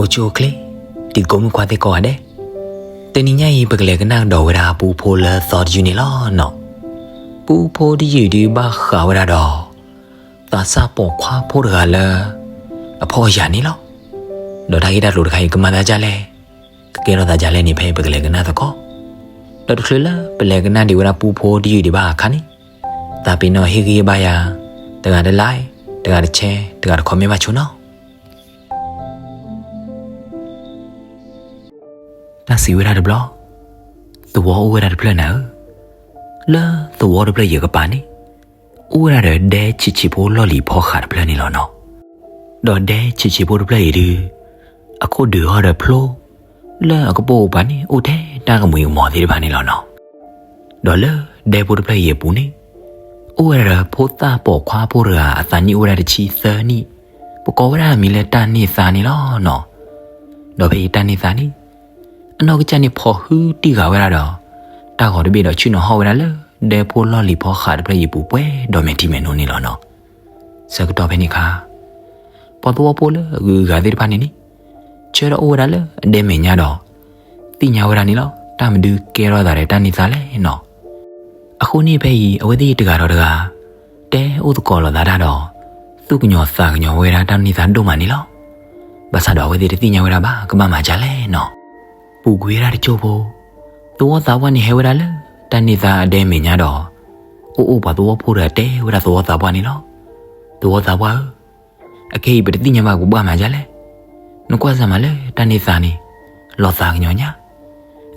အိၣ်ဆူၣ်အိၣ်ချ့, တံၤသကိးမုၣ်ခွါသ့ၣ်ကိးဂၤဒဲး, တနံၤညါအံၤ ပကလဲၤကနၣ်ကဒီးဝဲဒၣ်ပူဖိလၢသီတယုၢ်န့ၣ်လီၤနီၤ. ပူဖိတယုၢ်ဒုးဘၣ်ဃးဝဲဒၣ်ဒီး သးစၢ်ပိာ်ခွါဖိတဂၤလၢ အဖှီၣ်အယာ်န့ၣ်လီၤ. ဒီးတၢ်ဂ့ၢ်တၢ်ကျိၤတခါအံၤ ကမၤသးဒ်လဲၣ်, ကကဲထီၣ်သးဒ်လဲၣ်န့ၣ် ဖဲပကလဲၤကနၣ်သကိး. ဒီးတချုးလၢပလဲၤကနၣ်ဒံးဝဲဒၣ်ပူဖိတယုၢ်ဒံးဘၣ်အခါန့ၣ်, သးပ့ၤနီၣ်ဟ့ၣ်ဂံၢ်ဟ့ၣ်ဘါယၤ, တဂၤတlike, တဂၤတshare, တဂၤတcommentဘၣ်ဆိနီၤ. တၢ်စံးဝဲဒၣ်တဘျီ, သဝီအိၣ်ဝဲဒၣ်တဖျၢၣ်နၤဧၢ, လၢသဝီတဖျၢၣ်အံၤအကပၤန့ၣ်, အိၣ်ဝဲဒၣ်ဒီးဒဲဆံးဆံးဖိလီၢ်လံၤဖီဃးတဖျၢၣ်န့ၣ်လီၤနီၤ. ဒီးဒဲဆံးဆံးဖိတဖျၢၣ်အံၤဒုး, အခိၣ်ဒုးအီၤဒီးဖျိ, လၢအကပိာ်ကပၤန့ၣ် အိၣ်ထဲတၢ်ကမှံၤကမီၤသ့ၣ်တဖၣ်န့ၣ်လီၤနီၤ. ဒီးလၢဒဲဖိတဖျၢၣ်အံၤအပူၤန့ၣ်, အိၣ်ဝဲဒၣ်ဒီးဖိသၣ်ပိာ်ခွါဖိတဂၤ အသးနံၣ်အိၣ်ဝဲဒၣ်တဆံသၢနံၣ်, ပကိးဝဲဒၣ်အမံၤလၢတၢ်န့ၢ်သါန့ၣ်လီၤနီၤ. ဒီးဖဲအံၤတၢ်န့ၢ်သါန့ၣ်, အနီၢ်ကစၢ်န့ၣ်ဖီၣ်ဟုတံၢ်ဃာ်ဝဲဒၣ်ဒီး, တၢ်ဂီၤတဘ့ၣ်ဒီးဆ့ၣ်နီၤဟီၣ်ဝဲဒၣ်လၢ ဒဲဖိလီၢ်လံၤဖီဃးတဖျၢၣ်အံၤအပူၤ ပှဲၤဒီးမဲာ်ထံမဲာ်နိန့ၣ်လီၤနီၤ. ဆၢကတီၢ်ဖဲန့ၣ်အခါ, ပှၤသဝီဖိလၢအဂုၤအဂၤသ့ၣ်တဖၣ်န့ၣ်န့ၣ်, ဆၢထၢၣ်အိၣ်ဝဲဒၣ်လၢအဒဲမဲာ်ညါဒီး, သ့ၣ်ညါဝဲဒၣ်န့ၣ်လီၤ တၢ်မနုၤကဲထီၣ်သးဒီးတၢ်န့ၢ်သါလဲၣ်နီၤ. အဃိန့ၣ်ဖဲအံၤ အဝဲသ့ၣ်တဂၤဒီးတဂၤ, တဲအိၣ်သကိးလိာ်သးတၢ်ဒီး, သူၣ်ကညီၤသးကညီၤဝဲဒၣ်တၢ်န့ၢ်သါဒိၣ်မးန့ၣ်လီၤ. ဘၣ်ဆၣ်ဒီးအဝဲသ့ၣ်တသ့ၣ်ညါဝဲဒၣ်ဘၣ် ကဘၣ်မၤဒ်လဲၣ်နီၤ. ပူၤကွံာ်ဝဲဒၣ်တစိၢ်ဖိ, သဝီသးပှၢ်န့ၣ်ဟဲဝဲဒၣ်လၢတၢ်န့ၢ်သါအဒဲမဲာ်ညါဒီး, အိၣ်အိၣ်ပှၤသဝီဖိတဂၤတဲဝဲဒၣ်သဝီသးပှၢ်န့ၣ်လီၤ. သဝီသးပှၢ်ဧၢ, အခဲအံၤပတသ့ၣ်ညါဘၣ် ပဘၣ်မၤဒ်လဲၣ်. နကွၢ်စၢ်မးလၢတၢ်န့ၢ်သါန့ၣ်, လီၤသးကညီၤညါ.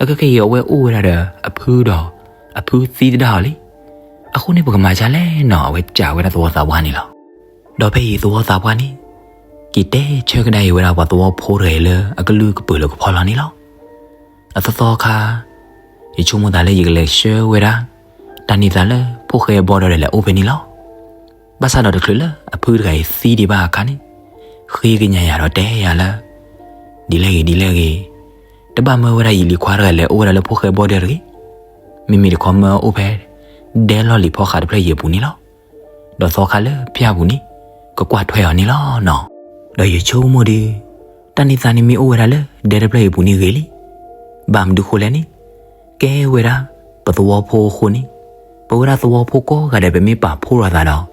အခဲခဲအံၤအဝဲအိၣ်ဝဲဒၣ်ဒီးအဖုဒီးအဖုသံသဒၣ်အီၤလံ. အဃိန့ၣ်ပကမၤဒ်လဲၣ်နီၤ အဝဲစံးဝဲဒၣ်သဝီသးပှၢ်န့ၣ်လီၤ. ဒီးဖဲအံၤသဝီသးပှၢ်န့ၣ်, က့ၤတဲဆၢကဒါအံၤဝဲဒၣ်ပှၤသဝီဖိတဂၤအံၤလၢအကလုၢ်ကပၢၤလၢကဖီလီၤန့ၣ်လီၤ. အသီသီခါ, ယဆိကမိၣ်သးလၢယကလဲၤဆှၢဝဲဒၣ်, တၢ်န့ၢ်သါလၢဖိၣ်ဃဲအဘီဒီးဒီးလဲၤအိၣ်ဖဲန့ၣ်လီၤ. ဘၣ်ဆၣ်ဒီးတချုးလၢအဖုတဂၤအံၤသံဒံးဘၣ်အခါန့ၣ်, ဃ့ကညးယၤဒီးတဲယၤလၢ, ဒ်လဲၣ်ဂ့ၤဒ်လဲၣ်ဂ့ၤ, တဘၣ်မၢဝဲဒၣ်ယလံၤခွါတဂၤလဲၤအိၣ်ဝဲဒၣ်လၢဖိၣ်ဃဲဘီဒီးတဂ့ၤ. မ့မ့ၢ်တခီမၢအိၣ်ဖဲ, ဒဲလီၢ်လံၤဖီဃးတဖျၢၣ်အံၤအပူၤန့ၣ်လီၤ. ဒီးသီခါလၢဖၠၣ်ပူၤန့ၣ်, ကကွၢ်ထွဲအီၤန့ၣ်လီၤနီၤ. ဒီးယဆိကမိၣ်ဒီး, တၢ်န့ၢ်သါန့ၣ်မ့ၢ်အိၣ်ဝဲဒၣ်လၢဒဲတဖျၢၣ်အံၤအပူၤန့ၣ်ဂ့ၤလံ. ဘၣ်မနုၤဃိလဲၣ်န့ၣ်, ကဲဝဲဒၣ်ပသဝီဖိအဃိန့ၣ်, ပဝဲဒၣ်သဝီဖိကိးဂၤဒဲး ပမ့ၢ်ပာ်ဖှိၣ်လိာ်သးဒီး,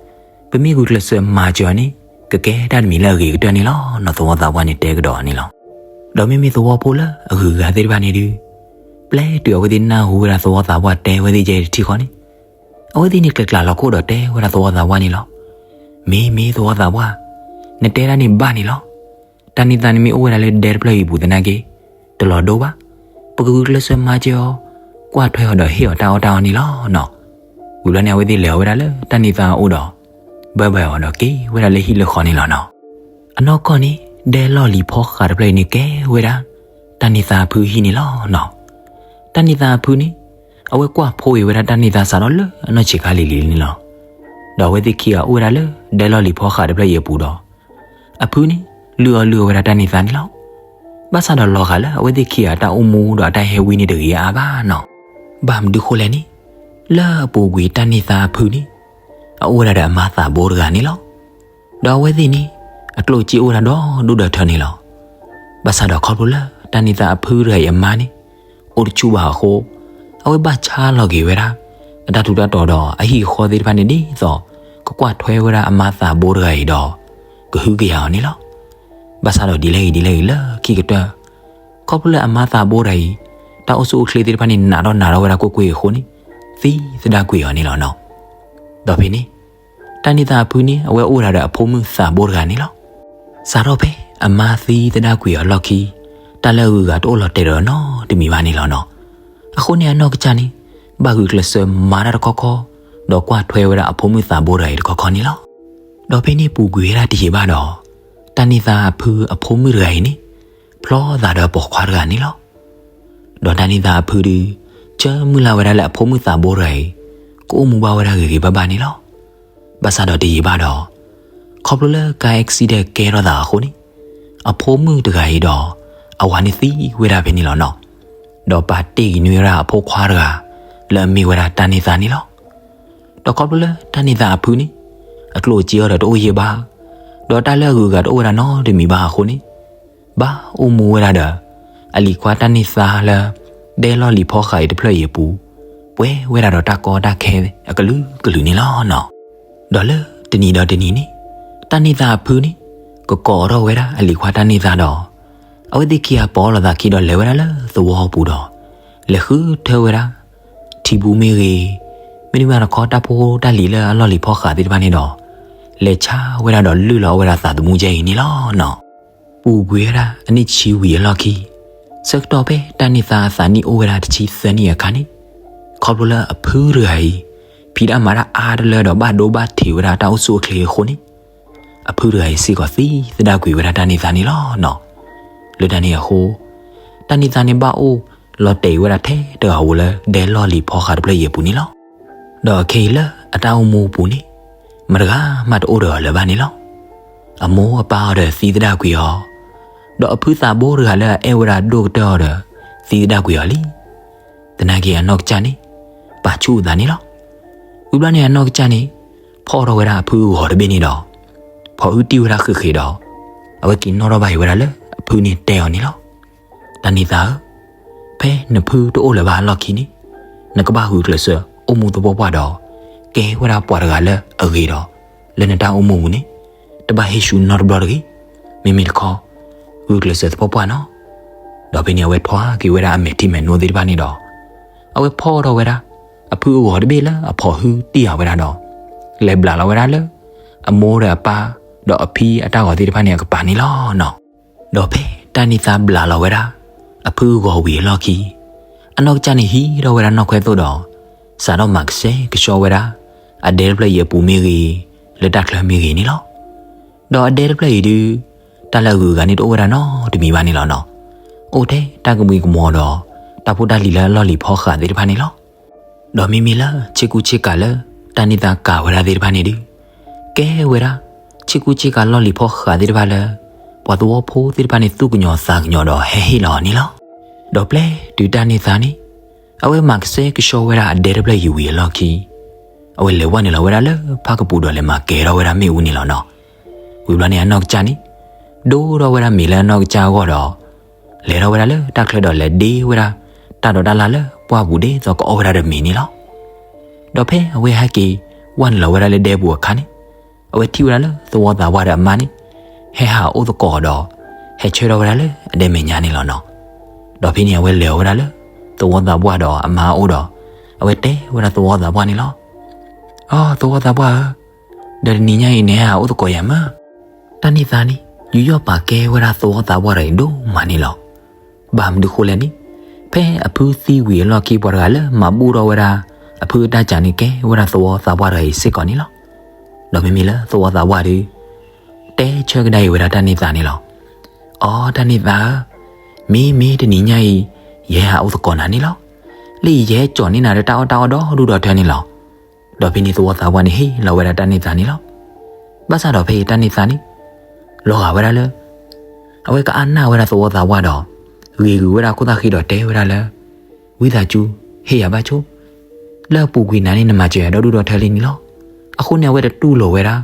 ပမ့ၢ်ဂုာ်ကျဲးစၢးမၤစၢၤအီၤန့ၣ်, ကကဲတၢ်တမံၤလၢအဂ့ၤကတၢၢ်န့ၣ်လီၤနီၤ သဝီသးပှၢ်န့ၣ်တဲကဒီးအီၤန့ၣ်လီၤ. ဒီးမ့မ့ၢ်သဝီဖိလၢအဂုၤအဂၤသ့ၣ်တဖၣ်န့ၣ်ဒုး, ပျဲတုၤအဝဲသ့ၣ်နၢ်ဟူဝဲဒၣ်သဝီသးပှၢ်တဲဝဲသ့ၣ်ယဲတထံၣ်ဃီန့ၣ်, အဝဲသ့ၣ်န့ၣ်ကျဲၤကျးလီၤခိၣ်ဒီးတဲဝဲဒၣ်သဝီသးပှၢ်န့ၣ်လီၤ. မ့မ့ၢ်သဝီသးပှၢ်, နတဲဒၣ်န့ၣ်ဘၣ်န့ၣ်လီၤ. တၢ်န့ၢ်သါန့ၣ်မ့ၢ်အိၣ်ဝဲဒၣ်လၢဒဲတဖျၢၣ်အံၤအပူၤသနာ်က့, တလီၤဒိဘၣ်. ပကဂုာ်ကျဲးစၢးမၤစၢၤအီၤ, ကွၢ်ထွဲအီၤဒီးဟ့ၣ်အီၤတၢ်အီၣ်တၢ်အီန့ၣ်လီၤနီၤ. ဝံၤဘျီန့ၣ် အဝဲသ့ၣ်လဲၤအီၤဝဲဒၣ်လၢတၢ်န့ၢ်သါအအိၣ်ဒီး, ဘၢဘၢအီၤဒီးက့ၤဝဲဒၣ်လၢဟံၣ်လၢဃီန့ၣ်လီၤနီၤ. အနီၢ်ကီၢ်န့ၣ် ဒဲလီၢ်လံၤဖီဃးတဖျၢၣ်အံၤန့ၣ်ကဲဝဲဒၣ် တၢ်န့ၢ်သါအဖုဟံၣ်န့ၣ်လီၤနီၤ. တၢ်န့ၢ်သါအဖုန့ၣ် အဝဲကွၢ်ဖိအံၤဝဲဒၣ်တၢ်န့ၢ်သါစးထီၣ်လၢအနီၢ်ဆံးခါလံၤလံၤန့ၣ်လီၤ. ဒီးအဝဲသ့ၣ်ခံဂၤအိၣ်ဝဲဒၣ်လၢဒဲလီၢ်လံၤဖီဃးတဖျၢၣ်အံၤအပူၤဒီး, အဖုန့ၣ် လုၢ်အီၣ်လုၢ်အီဝဲဒၣ်တၢ်န့ၢ်သါန့ၣ်လီၤ. ဘၣ်ဆၣ်ဒီးလီၤဂာ်လၢအဝဲသ့ၣ်ခံဂၤအတၢ်အိၣ်မူဒီးအတၢ်ဟဲဝံန့ၣ်တဂ့ၤအါဘၣ်နီၤ. ဘၣ်မနုၤဃိလဲၣ်န့ၣ်, လၢအပူၤကွံာ်တၢ်န့ၢ်သါအဖုန့ၣ် အအိၣ်ဝဲဒၣ်ဒီးအမါသးဘိတဂၤန့ၣ်လီၤ. ဒီးအဝဲသ့ၣ်န့ၣ် အကျိၣ်အစ့အိၣ်ဝဲဒၣ်ဒီဒူၣ်ဒီထၢန့ၣ်လီၤ. ဘၣ်ဆၣ်ဒီးခီဖျိလၢတၢ်န့ၢ်သါအဖုတဂၤအံၤအမါန့ၣ် အိၣ်တဆူၣ်ဘၣ်အဃိ, အဝဲဘၣ်ဆါလီၤက့ၤဝဲဒၣ် အတၢ်ထူးတၢ်တီၤဒီးအဟံၣ်အဃီသ့ၣ်တဖၣ်န့ၣ်ဒ်သိး ကကွၢ်ထွဲဝဲဒၣ်အမါသးဘိတဂၤအံၤဒီး ကဟုကယာ်အီၤန့ၣ်လီၤ. ဘၣ်ဆၣ်ဒီးဒ်လဲၣ်ဂ့ၤဒ်လဲၣ်ဂ့ၤလၢခံကတၢၢ်, ခီဖျိလၢအမါသးဘိတဂၤအံၤ တၢ်အိၣ်ဆူၣ်အိၣ်ချ့သ့ၣ်တဖၣ်န့ၣ် နးထီၣ်နးထီၣ်ဝဲဒၣ်ကွ့ၢ်ကွ့ၢ်အဃိန့ၣ် သံသဒၣ်ကွံာ်အီၤန့ၣ်လီၤနီၤ. ဒီးဖဲန့ၣ် တၢ်န့ၢ်သါအဖုန့ၣ် အဝဲအိၣ်ဝဲဒၣ်ဒီးအဖိမုၣ်သးဘိတဂၤန့ၣ်လီၤ. စးထီၣ်ဖဲအမါသံသဒၣ်ကွံာ်အီၤလီၢ်ခံ, တၢ်လၢအဂုၤအဂၤတအိၣ်လီၤတဲာ်ဒီးနီတမံၤဘၣ်န့ၣ်လီၤနီၤ. အဃိန့ၣ်အနီၢ်ကစၢ်န့ၣ် ဘၣ်ဂုာ်ကျဲးစၢးမၤတၢ်တခီခီ, ဒီးကွၢ်ထွဲဝဲဒၣ်အဖိမုၣ်သးဘိတဂၤအံၤတခီခီန့ၣ်လီၤ. ဒီးဖဲန့ၣ်ပူၤကွံာ်ဝဲဒၣ်တယံာ်ဘၣ်ဒီး, တၢ်န့ၢ်သါအဖုအဖိမုၣ်တဂၤအံၤန့ၣ် ဖျီသးဒီးပိာ်ခွါတဂၤန့ၣ်လီၤ. ဒီးတၢ်န့ၢ်သါအဖုဒုး ဆၢမုၢ်လၢ်ဝဲဒၣ်လၢအဖိမုၣ်သးဘိတဂၤအံၤ ကအိၣ်မူဘၣ်ဝဲဒၣ်ဂ့ၤဂ့ၤဘၣ်ဘၣ်န့ၣ်လီၤ. ဘၣ်ဆၣ်ဒီးတယံာ်ဘၣ်ဒီး, ခီဖျိလၢကါ accident ကဲထီၣ်သးအဃိန့ၣ်, အဖိမုၣ်တဂၤအံၤဒီး အဝၤန့ၣ်သံဝဲဒၣ်ဖဲန့ၣ်လီၤနီၤ. ဒီးပာ်တ့ၢ်က့ၤန့ၢ်ဝဲဒၣ်အဖိခွါတဂၤ လၢအမ့ၢ်ဝဲဒၣ်တၢ်န့ၢ်သါန့ၣ်လီၤ. ဒီးခီဖျိလၢတၢ်န့ၢ်သါအဖုန့ၣ် အကျိၣ်အစ့အီၤဒီးတအိၣ်ယံာ်ဘၣ်, ဒီးတၢ်လၢအဂုၤအဂၤတအိၣ်ဝဲဒၣ်နီတမံၤဘၣ်အဃိန့ၣ်, ဘၣ်အိၣ်မူဝဲဒၣ်ဒီး အလံၤခွါတၢ်န့ၢ်သါလၢ ဒဲလီၢ်လံၤဖီဃးအံၤတဖျၢၣ်အံၤအပူၤ, ပှဲၤဝဲဒၣ်ဒီးတၢ်ကီတၢ်ခဲအကလုာ်ကလုာ်န့ၣ်လီၤနီၤ. ဒီးလၢတနံၤဒီးတနံၤန့ၣ်, တၢ်န့ၢ်သါအဖုန့ၣ် ကကိးထီၣ်ဝဲဒၣ်အလံၤခွါတၢ်န့ၢ်သါဒီး အဝဲသ့ၣ်ခံဂၤပိာ်လိာ်သးခံဒီးလဲၤဝဲဒၣ်လၢသဝီပူၤဒီး လဲၤဃုထၢဝဲဒၣ် ထံဘူမ့ၢ်ဂ့ၤ, မ့တမ့ၢ်တခီတၢ်ဖိတၢ်လံၤလၢအလီၢ်လံၤဖီဃးသ့ၣ်တဖၣ်န့ၣ်ဒီး လဲၤဆါဝဲဒၣ်ဒီးလုၢ်လီၤအီၣ်ဝဲဒၣ်သးသမူကဲအံၤန့ၣ်လီၤနီၤ. ပူၤကွံာ်ဝဲဒၣ်အနံၣ်တဆံဝံၤအလီၢ်ခံ, ဆၢကတီၢ်ဖဲတၢ်န့ၢ်သါအသးနံၣ်အိၣ်ဝဲဒၣ်တဆံသၢနံၣ်အခါန့ၣ်, ခီဖျိလၢအဖုတဂၤအံၤ ဖံးတၢ်မၤတၢ်အါတလၢဒီးဘၣ်ဒိဘၣ်ထံးဝဲဒၣ်တၢ်အိၣ်ဆူၣ်အိၣ်ချ့အဃိန့ၣ်, အဖုတဂၤအံၤစ့ၢ်ကီးသံသဒၣ်ကွံာ်ဝဲဒၣ်တၢ်န့ၢ်သါန့ၣ်လီၤနီၤ. လၢတၢ်န့ၣ်အဃိ, တၢ်န့ၢ်သါန့ၣ်ဘၣ်အိၣ်လီၤတဲာ်ဝဲဒၣ်ထဲတဂၤဧိၤလၢဒဲလီၢ်လံၤဖီဃးတဖျၢၣ်အံၤအပူၤန့ၣ်လီၤ. ဒီးခဲအံၤလၢအတၢ်အိၣ်မူအပူၤန့ၣ်, မတဂၤမးတအိၣ်ဒီးအီၤလၢၤဘၣ်န့ၣ်လီၤ. အမိၢ်အပၢ်အီၤဒီးသံသဒၣ်ကွံာ်အီၤ, ဒီးအဖုသးဘိတဂၤလၢအအဲၣ်ဝဲဒၣ်ဒိၣ်ကတၢၢ်အီၤဒီး သံသဒၣ်ကွံာ်အီၤလံ. သနာ်က့အနီၢ်ကစၢ်န့ၣ် ပာ်ဆူၣ်အသးန့ၣ်လီၤ. ဝံၤဘျီန့ၣ်အနီၢ်ကစၢ်န့ၣ် ဖီၣ်ထီၣ်ဝဲဒၣ်အဖုအဂီၤတဘ့ၣ်န့ၣ်ဒီး ဖီၣ်ဟုတံၢ်ဝဲဒၣ်ဃ့ၢ်ဃ့ၢ်ဒီး အဝဲက့ၤနီၣ်ထီၣ်ဘၣ်အံၤဝဲဒၣ်လၢအဖုန့ၣ်တဲအီၤန့ၣ်လီၤ. တၢ်န့ၢ်သါဧၢ, ဖဲနဖုတအိၣ်လၢၤဘၣ်အလီၢ်ခံန့ၣ်, နကဘၣ်ဂုာ်ကျဲးစၢးအိၣ်မူသပှၢ်ပှၢ်ဒီး ကဲဝဲဒၣ်ပှၤတဂၤလၢအဂ့ၤဒီး လၢနတၢ်အိၣ်မူပူၤန့ၣ် တဘၣ်ဟ့ၣ်ဆူၣ်နီတဘျီတဂ့ၤ. မ့မ့ၢ်တခီ ဂုာ်ကျဲးစၢးသပှၢ်ပှၢ်နီၤ. ဒီးဖဲန့ၣ်အဝဲထွါက့ၤဝဲဒၣ်အမဲာ်ထံမဲာ်နိသ့ၣ်တဖၣ်န့ၣ်ဒီး အဝဲဖီၣ်ထီၣ်ဝဲဒၣ် အဖုအဂီၤတဘ့ၣ်လၢအဖီၣ်ဟုတံၢ်အီၤဝဲဒၣ်ဒီး လဲၤဘျးလီၤဝဲဒၣ်လၢ အမိၢ်ဒီးအပၢ် ဒီးအဖံအတၢ်ဂီၤသ့ၣ်တဖၣ်န့ၣ်အကပၤန့ၣ်လီၤနီၤ. ဒီးဖဲတၢ်န့ၢ်သါဘျးလီၤဝဲဒၣ် အဖုအဂီၤဝံၤအလီၢ်ခံ အနီၢ်ကစၢ်န့ၣ်ဟံးထီၣ်ဝဲဒၣ်နီၢ်ခွဲသိၣ်ဒီး စးထီၣ်မၤကဆှဲကဆှီဝဲဒၣ် အဒဲတဖျၢၣ်အံၤအပူၤမ့ၢ်ဂ့ၤ လၢတၢ်ချၢမ့ၢ်ဂ့ၤန့ၣ်လီၤ. ဒီးအဒဲတဖျၢၣ်အံၤဒုး တၢ်လၢအဂုၤအဂၤန့ၣ်တအိၣ်ဝဲဒၣ်နီတမံၤဘၣ်န့ၣ်လီၤနီၤ. အိၣ်ထဲတၢ်ကမှံကမီၤဒီး တၢ်ဖိတၢ်လံၤလၢအလီၢ်လံၤဖီဃးသ့ၣ်တဖၣ်န့ၣ်လီၤ. ဒီးမ့မ့ၢ်လၢဆ့ကူဆ့ကၤလၢ တၢ်န့ၢ်သါကၤဝဲဒၣ်သ့ၣ်တဖၣ်န့ၣ်ဒုး ကဲဝဲဒၣ် ဆ့ကူဆ့ကၤလီၢ်လံၤဖီဃးသ့ၣ်တဖၣ်လၢ ပှၤသဝီဖိသ့ၣ်တဖၣ်န့ၣ်သူၣ်ကညီၤသးကညီၤဒီးဟဲဟ့ၣ်လီၤအီၤန့ၣ်လီၤ. ဒီးပျဲတုၤတၢ်န့ၢ်သါန့ၣ် အဝဲမၤကဆှဲကဆှီဝဲဒၣ်အဒဲတဖျၢၣ်အံၤဝံၤအလီၢ်ခံ အဝဲလဲၤဝဲနုာ်လီၤဝဲဒၣ်လၢဖၣ်ကပူၤဒီးလဲၤမၤကဲၤထီၣ်ဝဲဒၣ်မ့ၣ်အူန့ၣ်လီၤနီၤ. ဝံၤဘျီန့ၣ်အနီၢ်ကစၢ်န့ၣ် ဒိထီၣ်ဝဲဒၣ်မ့ၤလၢအနီၢ်ကစၢ်အဂီၢ်ဒီး လဲၤထီၣ်ဝဲဒၣ်လၢတၢ်ချၢဒီးလဲၤဒ့ဝဲဒၣ် တၢ်ဒိးတၢ်လၢ်လၢပှၢ်ပူၤဒ်သိးကအီၣ်ဝဲဒၣ်ဒီးမ့ၤန့ၣ်လီၤ. ဒီးဖဲအဝဲဟဲက့ၤဝဲနုာ်လီၤဝဲဒၣ်လၢဒဲပူၤအခါန့ၣ် အဝဲထံၣ်ဝဲဒၣ်လၢသဝီသးပှၢ်ဒီးအမါန့ၣ် ဟဲဟးအိၣ်သကိးဒီး ဟဲဆၢထီၣ်ဝဲဒၣ်လၢအဒဲမဲာ်ညါန့ၣ်လီၤနီၤ. ဒီးဖဲန့ၣ်အဝဲလဲၤဝဲဒၣ်လၢ သဝီသးပှၢ်ဒီးအမါအအိၣ်ဒီး အဝဲတဲဝဲဒၣ်သဝီသးပှၢ်န့ၣ်လီၤ. အိ သဝီသးပှၢ်ဧၢ, ဒီးတနံၤညါအံၤန့ၣ်ဟဲဟးအိၣ်သကိးယၤမး. တၢ်န့ၢ်သါန့ၣ် ယူးယီၣ်ပာ်ကဲဝဲဒၣ်သဝီသးပှၢ်တဂၤအံၤဒိၣ်မးန့ၣ်လီၤ. ဘၣ်မနုၤဃိလဲၣ်န့ၣ် ဖဲအဖုသံဝံၤအလီၢ်ခံ ပှၤတဂၤလၢမၤဘူၣ်ထီၣ်ဝဲဒၣ် အဖုအတၢ်စၢန့ၣ်ကဲဝဲဒၣ်သဝီသးပှၢ်တဂၤအံၤစ့ၢ်ကီးန့ၣ်လီၤ. ဒီးမ့မ့ၢ်လၢသဝီသးပှၢ်ဒီး တဲဆၢကဒါအံၤဝဲဒၣ်တၢ်န့ၢ်သါန့ၣ်လီၤ. အိ တၢ်န့ၢ်သါဧၢ, မ့မ့ၢ်တနံၤညါအံၤ ယဟဲဟးအိၣ်သကိးနၤန့ၣ်လီၤ. လၢအံၤယဟဲကၠီၣ်န့ၢ်နၤဒီးတၢ်အီၣ်တၢ်အီဒီဒူၣ်ဒီထၢန့ၣ်လီၤ. ဒီးဖဲန့ၣ်သဝီသးပှၢ်န့ၣ်ဟ့ၣ်လီၤဝဲဒၣ်တၢ်န့ၢ်သါန့ၣ်လီၤ. ဘၣ်ဆၣ်ဒီးဖဲအံၤတၢ်န့ၢ်သါန့ၣ် လီၤဂာ်ဝဲဒၣ်လၢ အဝဲကအါနၢ်ဝဲဒၣ်သဝီသးပှၢ်ဒီး ဂ့ၤဂုာ်ဝဲဒၣ်ခိၣ်သၣ်ဃံဒီးတဲဝဲဒၣ်လၢ ဝံသးစူၤ ဟ့ၣ်ယၤဘၣ်ဆိ, လၢအပူၤကွံာ်နၤန့ၣ် နမၤစၢၤယၤဒီဒူၣ်ဒီထၢလံန့ၣ်လီၤ. အဃိန့ၣ် အဝဲတတူၢ်လိာ်ဝဲဒၣ်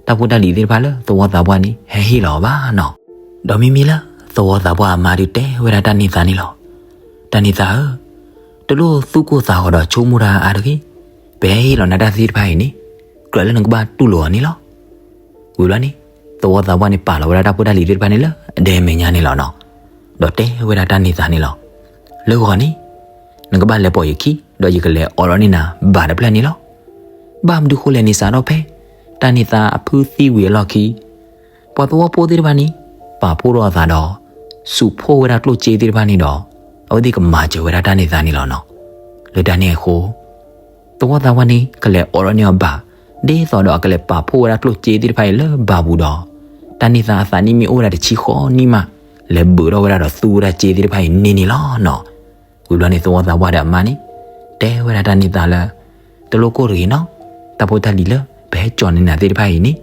တၢ်ဖိတၢ်လံၤသ့ၣ်တဖၣ်လၢသဝီသးပှၢ်န့ၣ် ဟဲဟ့ၣ်လီၤအီၤဘၣ်နီၤ. ဒီးမ့မ့ၢ်လၢသဝီသးပှၢ်အမါဒုးတဲဝဲဒၣ်တၢ်န့ၢ်သါန့ၣ်လီၤ. တၢ်န့ၢ်သါဧၢ, တလိၣ်သူၣ်ကိၢ်သးဂီၤဒီးဆိကမိၣ်တၢ်အါတဂ့ၤ, ပဟဲဟ့ၣ်လီၤနၤတၢ်သ့ၣ်တဖၣ်အံၤန့ၣ် ကြၢးလၢနကဘၣ်တူၢ်လိာ်အီၤန့ၣ်လီၤ. ဝံၤဘျီန့ၣ် သဝီသးပှၢ်န့ၣ် ပာ်လီၤဝဲဒၣ်တၢ်ဖိတၢ်လံၤသ့ၣ်တဖၣ်န့ၣ်လၢအဒဲမဲာ်ညါန့ၣ်လီၤနီၤ. ဒီးတဲဝဲဒၣ်တၢ်န့ၢ်သါန့ၣ်လီၤ. လၢဂီၤန့ၣ် နကဘၣ်လဲၤပိာ်ယခံ, ဒီးယကလဲၤအိးထီၣ်န့ၢ်နၤဘၣ်တဖျၢၣ်န့ၣ်လီၤ. ဘၣ်မနုၤဃိလဲၣ်န့ၣ် စးထီၣ်ဖဲ တၢ်န့ၢ်သါအဖုသံဝံၤအလီၢ်ခံ ပှၤသဝီဖိသ့ၣ်တဖၣ်န့ၣ် ပာ်ဖှိၣ်ထီၣ်အသးဒီး စူးဖှိၣ်ဝဲဒၣ်ကျိၣ်စ့သ့ၣ်တဖၣ်န့ၣ်ဒီး အဝဲသ့ၣ်ကမၤစၢၤဝဲဒၣ်တၢ်န့ၢ်သါန့ၣ်လီၤနီၤ. လၢတၢ်န့ၣ်အဃိ သဝီသးပှၢ်န့ၣ် ကလဲၤအိးထီၣ်န့ၢ်အီၤဘၣ် ဒ်သိးဒီးအကလဲၤပာ်ဖှိၣ်ဝဲဒၣ်ကျိၣ်စ့သ့ၣ်တဖၣ်အံၤလၢဘါပူၤဒီး တၢ်န့ၢ်သါအသးနံၣ်မ့ၢ်အိၣ်ဝဲဒၣ်တဆံဃိးနံၣ်မး လဲၤဘုးထီၣ်ဝဲဒၣ်ဒီးသူဝဲဒၣ်စ့သ့ၣ်တဖၣ်အံၤန့ၣ်န့ၣ်လီၤနီၤ. ဝံၤဘျီန့ၣ် သဝီသးပှၢ်ဒီးအမါန့ၣ် တဲဝဲဒၣ်တၢ်န့ၢ်သါလၢ တလိၣ်ကိၢ်တဂ့ၤနီၤ, တၢ်ဖိတၢ်လံၤလၢပဟဲကၠီၣ်န့ၢ်နၤသ့ၣ်တဖၣ်အံၤန့ၣ်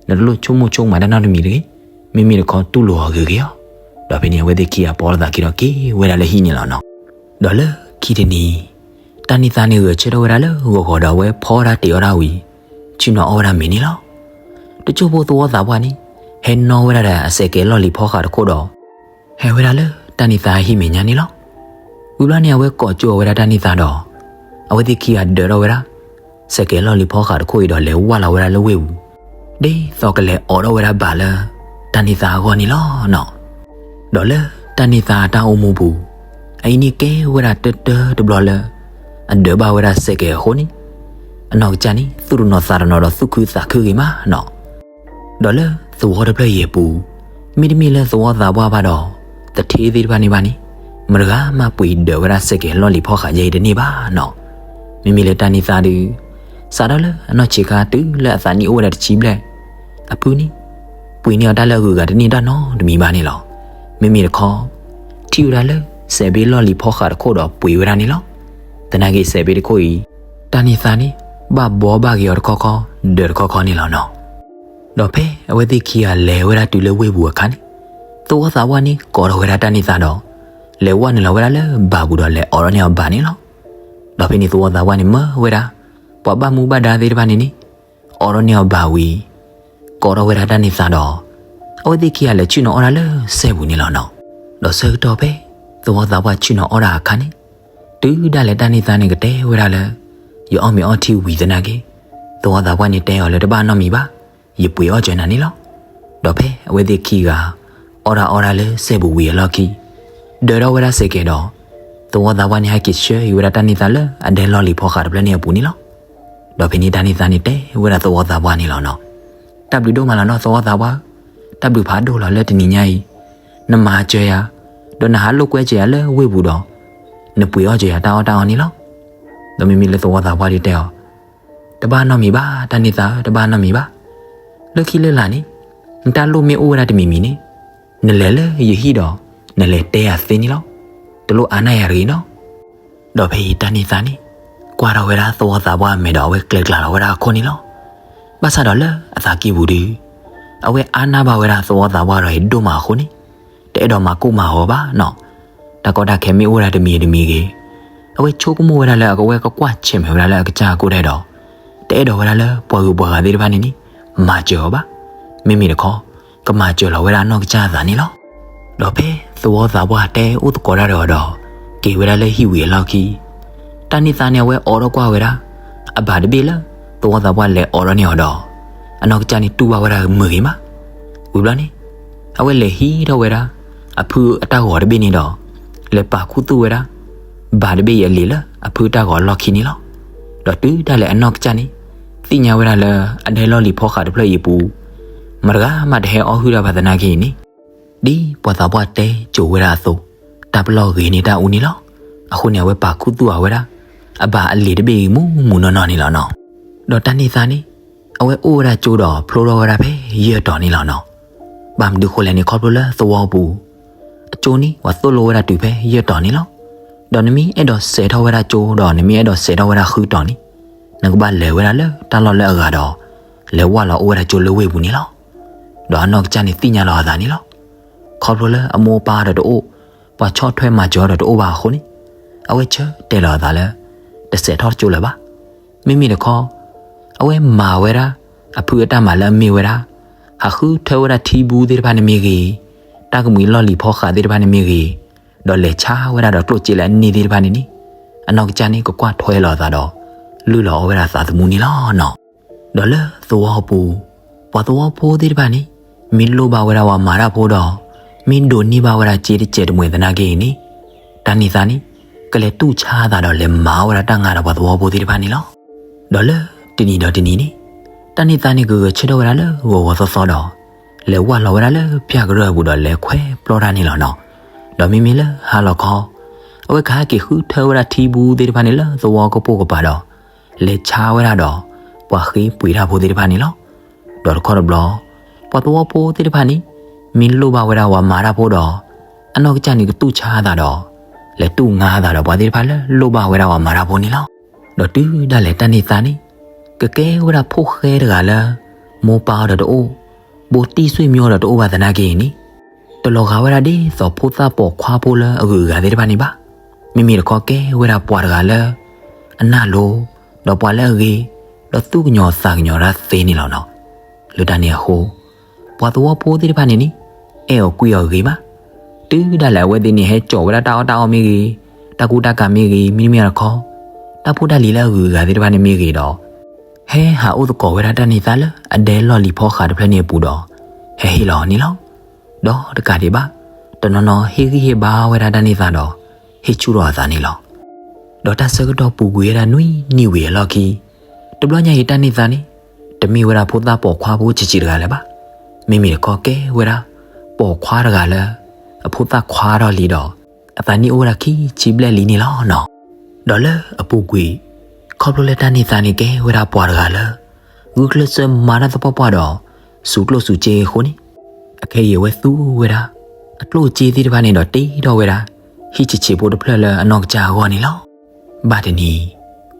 နတလိၣ်ဆိကမိၣ်ဆိကမးတၢ်နီတမံၤတဂ့ၤ, မ့မ့ၢ်တခီတူၢ်လိာ်အီၤဂ့ၤဂ့ၤအီၤ. ဒီးဖဲန့ၣ် အဝဲသ့ၣ်ခံဂၤပိာ်လိာ်သးခံဒီးက့ၤဝဲဒၣ်လၢဟံၣ်န့ၣ်လီၤနီၤ. ဒီးလၢခံတနံၤ တၢ်န့ၢ်သါန့ၣ်ဂဲၤဆၢထၢၣ်ဝဲဒၣ်လၢဂီၤဂီၤဒီးအဝဲဖီဒၣ်တ့ၢ်အီၣ်ဒၣ်ဝံၤ ဆ့ၣ်နီၤအီၣ်ဝဲဒၣ်မ့ၤန့ၣ်လီၤ. တစိၢ်ဖိသဝီသးပှၢ်န့ၣ် ဟဲနီၣ်ဝဲဒၣ်ဒီးအစဲးကဲလီၢ်လံၤဖီဃာ်တခိၣ်ဒီး ဟဲဝဲဒၣ်လၢတၢ်နံၤသးဟံၣ်မဲာ်ညါန့ၣ်လီၤ. ဝံၤဘျီန့ၣ် အဝဲကိးကၠိအီၤဝဲဒၣ်တၢ်နံၤသးဒီး အဝဲသ့ၣ်ခံဂၤဒၢးထီၣ်ဝဲဒၣ် စဲးကဲးလီၢ်လံၤဖီဃးတခိၣ်အံၤဒီး လဲၤဝၢ်လီၤဝဲဒၣ်လၢဝ့ၢ်ပူၤ ဒ်သိးကလဲၤအိးထီၣ်ဝဲဒၣ်ဘၣ်လၢ တၢ်နံၤသးအဂီၢ်န့ၣ်လီၤနီၤ. ဒီးလၢတၢ်နံၤသးအတၢ်အိၣ်မူပူၤ အအံၤန့ၣ်ကဲဝဲဒၣ်တၢတၢတဘျီလၢ အဒၢးဘၣ်ဝဲဒၣ်စဲးကဲးအဃိန့ၣ် အနီၢ်ကစၢ်န့ၣ် သူၣ်တနီၤသးတနီၤဒီးသူၣ်ခုသးခုဂ့ၤမးနီၤ. ဒီးလၢသဝီတဖျၢၣ်အံၤအပူၤ မ့တမ့ၢ်လၢသဝီသးပှၢ်ဘၣ်ဒီး သထ့သ့ၣ်တဖၣ်န့ၣ်ဘၣ်န့ၣ် မတဂၤမးပှ့ၤဒၢးဝဲဒၣ်စဲးကဲးလီၢ်လံၤဖီဃးယဲအံၤတန့ၢ်ဘၣ်နီၤ. မ့မ့ၢ်လၢတၢ်နံၤသးဒုး စးထီၣ်လၢအနီၢ်ဆံးခါတုၤလၢအသးနံၣ်အိၣ်ဝဲဒၣ်တဆံဘျဲၣ် အဖုန့ၣ် ပှ့ၤန့ၢ်အီၤတၢ်လၢအဂုၤအဂၤတန့ၢ်တၢ်နီတမံၤဘၣ်န့ၣ်လီၤ. မ့မ့ၢ်တခီ ထံၣ်ဝဲဒၣ်လၢ စဲးဘ့လီၢ်လံၤဖီဃးတခိၣ်ဒီးပှ့ၤဝဲဒၣ်န့ၣ်လီၤ. သနာ်က့စဲးဘ့တခိၣ်အံၤ တၢ်နံၤသးန့ၣ် ဘၣ်ဘှီဘၣ်က့ၤအီၤတခီခီ ဒၢးတခီခီန့ၣ်လီၤနီၤ. ဒီးဖဲအဝဲသ့ၣ်ခံဂၤလဲၤဝဲဒၣ်တုၤလၢဝ့ၢ်ပူၤအခါန့ၣ် သဝီသးပှၢ်န့ၣ် ကိးထီၣ်ဝဲဒၣ်တၢ်နံၤသးဒီး လဲၤဝၢ်နုာ်လီၤဝဲဒၣ်လၢဘၣ်ပူၤဒီးလဲၤအိးထီၣ်န့ၢ်အီၤဘၣ်န့ၣ်လီၤ. ဒီးဖဲန့ၣ်သဝီသးပှၢ်န့ၣ်မၢဝဲဒၣ် ပှၤဘၣ်မူဘၣ်ဒါသ့ၣ်တဖၣ်န့ၣ်န့ၣ် အိးထီၣ်န့ၢ်အီၤဘၣ်ဝံၤ ကိးထီၣ်ဝဲဒၣ်တၢ်နံၤသးဒီး အဝဲသ့ၣ်ခံဂၤလဲၤဆ့ၣ်နီၤအီၣ်တၢ်လၢစဲပူၤန့ၣ်လီၤနီၤ. ဒီးဆၢကတီၢ်ဖဲ သဝီသးပှၢ်ဆ့ၣ်နီၤအီၣ်တၢ်အခါန့ၣ် တုၤဒၣ်လဲာ်တၢ်နံၤသးန့ၣ်ကတဲဝဲဒၣ်လၢ ယအီၣ်မ့ၤအီထံဝံၤသနာ်က့ သဝီသးပှၢ်န့ၣ်တဲအီၤလၢတဘၣ်နီတမံၤဘၣ်, ယပှ့ၤအီၣ်စၢၤနၤန့ၣ်လီၤ. ဒီးဖဲအဝဲသ့ၣ်ခံဂၤ အီၣ်တၢ်အီတၢ်လၢစဲပူၤဝံၤအလီၢ်ခံ ဒၢထီၣ်ဝဲဒၣ်စဲးကဲးဒီး သဝီသးပှၢ်န့ၣ်ဟဲက့ၤဆှၢက့ၤဝဲဒၣ်တၢ်နံၤသးလၢအဒဲလီၢ်လံၤဖီဃးတဖျၢၣ်န့ၣ်အပူၤန့ၣ်လီၤ. ဒီးဖဲန့ၣ်တၢ်နံၤသးန့ၣ်တဲဝဲဒၣ်သဝီသးပှၢ်န့ၣ်လီၤနီၤ. တၢ်ဘျုးဒိၣ်မးလီၤနီၤသဝီသးပှၢ်, တၢ်ဘျုးဖးဒိၣ်လီၤလၢတနံၤညါအံၤ နမၤစၢၤယၤ, ဒီးနဟးလိာ်ကွဲစၢၤယၤလၢဝ့ၢ်ပူၤဒီး နပှ့ၤအီၣ်စၢၤယၤတၢ်အီၣ်တၢ်အီန့ၣ်လီၤ. ဒီးမ့မ့ၢ်လၢသဝီသးပှၢ်ဒုးတဲအီၤ, တဘၣ်နီတမံၤဘၣ်, တၢ်နံၤသးဧၢ, တဘၣ်နီတမံၤဘၣ်. လၢခံလၢလာ်န့ၣ် နတၢ်လိၣ်မ့ၢ်အိၣ်ဝဲဒၣ်တမံၤမံၤန့ၣ် နလဲၤလၢယဟံၣ်ဒီး နလဲၤတဲယၤသ့န့ၣ်လီၤ. တလိၣ်အါန့ၢ်ယၤတဂ့ၤနီၤ. ဒီးဖဲအံၤတၢ်နံၤသးန့ၣ် ကွၢ်ထီၣ်ဝဲဒၣ်သဝီသးပှၢ်အမဲာ်ဒီးအဝဲကျဲၤကျါလီၤဝဲဒၣ်အခိၣ်န့ၣ်လီၤ. ဘၣ်ဆၣ်ဒီးလၢအသးကံၢ်ပူၤဒုး အဝဲအါန့ၢ်ဘၣ်ဝဲဒၣ်သဝီသးပှၢ်ဒီးအံၤဒိၣ်မးအဃိန့ၣ် တအဲၣ်ဒိးမၤကိၢ်မၤဂီၤဘၣ်နီၤ. တၢ်ကီတၢ်ခဲမ့ၢ်အိၣ်ဝဲဒၣ်တမံၤတမံၤဂ့ၤ အဝဲဆိကမိၣ်ဝဲဒၣ်လၢအကဝဲကကွၢ်ဆဲးမဲာ်ဝဲဒၣ်လၢအကစၢ်အကိၢ်ဒဲးဒီး တအဲၣ်ဒိးဝဲဒၣ်လၢပှၤဂုၤပှၤဂၤသ့ၣ်တဖၣ်န့ၣ်န့ၣ် မၤစၢၤအီၤဘၣ်. မ့မ့ၢ်တခီ ကမၤစၢၤလီၤဝဲဒၣ်အနီၢ်ကစၢ်အသးန့ၣ်လီၤ. ဒီးဖဲသဝီသးပှၢ်တဲအိၣ်သကိးတၢ်ဒီးအီၤဒီး က့ၤဝဲဒၣ်လၢဟံၣ်ဝံၤအလီၢ်ခံ တၢ်နံၤသးန့ၣ် အဝဲအိးထီၣ်ကွၢ်ဝဲဒၣ် အဘၣ်တဘ့ၣ်လၢ သဝီသးပှၢ်လဲၤအိးထီၣ်န့ၢ်အီၤဒီး အနီၢ်ကစၢ်န့ၣ်တူၢ်ဘၣ်ဝဲဒၣ်မုာ်ဂ့ၤမး. ဝံၤဘျီန့ၣ် အဝဲလဲၤဟံးထီၣ်ဝဲဒၣ် အဖုအတၢ်ဂီၤတဘ့ၣ်န့ၣ်ဒီး လဲၤပာ်ခူသူၣ်ဝဲဒၣ် ဘၣ်တဘ့ၣ်အံၤအလံာ်လၢအဖုတၢ်ဂီၤအလီၢ်ခံန့ၣ်လီၤ. ဒီးတုၤဒၣ်လဲာ်အနီၢ်ကစၢ်န့ၣ် သ့ၣ်ညါဝဲဒၣ်လၢအဒဲလီၢ်လံၤဖီဃးတဖျၢၣ်အံၤအပူၤ မတဂၤမးတဟဲအီၣ်ဟုၣ်တၢ်ဘၣ်သနာ်က့အံၤန့ၣ် ဒ်ပှၤသးပှၢ်တဲစိၤဝဲဒၣ်အသိး တၢ်ပလီၢ်ဂ့ၤန့ၢ်တၢ်အူန့ၣ်လီၤ. အဃိန့ၣ် အဝဲပာ်ခူသူၣ်အဝဲဒၣ် အဘၣ်အလံာ်တဘ့ၣ်အံၤမူးမူးနီၢ်နီၢ်န့ၣ်လီၤနီၤ. ဒီးတၢ်နံၤသးန့ၣ် အဝဲအိၣ်ဝဲဒၣ်ကၠိဒီးဖျိထီၣ်ဝဲဒၣ်ဖဲယဲၢ်တီၤန့ၣ်လီၤနီၤ. ဘၣ်မနုၤဃိလဲၣ်န့ၣ် ခီဖျိလၢသဝီပူၤ အကၠိန့ၣ် ပှၤသိၣ်လိဝဲဒၣ်တုၤဖဲယဲၢ်တီၤန့ၣ်လီၤ. ဒီးနမ့ၢ်အဲၣ်ဒိးစဲးထီၣ်ဝဲဒၣ်ကၠိဒီးနမ့ၢ်အဲၣ်ဒိးစဲးထီၣ်ဝဲဒၣ်ဃုတီၤန့ၣ် နကဘၣ်လဲၤဝဲဒၣ်လၢတၢ်လီၢ်လၢအဂၤဒီး လဲၤဝၢ်လီၤအိၣ်ဝဲဒၣ်ကၠိလၢဝ့ၢ်ပူၤန့ၣ်လီၤ. ဒီးအနီၢ်ကစၢ်န့ၣ်သ့ၣ်ညါလီၤအသးန့ၣ်လီၤ. ခီဖျိလၢအမိၢ်အပၢ်ဒီးတအိၣ်, ပှၤဆီၣ်ထွဲမၤစၢၤအီၤဒီးတအိၣ်ဘၣ်အဃိန့ၣ် အဝဲဆၢတဲာ်လီၤအသးလၢ တစဲးထီၣ်ကၠိလၢၤဘၣ်. မ့မ့ၢ်တခီ အဝဲမၤဝဲဒၣ် အဖုအတၢ်မၤလၢအမ့ၢ်ဝဲဒၣ် ဟးဃုထၢဝဲဒၣ်ထံဘူသ့ၣ်တဖၣ်န့ၣ်မ့ၢ်ဂ့ၤ, တၢ်ကမှံၤလီၢ်လံၤဖီဃးသ့ၣ်တဖၣ်န့ၣ်မ့ၢ်ဂ့ၤ, ဒီးလဲၤဆါဝဲဒၣ်ဒီးကျိၣ်စ့လၢအန့ၢ်သ့ၣ်တဖၣ်န့ၣ်န့ၣ် အနီၢ်ကစၢ်န့ၣ်ကကွၢ်ထွဲလီၤအသးဒီး လုၢ်လီၤအီၣ်ဝဲဒၣ်သးသမူန့ၣ်လီၤနီၤ. ဒီးလၢသဝီပူၤ ပှၤသဝီဖိသ့ၣ်တဖၣ်န့ၣ် မ့ၢ်လိၣ်ဘၣ်ဝဲဒၣ်ပှၤမၤတၢ်ဖိဒီး မ့ၢ်ဒိးန့ၢ်ဘၣ်ဝဲဒၣ်စ့တစဲးတမှဲာ်သနာ်က့အံၤန့ၣ် တၢ်နံၤသးန့ၣ် ကလဲၤတူၢ်ဆါအသးဒီးလဲၤမၤအီၣ်ဝဲဒၣ်တၢ်ငါဒီးပှၤသဝီဖိသ့ၣ်တဖၣ်န့ၣ်လီၤ. ဒီးလၢတနံၤဒီးတနံၤန့ၣ် တၢ်နံၤသးန့ၣ်ကဂဲၤဆၢထၢၣ်ဝဲဒၣ်လၢဂီၤဂီၤသီသီဒီး လဲၤဝၢ်လီၤဝဲဒၣ်လၢဖၠၣ်ကရၢၢ်အပူၤဒီးလဲၤခွဲပျီတၢ်န့ၣ်လီၤနီၤ. ဒီးမ့မ့ၢ်လၢဟါလီၤခီ အဝဲကဟဲက့ၤဃုထၢဝဲဒၣ်ထံဘူသ့ၣ်တဖၣ်န့ၣ်လၢသဝီကပိာ်ကပၤဒီး လဲၤဆါဝဲဒၣ်ဒီး ပှၤဃ့ပှ့ၤတၢ်ဖိသ့ၣ်တဖၣ်န့ၣ်လီၤ. ဒီးတခီတဘျီ ပှၤသဝီဖိသ့ၣ်တဖၣ်န့ၣ် မ့ၢ်လိၣ်ဘၣ်ဝဲဒၣ်ပှၤမၤတၢ်ဖိဒီး အနီၢ်ကစၢ်န့ၣ်ကတူၢ်ဆါအသးဒီး လဲၤတူၢ်ငါအသးဒီးပှၤသ့ၣ်တဖၣ်လၢလိၣ်ဘၣ်ဝဲဒၣ်ပှၤမၤတၢ်ဖိန့ၣ်လီၤ. ဒီးတုၤဒၣ်လဲာ်တၢ်နံၤသးန့ၣ် ကကဲဝဲဒၣ်ဖိၣ်ဃဲတဂၤလၢ မိၢ်ပၢ်အီၤဒီးတအိၣ်, ဘိတံၢ်ဆွေမျိုးအီၤဒီးတအိၣ်ဘၣ်သနာ်က့အံၤန့ၣ် တလီၤဂာ်ဝဲဒၣ်ဒ်သိးဖိသၣ်ပိာ်ခွါဖိလၢအဂုၤအဂၤသ့ၣ်တဖၣ်န့ၣ်ဘၣ်. မ့မ့ၢ်တခီကဲဝဲဒၣ်ပှၤတဂၤလၢ အနၢ်လိၤ, ဒီးပှၤလၢအဂ့ၤ, ဒီးသူၣ်ကညီၤသးကညီၤတၢ်သ့န့ၣ်လီၤနီၤ. လၢတၢ်န့ၣ်အဃိ ပှၤသဝီဖိသ့ၣ်တဖၣ်န့ၣ်န့ၣ် အဲၣ်အီၤကွံအီၤဂ့ၤမး, တုၤဒၣ်လဲာ်အဝဲသ့ၣ်န့ၣ် ဟဲကၠီၣ်ဝဲဒၣ်တၢ်အီၣ်တၢ်အီမ့ၢ်ဂ့ၤ, တၢ်ကူတၢ်ကၤမ့ၢ်ဂ့ၤ, မ့တမ့ၢ်တခီ တၢ်ဖိတၢ်လံၤလၢအဂုၤအဂၤသ့ၣ်တဖၣ်န့ၣ်မ့ၢ်ဂ့ၤဒီး ဟဲဟးအိၣ်သကိးဝဲဒၣ်တၢ်န့ၢ်သါလၢအဒဲလီၢ်လံၤဖီဃးတဖျၢၣ်န့ၣ်အပူၤဒီး ဟဲဟ့ၣ်လီၤအီၤန့ၣ်လီၤ. ဒီးတကးဒံးဘၣ်, တနီၤနီၤဟ့ၣ်ဂံၢ်ဟ့ၣ်ဘါဝဲဒၣ်တၢ်န့ၢ်သါဒီး ဟ့ၣ်ဆူၣ်ထီၣ်အသးန့ၣ်လီၤ. ဒီးတၢ်ဆၢကတီၢ်ပူၤကွံာ်ဝဲဒၣ်နွံနံၣ်ဝံၤအလီၢ်ခံ တဘျီညါအံၤတၢ်န့ၢ်သါန့ၣ် တမ့ၢ်ဝဲဒၣ်ဖိသၣ်ပိာ်ခွါဖိဆံးဆံးတဂၤလၢၤဘၣ်. မ့မ့ၢ်တခီကဲဝဲဒၣ် ပိာ်ခွါတဂၤလၢ အဖိသၣ်ခွါထီၣ်လံဒီး အသးနံၣ်အိၣ်ဝဲဒၣ်ခံဆံဘျဲၣ်လံန့ၣ်လီၤနီၤ. ဒီးလၢအပူၤကွံာ် ခီဖျိလၢတၢ်န့ၢ်သါန့ၣ်ကဲဝဲဒၣ်ပှၤတဂၤလၢ ဂုာ်ကျဲးစၢးမၤတၢ်သပှၢ်ပှၢ်ဒီး စူးကျိၣ်စူးစ့အဃိန့ၣ် အခဲအံၤအဝဲသူဝဲဒၣ် အကျိၣ်အစ့သ့ၣ်တဖၣ်န့ၣ်ဒီးတ့ထီၣ်ဝဲဒၣ် ဟံၣ်ဆံးဆံးဖိတဖျၢၣ်လၢအနီၢ်ကစၢ်အဂီၢ်န့ၣ်လီၤ. ဘၣ်တနံၤ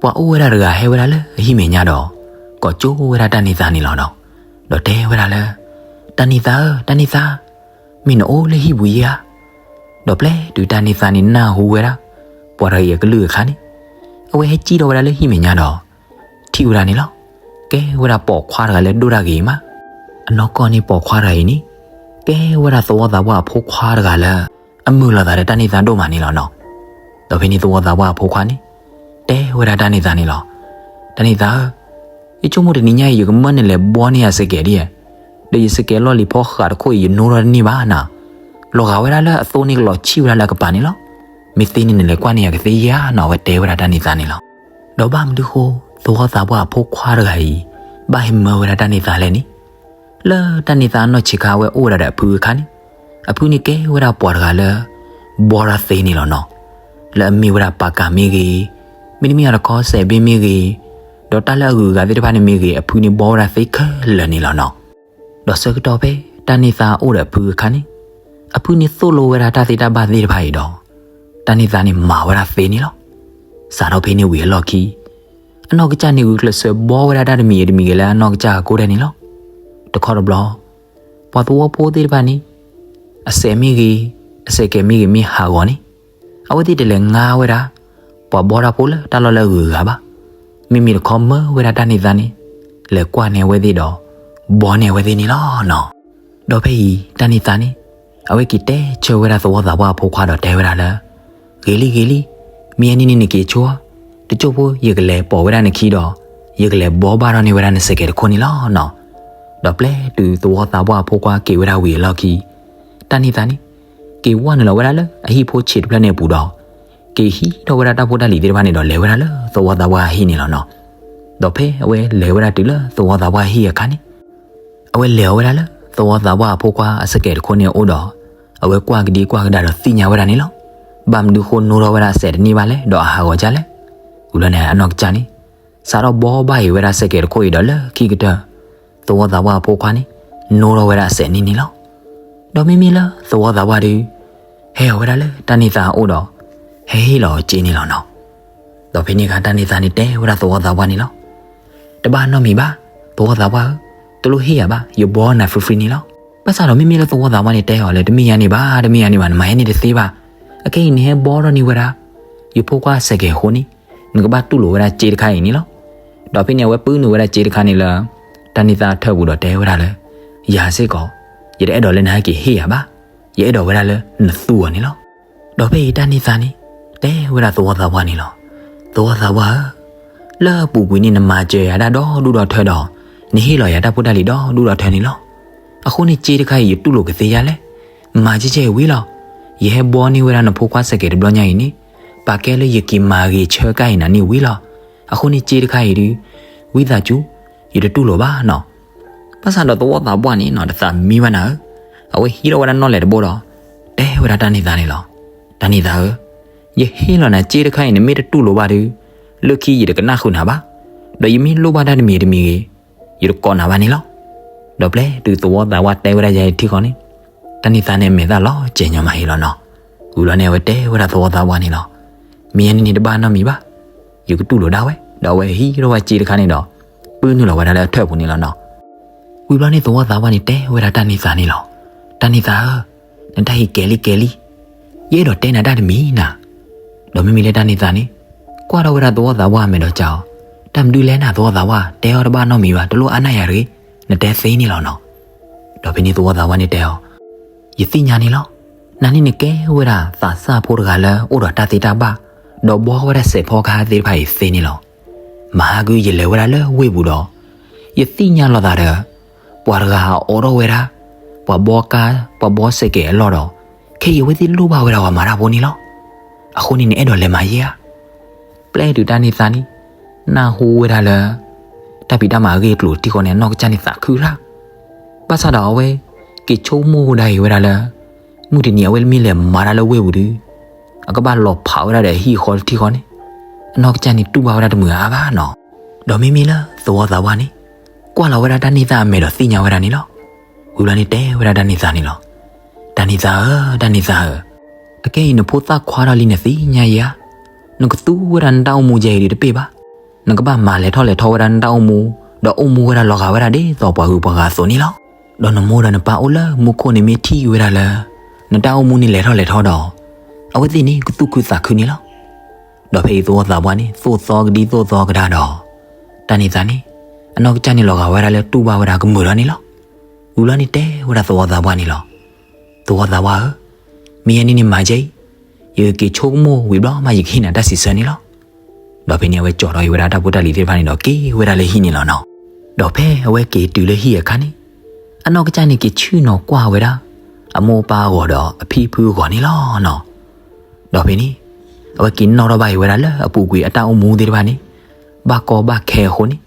ပှၤအိၣ်ဝဲဒၣ်တဂၤဟဲဝဲဒၣ်လၢအဟံၣ်မဲာ်ညါဒီး ကိးကၠိဝဲဒၣ်တၢ်န့ၢ်သါန့ၣ်လီၤနီၤ. ဒီးတဲဝဲဒၣ်လၢ တၢ်န့ၢ်သါဧၢ, တၢ်န့ၢ်သါ, မ့ၢ်နအိၣ်လၢဟံၣ်ပူၤယဲဧါ. ဒီးပျဲတုၤတၢ်န့ၢ်သါန့ၣ်နၢ်ဟူဝဲဒၣ် ပှၤတဂၤအံၤအကလုၢ်အခါန့ၣ် အဝဲဟဲစံၣ်ထီၣ်ဝဲဒၣ်လၢဟံၣ်မဲာ်ညါဒီး ထံၣ်ဝဲဒၣ်န့ၣ်လီၤ. ကဲဝဲဒၣ်ပိာ်ခွါတဂၤလၢဒိၣ်တၢ်ဂ့ၤမး, အနီၢ်ကီၢ်န့ၣ်ပိာ်ခွါတဂၤအံၤန့ၣ် ကဲဝဲဒၣ်သဝီသးပှၢ်အဖိခွါတဂၤလၢ အမုာ်လိာ်သးဒီးတၢ်န့ၢ်သါဒိၣ်မးန့ၣ်လီၤနီၤ. ဒီးဖဲန့ၣ်သဝီသးပှၢ်အဖိခွါန့ၣ် တဲဝဲဒၣ်တၢ်န့ၢ်သါန့ၣ်လီၤ. တၢ်န့ၢ်သါဧၢ, ယဆိကမိၣ်တနံၤညါအံၤ ယကမၢနလဲၤဘှီန့ၢ်ယၤစဲးကဲးဒ်ဧါ, ဒီးယစဲးကဲးလီၢ်လံၤဖီဃးတခိၣ်အံၤ ယနိထီၣ်တန့ၢ်ဘၣ်နၤ. လီၤဂာ်ဝဲဒၣ်လၢအသိန့ၣ်ကလီၤဆံၣ်ဝဲဒၣ်လၢအကပၤန့ၣ်လီၤ. မ့ၢ်သ့န့ၣ်နလဲၤကွၢ်န့ၢ်ယၤကသ့ဧါနီၤ, အဝဲတဲဝဲဒၣ်တၢ်န့ၢ်သါန့ၣ်လီၤ. ဒီးဘၣ်မနုၤဃိ သဝီသးပှၢ်အဖိခွါတဂၤအံၤ ဘၣ်ဟဲမၢဝဲဒၣ်တၢ်န့ၢ်သါလဲၣ်န့ၣ် လၢတၢ်န့ၢ်သါအနီၢ်ဆံးခါအဝဲအိၣ်ဝဲဒၣ်ဒီးအဖုအခါန့ၣ်, အဖုန့ၣ်ကဲဝဲဒၣ်ပှၤတဂၤလၢ ဘှီတၢ်သ့န့ၣ်လီၤနီၤ. လၢအမ့ၢ်ဝဲဒၣ်ပာ်ကၤမ့ၢ်ဂ့ၤ, မ့တမ့ၢ်တခီစဲးဘ့ၣ်မ့ၢ်ဂ့ၤ, ဒီးတၢ်လၢအဂုၤအဂၤသ့ၣ်တဖၣ်န့ၣ်မ့ၢ်ဂ့ၤ အဖုန့ၣ်ဘှီဝဲဒၣ်သ့ခဲလၢာ်န့ၣ်လီၤနီၤ. ဒီးဆၢကတီၢ်ဖဲတၢ်န့ၢ်သါအိၣ်ဒီးအဖုအခါန့ၣ်, အဖုန့ၣ်သိၣ်လိဝဲဒၣ်တၢ်သ့တၢ်ဘၣ်သ့ၣ်တဖၣ်အံၤဒီး တၢ်န့ၢ်သါန့ၣ်မၤဝဲဒၣ်သ့န့ၣ်လီၤ. စးထီၣ်ဖဲန့ၣ်ဝံၤအလီၢ်ခံ အနီၢ်ကစၢ်န့ၣ် ဂုာ်ကျဲးစၢးဘှီဝဲဒၣ်တၢ်တမံၤအံၤတမံၤဂ့ၤလၢအနီၢ်ကစၢ်အကိးဒဲးန့ၣ်လီၤ. တခီတဘျီ ပှၤသဝီဖိသ့ၣ်တဖၣ်န့ၣ် အစဲးမ့ၢ်ဂ့ၤ, အစဲးကဲးမ့ၢ်ဂ့ၤ မ့ၢ်ဟးဂီၤန့ၣ်, အဝဲသ့ၣ်တလဲၤငါဝဲဒၣ် ပှၤဘှီတၢ်ဖိလၢတၢ်လီၢ်လၢအဂုၤအဂၤဘၣ်. မ့မ့ၢ်တခီမၢဝဲဒၣ်တၢ်န့ၢ်သါန့ၣ် လဲၤကွၢ်န့ၢ်အဝဲသ့ၣ်ဒီး ဘှီန့ၢ်အဝဲသ့ၣ်န့ၣ်လီၤနီၤ. ဒီးဖဲအံၤတၢ်န့ၢ်သါန့ၣ် အဝဲက့ၤတဲဆၢဝဲဒၣ်သဝီသးပှၢ်အဖိခွါဒီးတဲဝဲဒၣ်လၢ ဂ့ၤလံဂ့ၤလံ, မ့ၢ်အနံၤန့ၣ်နက့ၤဆိဧါ, တကၠိၢ်ဖိယကလဲၤပိာ်ဝဲဒၣ်နခံဒီး ယကလဲၤဘှီဘၣ်ထီၣ်န့ၢ်ဝဲဒၣ်နစဲးကဲးတခိၣ်န့ၣ်လီၤနီၤ. ဒီးပျဲတုၤသဝီသးပှၢ်အဖိခွါက့ၤဝဲဒၣ်ဝံၤအလီၢ်ခံ တၢ်န့ၢ်သါန့ၣ် က့ၤဝဲနုာ်လီၤဝဲဒၣ်လၢအဟံၣ်ဖိဆံးတဖျၢၣ်န့ၣ်အပူၤဒီး က့ၤဟံးထီၣ်ဝဲဒၣ်တၢ်ဖိတၢ်လံၤသ့ၣ်တဖၣ်န့ၣ်ဒီး လဲၤဝဲဒၣ်လၢသဝီသးပှၢ်အဟံၣ်န့ၣ်လီၤနီၤ. ဒီးဖဲအဝဲလဲၤဝဲဒၣ်တုၤလၢသဝီသးပှၢ်အဟံၣ်အခါန့ၣ် အဝဲလဲၤအီၤဝဲဒၣ်လၢသဝီသးပှၢ်အဖိခွါအစဲးကဲးတခိၣ်န့ၣ်အအိၣ်ဒီး အဝဲကွၢ်ကဒံကွၢ်ကဒါဒီးသ့ၣ်ညါဝဲဒၣ်န့ၣ်လီၤ. ဘၣ်မနုၤဃိနိထီၣ်ဝဲဒၣ်အစဲးတန့ၢ်ဘၣ်လဲၣ် ဒီးအဟးဂီၤဒ်လဲၣ်. ဝံၤလီၤန့ၣ် အနီၢ်ကစၢ်န့ၣ် စးထီၣ်ဘှီဘၣ်အံၤဝဲဒၣ်စဲးကဲးတခိၣ်အံၤဒီးလၢခံကတၢၢ် သဝီသးပှၢ်အဖိခွါန့ၣ် နိထီၣ်ဝဲဒၣ်အစဲးန့ၣ်န့ၣ်လီၤ. ဒီးမ့မ့ၢ်လၢသဝီသးပှၢ်ဒီး ဟဲအီၤဝဲဒၣ်လၢတၢ်န့ၢ်သါအအိၣ်ဒီး ဟဲဟ့ၣ်လီၤအီၤစ့န့ၣ်လီၤနီၤ. ဒီးဖဲန့ၣ်အခါတၢ်န့ၢ်သါန့ၣ်တဲဝဲဒၣ်သဝီသးပှၢ်န့ၣ်လီၤ. တဘၣ်နီတမံၤဘၣ်, သဝီသးပှၢ်ဧၢ, တလိၣ်ဟ့ၣ်ယၤဘၣ်, ယဘှီနၤ free free န့ၣ်လီၤ. ဘၣ်ဆၣ်ဒီးမ့မ့ၢ်လၢသဝီသးပှၢ်န့ၣ်တဲအီၤလၢ တမ့ၢ်ယါန့ၣ်ဘၣ်, တမ့ၢ်ယါန့ၣ်ဘၣ်, နမၤဟဲန့ၣ်တသ့ဘၣ်. အခဲအံၤနဟဲဘှီထီၣ်န့ၢ်ဝဲဒၣ် ယဖိခွါစဲးကဲးအဃိန့ၣ် နကဘၣ်တူၢ်လိာ်ဝဲဒၣ်စ့တခါအံၤန့ၣ်လီၤ. ဒီးဖဲန့ၣ်အဝဲပုၢ်နုာ်ဝဲဒၣ်စ့တခါန့ၣ်လၢ တၢ်န့ၢ်သါအထၢၣ်ပူၤဒီးတဲဝဲဒၣ်လၢ ယၤစ့ၢ်ကီး ယတအဲၣ်ဒိးလၢနဟဲက့ၤဟ့ၣ်ယၤဘၣ်, ယအဲၣ်ဒိးဝဲဒၣ်လၢနသူအီၤန့ၣ်လီၤ. ဒီးဖဲအံၤတၢ်န့ၢ်သါန့ၣ် တဲဝဲဒၣ်သဝီသးပှၢ်န့ၣ်လီၤ. သဝီသးပှၢ်ဧၢ, လၢအပူၤကွံာ်န့ၣ်နမၤစၢၤယၤတၢ်ဒီဒူၣ်ဒီထၢဒီး နဟ့ၣ်လီၤယၤတၢ်ဖိတၢ်လံၤဒီဒူၣ်ဒီထၢန့ၣ်လီၤ. အဃိန့ၣ်စ့တခါအံၤယတူၢ်လိာ်ကသ့ဧါလဲၣ်. မၤကဲကဲအံၤဝံၤလီၤ. ယဟဲဘှီန့ၢ်ဝဲဒၣ်နဖိခွါစဲးကဲးတဘျီညါအံၤန့ၣ် ပာ်ကဲလၢယက့ၤမၤဂ့ၤဆၢကါအံၤနၤန့ၣ်ဝံၤလီၤ. အဃိန့ၣ်စ့တခါအံၤဒုး ဝံသးစူၤ ယတတူၢ်လိာ်ဘၣ်နီၤ. ဘၣ်ဆၣ်ဒီးသဝီသးပှၢ်န့ၣ်နီၤ တသးမံဘၣ်နၤဧၢ, အဝဲဟံးထီၣ်ဝဲဒၣ်နီၣ်လဲၣ်တဘိဒီး တဲဝဲဒၣ်တၢ်န့ၢ်သါန့ၣ်လီၤ. တၢ်န့ၢ်သါဧၢ, ယဟ့ၣ်လီၤနၤစ့တခါအံၤ နမ့ၢ်တတူၢ်လိာ်ဘၣ်ဒီး လၢခံယတကနၣ်ဃုာ်နၤဘၣ်, ဒီးယမ့ၢ်လိၣ်ဘၣ်တၢ်တမံၤတမံၤဂ့ၤ ယတကိးနၤဘၣ်န့ၣ်လီၤ. ဒီးပျဲတုၤသဝီသးပှၢ်တဲဝဲဒၣ်ယၤအံၤထံဃီန့ၣ် တၢ်န့ၢ်သါန့ၣ်အမဲာ်သၣ်လီၤစဲၤညီမးဟ့လီၤနီၤ. ဝံၤလီၤန့ၣ် အဝဲတဲဝဲဒၣ်သဝီသးပှၢ်န့ၣ်လီၤ. မ့ၢ်ယါန့ၣ်န့ၣ်တဘၣ်နီတမံၤဘၣ်, ယကတူၢ်လိာ်ဒၣ်ဝဲ, ဒီးအဝဲဟံးထီၣ်ဝဲစ့တခါန့ၣ်ဒီး ပုၢ်နုာ်လီၤဝဲဒၣ်လၢအထၢၣ်ပူၤန့ၣ်လီၤနီၤ. ဝံၤဘျီန့ၣ်သဝီသးပှၢ်န့ၣ်တဲဝဲဒၣ်တၢ်န့ၢ်သါန့ၣ်လီၤ. တၢ်န့ၢ်သါဧၢ, နတၢ်ဟံၣ်ကဲၤလံကဲၤလံ, ယအဲၣ်ဒိးတဲနၤတၢ်တမံၤနၤ. ဒီးမ့မ့ၢ်လၢတၢ်န့ၢ်သါန့ၣ် ကွၢ်ထီၣ်ဝဲဒၣ်သဝီသးပှၢ်အမဲာ်ဒီးစံးအီၤ, တၢ်မနုၤလဲၣ်နၤသဝီသးပှၢ်, တဲအီၤတဘၣ်နီတမံၤဘၣ်, တလိၣ်အါနၢ်ယၤတဂ့ၤ, နတဲသ့န့ၣ်လီၤနီၤ. ဒီးဖဲန့ၣ်သဝီသးပှၢ်န့ၣ်တဲအီၤ, ယသ့ၣ်ညါန့ၣ်လီၤ. နၤန့ၣ်နကဲဝဲဒၣ်သးစၢ်ဖိတဂၤလၢအိၣ်ဒီးတၢ်သ့တၢ်ဘၣ်, ဒီးဘှီဝဲဒၣ်စဲးဖီကဟၣ်သ့ၣ်တဖၣ်အံၤသ့န့ၣ်လီၤ. မဟါကုယလဲၤဝဲဒၣ်လၢဝ့ၢ်ပူၤဒီး ယသ့ၣ်ညါလိာ်သးဒီး ပှၤတဂၤအအိးထီၣ်ဝဲဒၣ် ပှၤဘှီကါ ပှၤဘှီစဲးကဲးအလီၢ်ဒီး ခဲအံၤအဝဲသ့ၣ်လိၣ်ဘၣ်ဝဲဒၣ်ပှၤမၤတၢ်ဖိန့ၣ်လီၤ. အဃိန့ၣ်နအဲၣ်ဒိးလဲၤမၤယဲဧါ. ပျဲတုၤတၢ်န့ၢ်သါန့ၣ် နၢ်ဟူဝဲဒၣ်လၢ တၢ်ဖံးတၢ်မၤအဂ့ၢ်အကျိၤထံဃီန့ၣ် အနီၢ်ကစၢ်န့ၣ်သးခုရၣ်. ဘၣ်ဆၣ်ဒီးအဝဲ က့ၤဆိကမိၣ်ဒၣ်အံၤဝဲဒၣ်လၢ မုၢ်တနံၤအဝဲမ့ၢ်လဲၤမၤတၢ်လၢဝ့ၢ်ပူၤဒီး အကဘၣ်လီၤဖးဝဲဒၣ်ဒီးအဟံၣ်အဃီတထံဃီန့ၣ် အနီၢ်ကစၢ်န့ၣ်တူၢ်ဘၣ်ဝဲဒၣ်တမုာ်အါဘၣ်နီၤ. ဒီးမ့မ့ၢ်လၢသဝီသးပှၢ်န့ၣ် ကွၢ်လီၤဝဲဒၣ်တၢ်န့ၢ်သါအမဲာ်ဒီးသ့ၣ်ညါဝဲဒၣ်န့ၣ်လီၤ. ဝံၤဘျီန့ၣ်တဲဝဲဒၣ်တၢ်န့ၢ်သါန့ၣ်လီၤ. တၢ်န့ၢ်သါဧၢ, တၢ်န့ၢ်သါဧၢ, အကဲအံၤနဖိသၣ်ခွါထီၣ်လံနသ့ၣ်ညါယဲဧါ. နကသူဝဲဒၣ်နတၢ်အိၣ်မူယဲအံၤဒီးတပ့ၢ်ဘၣ်. နကဘၣ်မၤလဲၤထီၣ်လဲၤထီဝဲဒၣ်နတၢ်အိၣ်မူ ဒီးအိၣ်မူဝဲဒၣ်လီၤဂာ်ဝဲဒၣ်ဒ်သိးပှၤဂုၤပှၤဂၤအသိးန့ၣ်လီၤ. ဒီးနမိၢ်ဒီးနပၢ်အိၣ်လၢမူခိၣ်န့ၣ်မ့ၢ်ထံၣ်ဝဲဒၣ်လၢ နတၢ်အိၣ်မူန့ၣ်လဲၤထီၣ်လဲၤထီဒီး အဝဲသ့ၣ်န့ၣ်ကသူၣ်ခုသးခုန့ၣ်လီၤ. ဒီးဖဲအံၤသဝီသးပှၢ်န့ၣ် သိၣ်သီကဒံသိၣ်သီကဒါဒီး တၢ်န့ၢ်သါန့ၣ် အနီၢ်ကစၢ်န့ၣ်လီၤဂာ်ဝဲဒၣ်လၢတူၢ်ဘၣ်ဝဲဒၣ်ကမုာ်ထီၣ်န့ၣ်လီၤ. ဝံၤဘျီန့ၣ်တဲဝဲဒၣ်သဝီသးပှၢ်န့ၣ်လီၤ. သဝီသးပှၢ်ဧၢ, မ့ၢ်ယဲန့ၣ်န့ၣ်မၤကဲအံၤ, ယကက့ၤဆိကမိၣ်ဝံၤဘျီမးယကဟ့ၣ်နၤတၢ်စံးဆၢန့ၣ်လီၤ. ဒီးဖဲန့ၣ်အဝဲကၠီၤထီၣ်အံၤဝဲဒၣ်တၢ်ဖိတၢ်လံၤသ့ၣ်တဖၣ်န့ၣ်ဒီးက့ၤဝဲဒၣ်လၢဟံၣ်န့ၣ်လီၤနီၤ. ဒီးဖဲအဝဲက့ၤတုၤလၢဟံၣ်အခါန့ၣ် အနီၢ်ကစၢ်န့ၣ်က့ၤဆ့ၣ်နီၤကွၢ်ဝဲဒၣ် အမိၢ်အပၢ်အဂီၤဒီးအဖံအဖုအဂီၤန့ၣ်လီၤနီၤ. ဒီးဖဲန့ၣ် အဝဲက့ၤနီၣ်ထီၣ်ဘၣ်အံၤဝဲဒၣ်လၢအပူၤကွံာ်အတၢ်အိၣ်မူသ့ၣ်တဖၣ်န့ၣ် ဘၣ်ကီဘၣ်ခဲအဃိန့ၣ်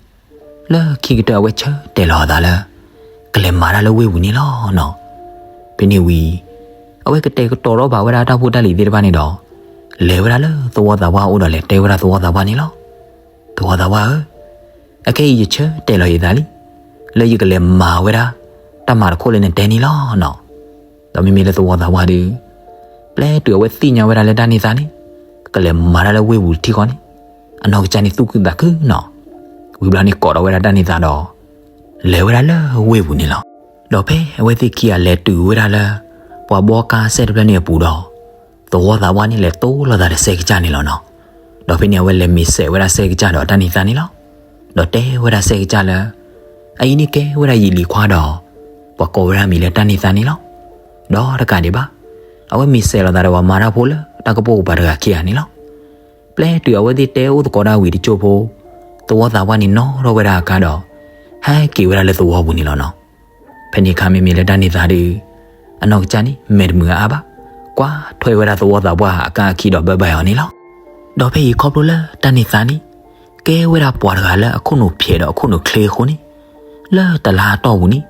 လၢခံကတၢၢ်အဝဲဆၢတဲာ်လီၤအသးလၢ ကလဲၤမၤတၢ်လၢဝ့ၢ်ပူၤန့ၣ်လီၤနီၤ. ဖဲန့ၣ်ဝံၤ အဝဲကတဲာ်ကတီၤထီၣ်ဘၣ်ဝဲဒၣ်တၢ်ဖိတၢ်လံၤသ့ၣ်တဖၣ်န့ၣ်ဒီး လဲၤဝဲဒၣ်လၢသဝီသးပှၢ်အအိၣ်ဒီးလဲၤတဲဝဲဒၣ်သဝီသးပှၢ်န့ၣ်လီၤ. သဝီသးပှၢ်ဧၢ, အခဲအံၤယဆၢတဲာ်လီၤယသးလံ, လၢယကလဲၤမၤဝဲဒၣ် တၢ်မၤတခီလၢနတဲန့ၣ်လီၤနီၤ. ဒီးမ့မ့ၢ်လၢသဝီသးပှၢ်ဒီး ပျဲတုၤအဝဲသ့ၣ်ညါဝဲဒၣ်လၢတၢ်န့ၢ်သါန့ၣ် ကလဲၤမၤတၢ်လၢဝ့ၢ်ပူၤတထံဃီန့ၣ် အနီၢ်ကစၢ်န့ၣ်သူၣ်ခုသးခုနီၤ. ဝံၤဘျီန့ၣ်ကိးထီၣ်ဝဲဒၣ်တၢ်န့ၢ်သါဒီး လဲၤဝဲဒၣ်လၢဝ့ၢ်ပူၤန့ၣ်လီၤ. ဒီးဖဲအဝဲသ့ၣ်ခံဂၤလဲၤတုၤဝဲဒၣ်လၢ ပှၤဘှီကါစဲတဖျၢၣ်န့ၣ်အပူၤဒီး သဝီသးပှၢ်န့ၣ်လဲၤတိလိာ်သးဒီးစဲကစၢ်န့ၣ်လီၤနီၤ. ဒီးဖဲန့ၣ်အဝဲလဲၤမ့ၢ်စဲးဝဲဒၣ်စဲကစၢ်ဒီးတၢ်န့ၢ်သါန့ၣ်လီၤ. ဒီးတဲဝဲဒၣ်စဲကစၢ်လၢ အအံၤန့ၣ်ကဲဝဲဒၣ်ယလံၤခွါဒီး ပှၤကိးဝဲဒၣ်မံၤလၢတၢ်န့ၢ်သါန့ၣ်လီၤ. ဒီးတကးဒံးဘၣ် အဝဲမ့ၢ်စဲးလီၤသးဒီးပှၤမၤတၢ်ဖိလၢတၢ်ကပိာ်ကပၤတဂၤခံဂၤန့ၣ်လီၤ. ပျဲတုၤအဝဲသ့ၣ်တဲအိၣ်သကိးဒၣ်ဝံၤတကၠိဖိ သဝီသးပှၢ်န့ၣ်နီၣ်ထီၣ်ဝဲဒၣ်အခါဒီး ဟဲက့ၤဝဲဒၣ်လၢသဝီပူၤန့ၣ်လီၤနီၤ. ဖဲန့ၣ်အခါမ့မ့ၢ်လၢတၢ်န့ၢ်သါဒီး အနီၢ်ကစၢ်န့ၣ် မဲာ်တမုာ်အါအါဘၣ်, ကွၢ်ထွဲဝဲဒၣ်သဝီသးပှၢ်အကါအခံဒီးဘၢဘၢအီၤန့ၣ်လီၤ. ဒီးဖဲအံၤခီဖျိလၢတၢ်န့ၢ်သါန့ၣ် ကဲဝဲဒၣ်ပှၤတဂၤလၢအခိၣ်နူာ်ဖျဲးဒီးအခိၣ်နူာ်ချ့အဃိန့ၣ် လၢတလါအတီၢ်ပူၤန့ၣ်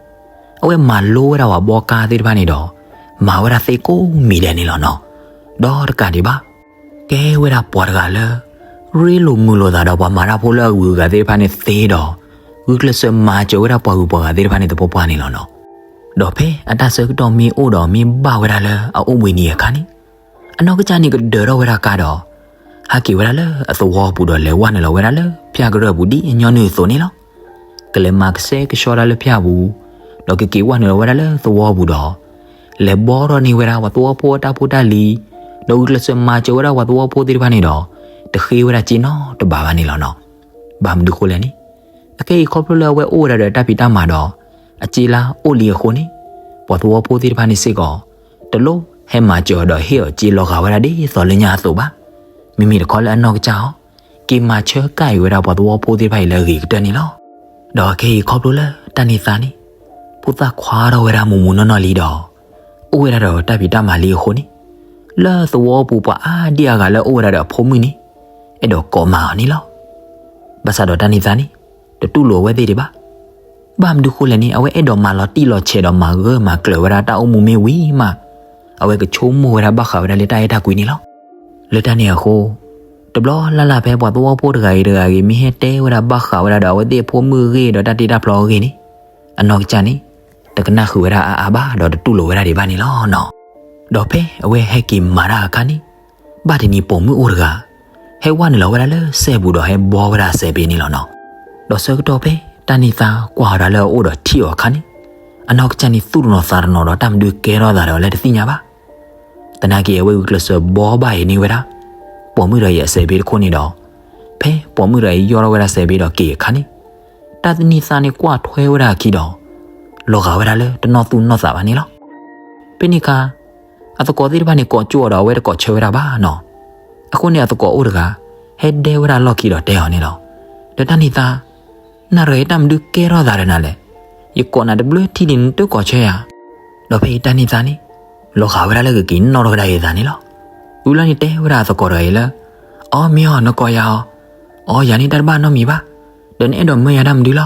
အဝဲမၤလိဝဲဒၣ်ပှၤဘှီကါသ့ၣ်တဖၣ်န့ၣ်ဒီး မၤဝဲဒၣ်သ့ကိးမံၤဒဲးန့ၣ်လီၤနီၤ. ဒီးတကးဒံးဘၣ် ကဲဝဲဒၣ်ပှၤတဂၤလၢ ရ့လိာ်မုာ်လိာ်သးဒီးပှၤမၤတၢ်ဖိလၢအဂုၤအဂၤသ့ၣ်တဖၣ်န့ၣ်သ့ဒီး ဂုာ်ကျဲးစၢးမၤစၢၤဝဲဒၣ်ပှၤဂုၤပှၤဂၤသ့ၣ်တဖၣ်န့ၣ်သပှၢ်ပှၢ်န့ၣ်လီၤနီၤ. ဒီးဖဲအတၢ်ဆၢကတီၢ်မ့ၢ်အိၣ်ဒီးမ့ၢ်ဘၣ်ဝဲဒၣ်လၢအအိၣ်ဘှံးနံၤအခါန့ၣ် အနီၢ်ကစၢ်န့ၣ်ကဒၢးထီၣ်ဝဲဒၣ်ကါဒီး ဟဲက့ၤဝဲဒၣ်လၢအသဝီပူၤဒီးလဲၤဝဲနုာ်လီၤဝဲဒၣ်လၢဖၠၣ်ကရၢၢ်ပူၤဒ်အညီနုၢ်အသိးန့ၣ်လီၤ. ကလဲၤမၤကဆှဲကဆှီဒၣ်လၢဖၠၣ်ပူၤ, ဒီးကက့ၤဝဲနုာ်လီၤဝဲဒၣ်လၢသဝီပူၤဒီး လဲၤဘှီထီၣ်န့ၢ်ဝဲဒၣ်ပှၤသဝီဖိအတၢ်ဖိတၢ်လံၤ, ဒီးဂုာ်ကျဲးစၢးမၤစၢၤဝဲဒၣ်ပှၤသဝီဖိသ့ၣ်တဖၣ်န့ၣ်ဒီး တဃ့ဝဲဒၣ်စ့နီတဘ့ၣ်ဘၣ်န့ၣ်လီၤနီၤ. ဘၣ်မနုၤဃိလဲၣ်န့ၣ် အခဲအံၤခီဖျိလၢအဝဲအိၣ်ဝဲဒၣ်ဒီး တၢ်ဖံးတၢ်မၤဒီး အစ့လါအိၣ်လံအဃိန့ၣ် ပှၤသဝီဖိသ့ၣ်တဖၣ်န့ၣ်စ့ၢ်ကီး တလိၣ်ဟဲမၤစၢၤအီၤဒီးဟ့ၣ်အီၤစ့လီၤဂာ်ဝဲဒၣ်ဒ်သိးလၢညါအသိးဘၣ်. မ့မ့ၢ်တခီလၢအနီၢ်ကစၢ်အီၤ က့ၤမၤဆၢကၣ်အံၤဝဲဒၣ်ပှၤသဝီဖိသ့ၣ်တဖၣ်အံၤလၢအဂ့ၤကတၢၢ်န့ၣ်လီၤ. ဒီးအခဲအံၤခီဖျိလၢတၢ်န့ၢ်သါန့ၣ် ဖိသၣ်ခွါထီၣ်ဝဲဒၣ်မူးမူးနီၢ်နီၢ်လံဒီး အိၣ်ဝဲဒၣ်ဒီးတၢ်ဖံးတၢ်မၤလံအဃိန့ၣ် လၢသဝီပူၤပှၤအါဒံအါဂၤလၢအအိၣ်ဝဲဒၣ်ဒီးအဖိမုၣ်န့ၣ် အဲၣ်ဒိးကိးမၤအီၤန့ၣ်လီၤ. ဘၣ်ဆၣ်ဒီးတၢ်န့ၢ်သါန့ၣ် တတူၢ်လိာ်အဝဲသ့ၣ်ဒံးဘၣ်. ဘၣ်မနုၤဃိလဲၣ်န့ၣ် အဝဲအဲၣ်ဒိးမၤလီၤတံၢ်လီၤဆဲးဒီးမၤဂၢၢ်မၤကျၢၤဝဲဒၣ်တၢ်အိၣ်မူမ့ၢ်ဝံၤမး အဝဲကဆိကမိၣ်ဝဲဒၣ်ဘၣ်ဃးဝဲဒၣ်လၢတၢ်အဲၣ်တၢ်ကွံန့ၣ်လီၤ. လၢတၢ်န့ၣ်အဃိ တဘျီလၢ်လၢ်ဖဲပှၤသဝီဖိတဂၤဂ့ၤတဂၤဂ့ၤ မ့ၢ်ဟဲတဲဝဲဒၣ်ဘၣ်ဃးဝဲဒၣ်ဒီးအဝဲသ့ၣ်အဖိမုၣ်အဂ့ၢ်ဒီးတၢ်တ့တၢ်ဖျီအဂ့ၢ်န့ၣ် အနီၢ်ကစၢ်န့ၣ် တကနၣ်ဃုာ်ဝဲဒၣ်အါအါဘၣ်ဒီးတတူၢ်လိာ်ဝဲဒၣ်ဒံးဘၣ်န့ၣ်လီၤနီၤ. ဒီးဖဲအဝဲဟဲက့ၤမၤတၢ်အခါန့ၣ် ဘၣ်တနံၤပိာ်မုၣ်အိၣ်တဂၤ ဟဲဝဲနုာ်လီၤဝဲဒၣ်လၢစဲပူၤဒီးဟဲဘှီဝဲဒၣ်စဲးဘ့န့ၣ်လီၤနီၤ. ဒီးဆၢကတီၢ်ဖဲတၢ်န့ၢ်သါကွၢ်ဝဲဒၣ်လၢအအိၣ်ဒီးထံၣ်အီၤအခါန့ၣ် အနီၢ်ကစၢ်န့ၣ်သူၣ်တနီၤသးတနီၤဒီးတၢ်မနုၤကဲထီၣ်သးဒီးလၢတသ့ၣ်ညါဘၣ်. သနာ်က့အဝဲဂုာ်ကျဲးစၢးဘှီဘၣ်အံၤန့ၢ်ဝဲဒၣ် ပိာ်မုၣ်ဒီးအံၤအစဲးဘ့တခိၣ်န့ၣ်ဒီး ဖဲပိာ်မုၣ်ဒီးအံၤယီၢ်ထီၣ်ဝဲဒၣ်စဲးဘ့ဒီးက့ၤအခါန့ၣ် တၢ်တန့ၢ်သါန့ၣ်ကွၢ်ထွဲဝဲဒၣ်အခံဒီး လီၤဂာ်ဝဲဒၣ်လၢတနီၣ်သူၣ်နီၣ်သးဘၣ်န့ၣ်လီၤ. ဖဲန့ၣ်အခါ အသကိးသ့ၣ်တဖၣ်န့ၣ်ကိးကၠိအီၤဒီးအဝဲတကိးဆၢဝဲဒၣ်ဘၣ်နီၤ. အဃိန့ၣ်အသကိးအိၣ်တဂၤ ဟဲဒဲဝဲဒၣ်လီၢ်ခံဒီးတဲအီၤန့ၣ်လီၤ. ဒီးတၢ်နံၤသး နၣ်ရံၣ်တၢ်မနုၤကဲထီၣ်သးဒီးနၤလဲၣ်. ယကိးနၤတဘျုးထံၣ်လံနတကိးဆၢယၤ. ဒီးဖဲအံၤတၢ်နံၤသးန့ၣ် လီၤဂာ်ဝဲဒၣ်လၢကက့ၤနီၣ်ထီၣ်ဝဲဒၣ်အသးန့ၣ်လီၤ. ဝံၤလီၤန့ၣ်တဲဝဲဒၣ်အသကိးတဂၤအံၤလၢ အီမ့ၢ်အီၤ နကိးယၤအီၤ, အီယၤန့ၣ်တၢ်တဘၣ်နီတမံၤဘၣ်, ဒီးနအဲၣ်ဒိးမၢယၤတၢ်မနုၤလီၤ.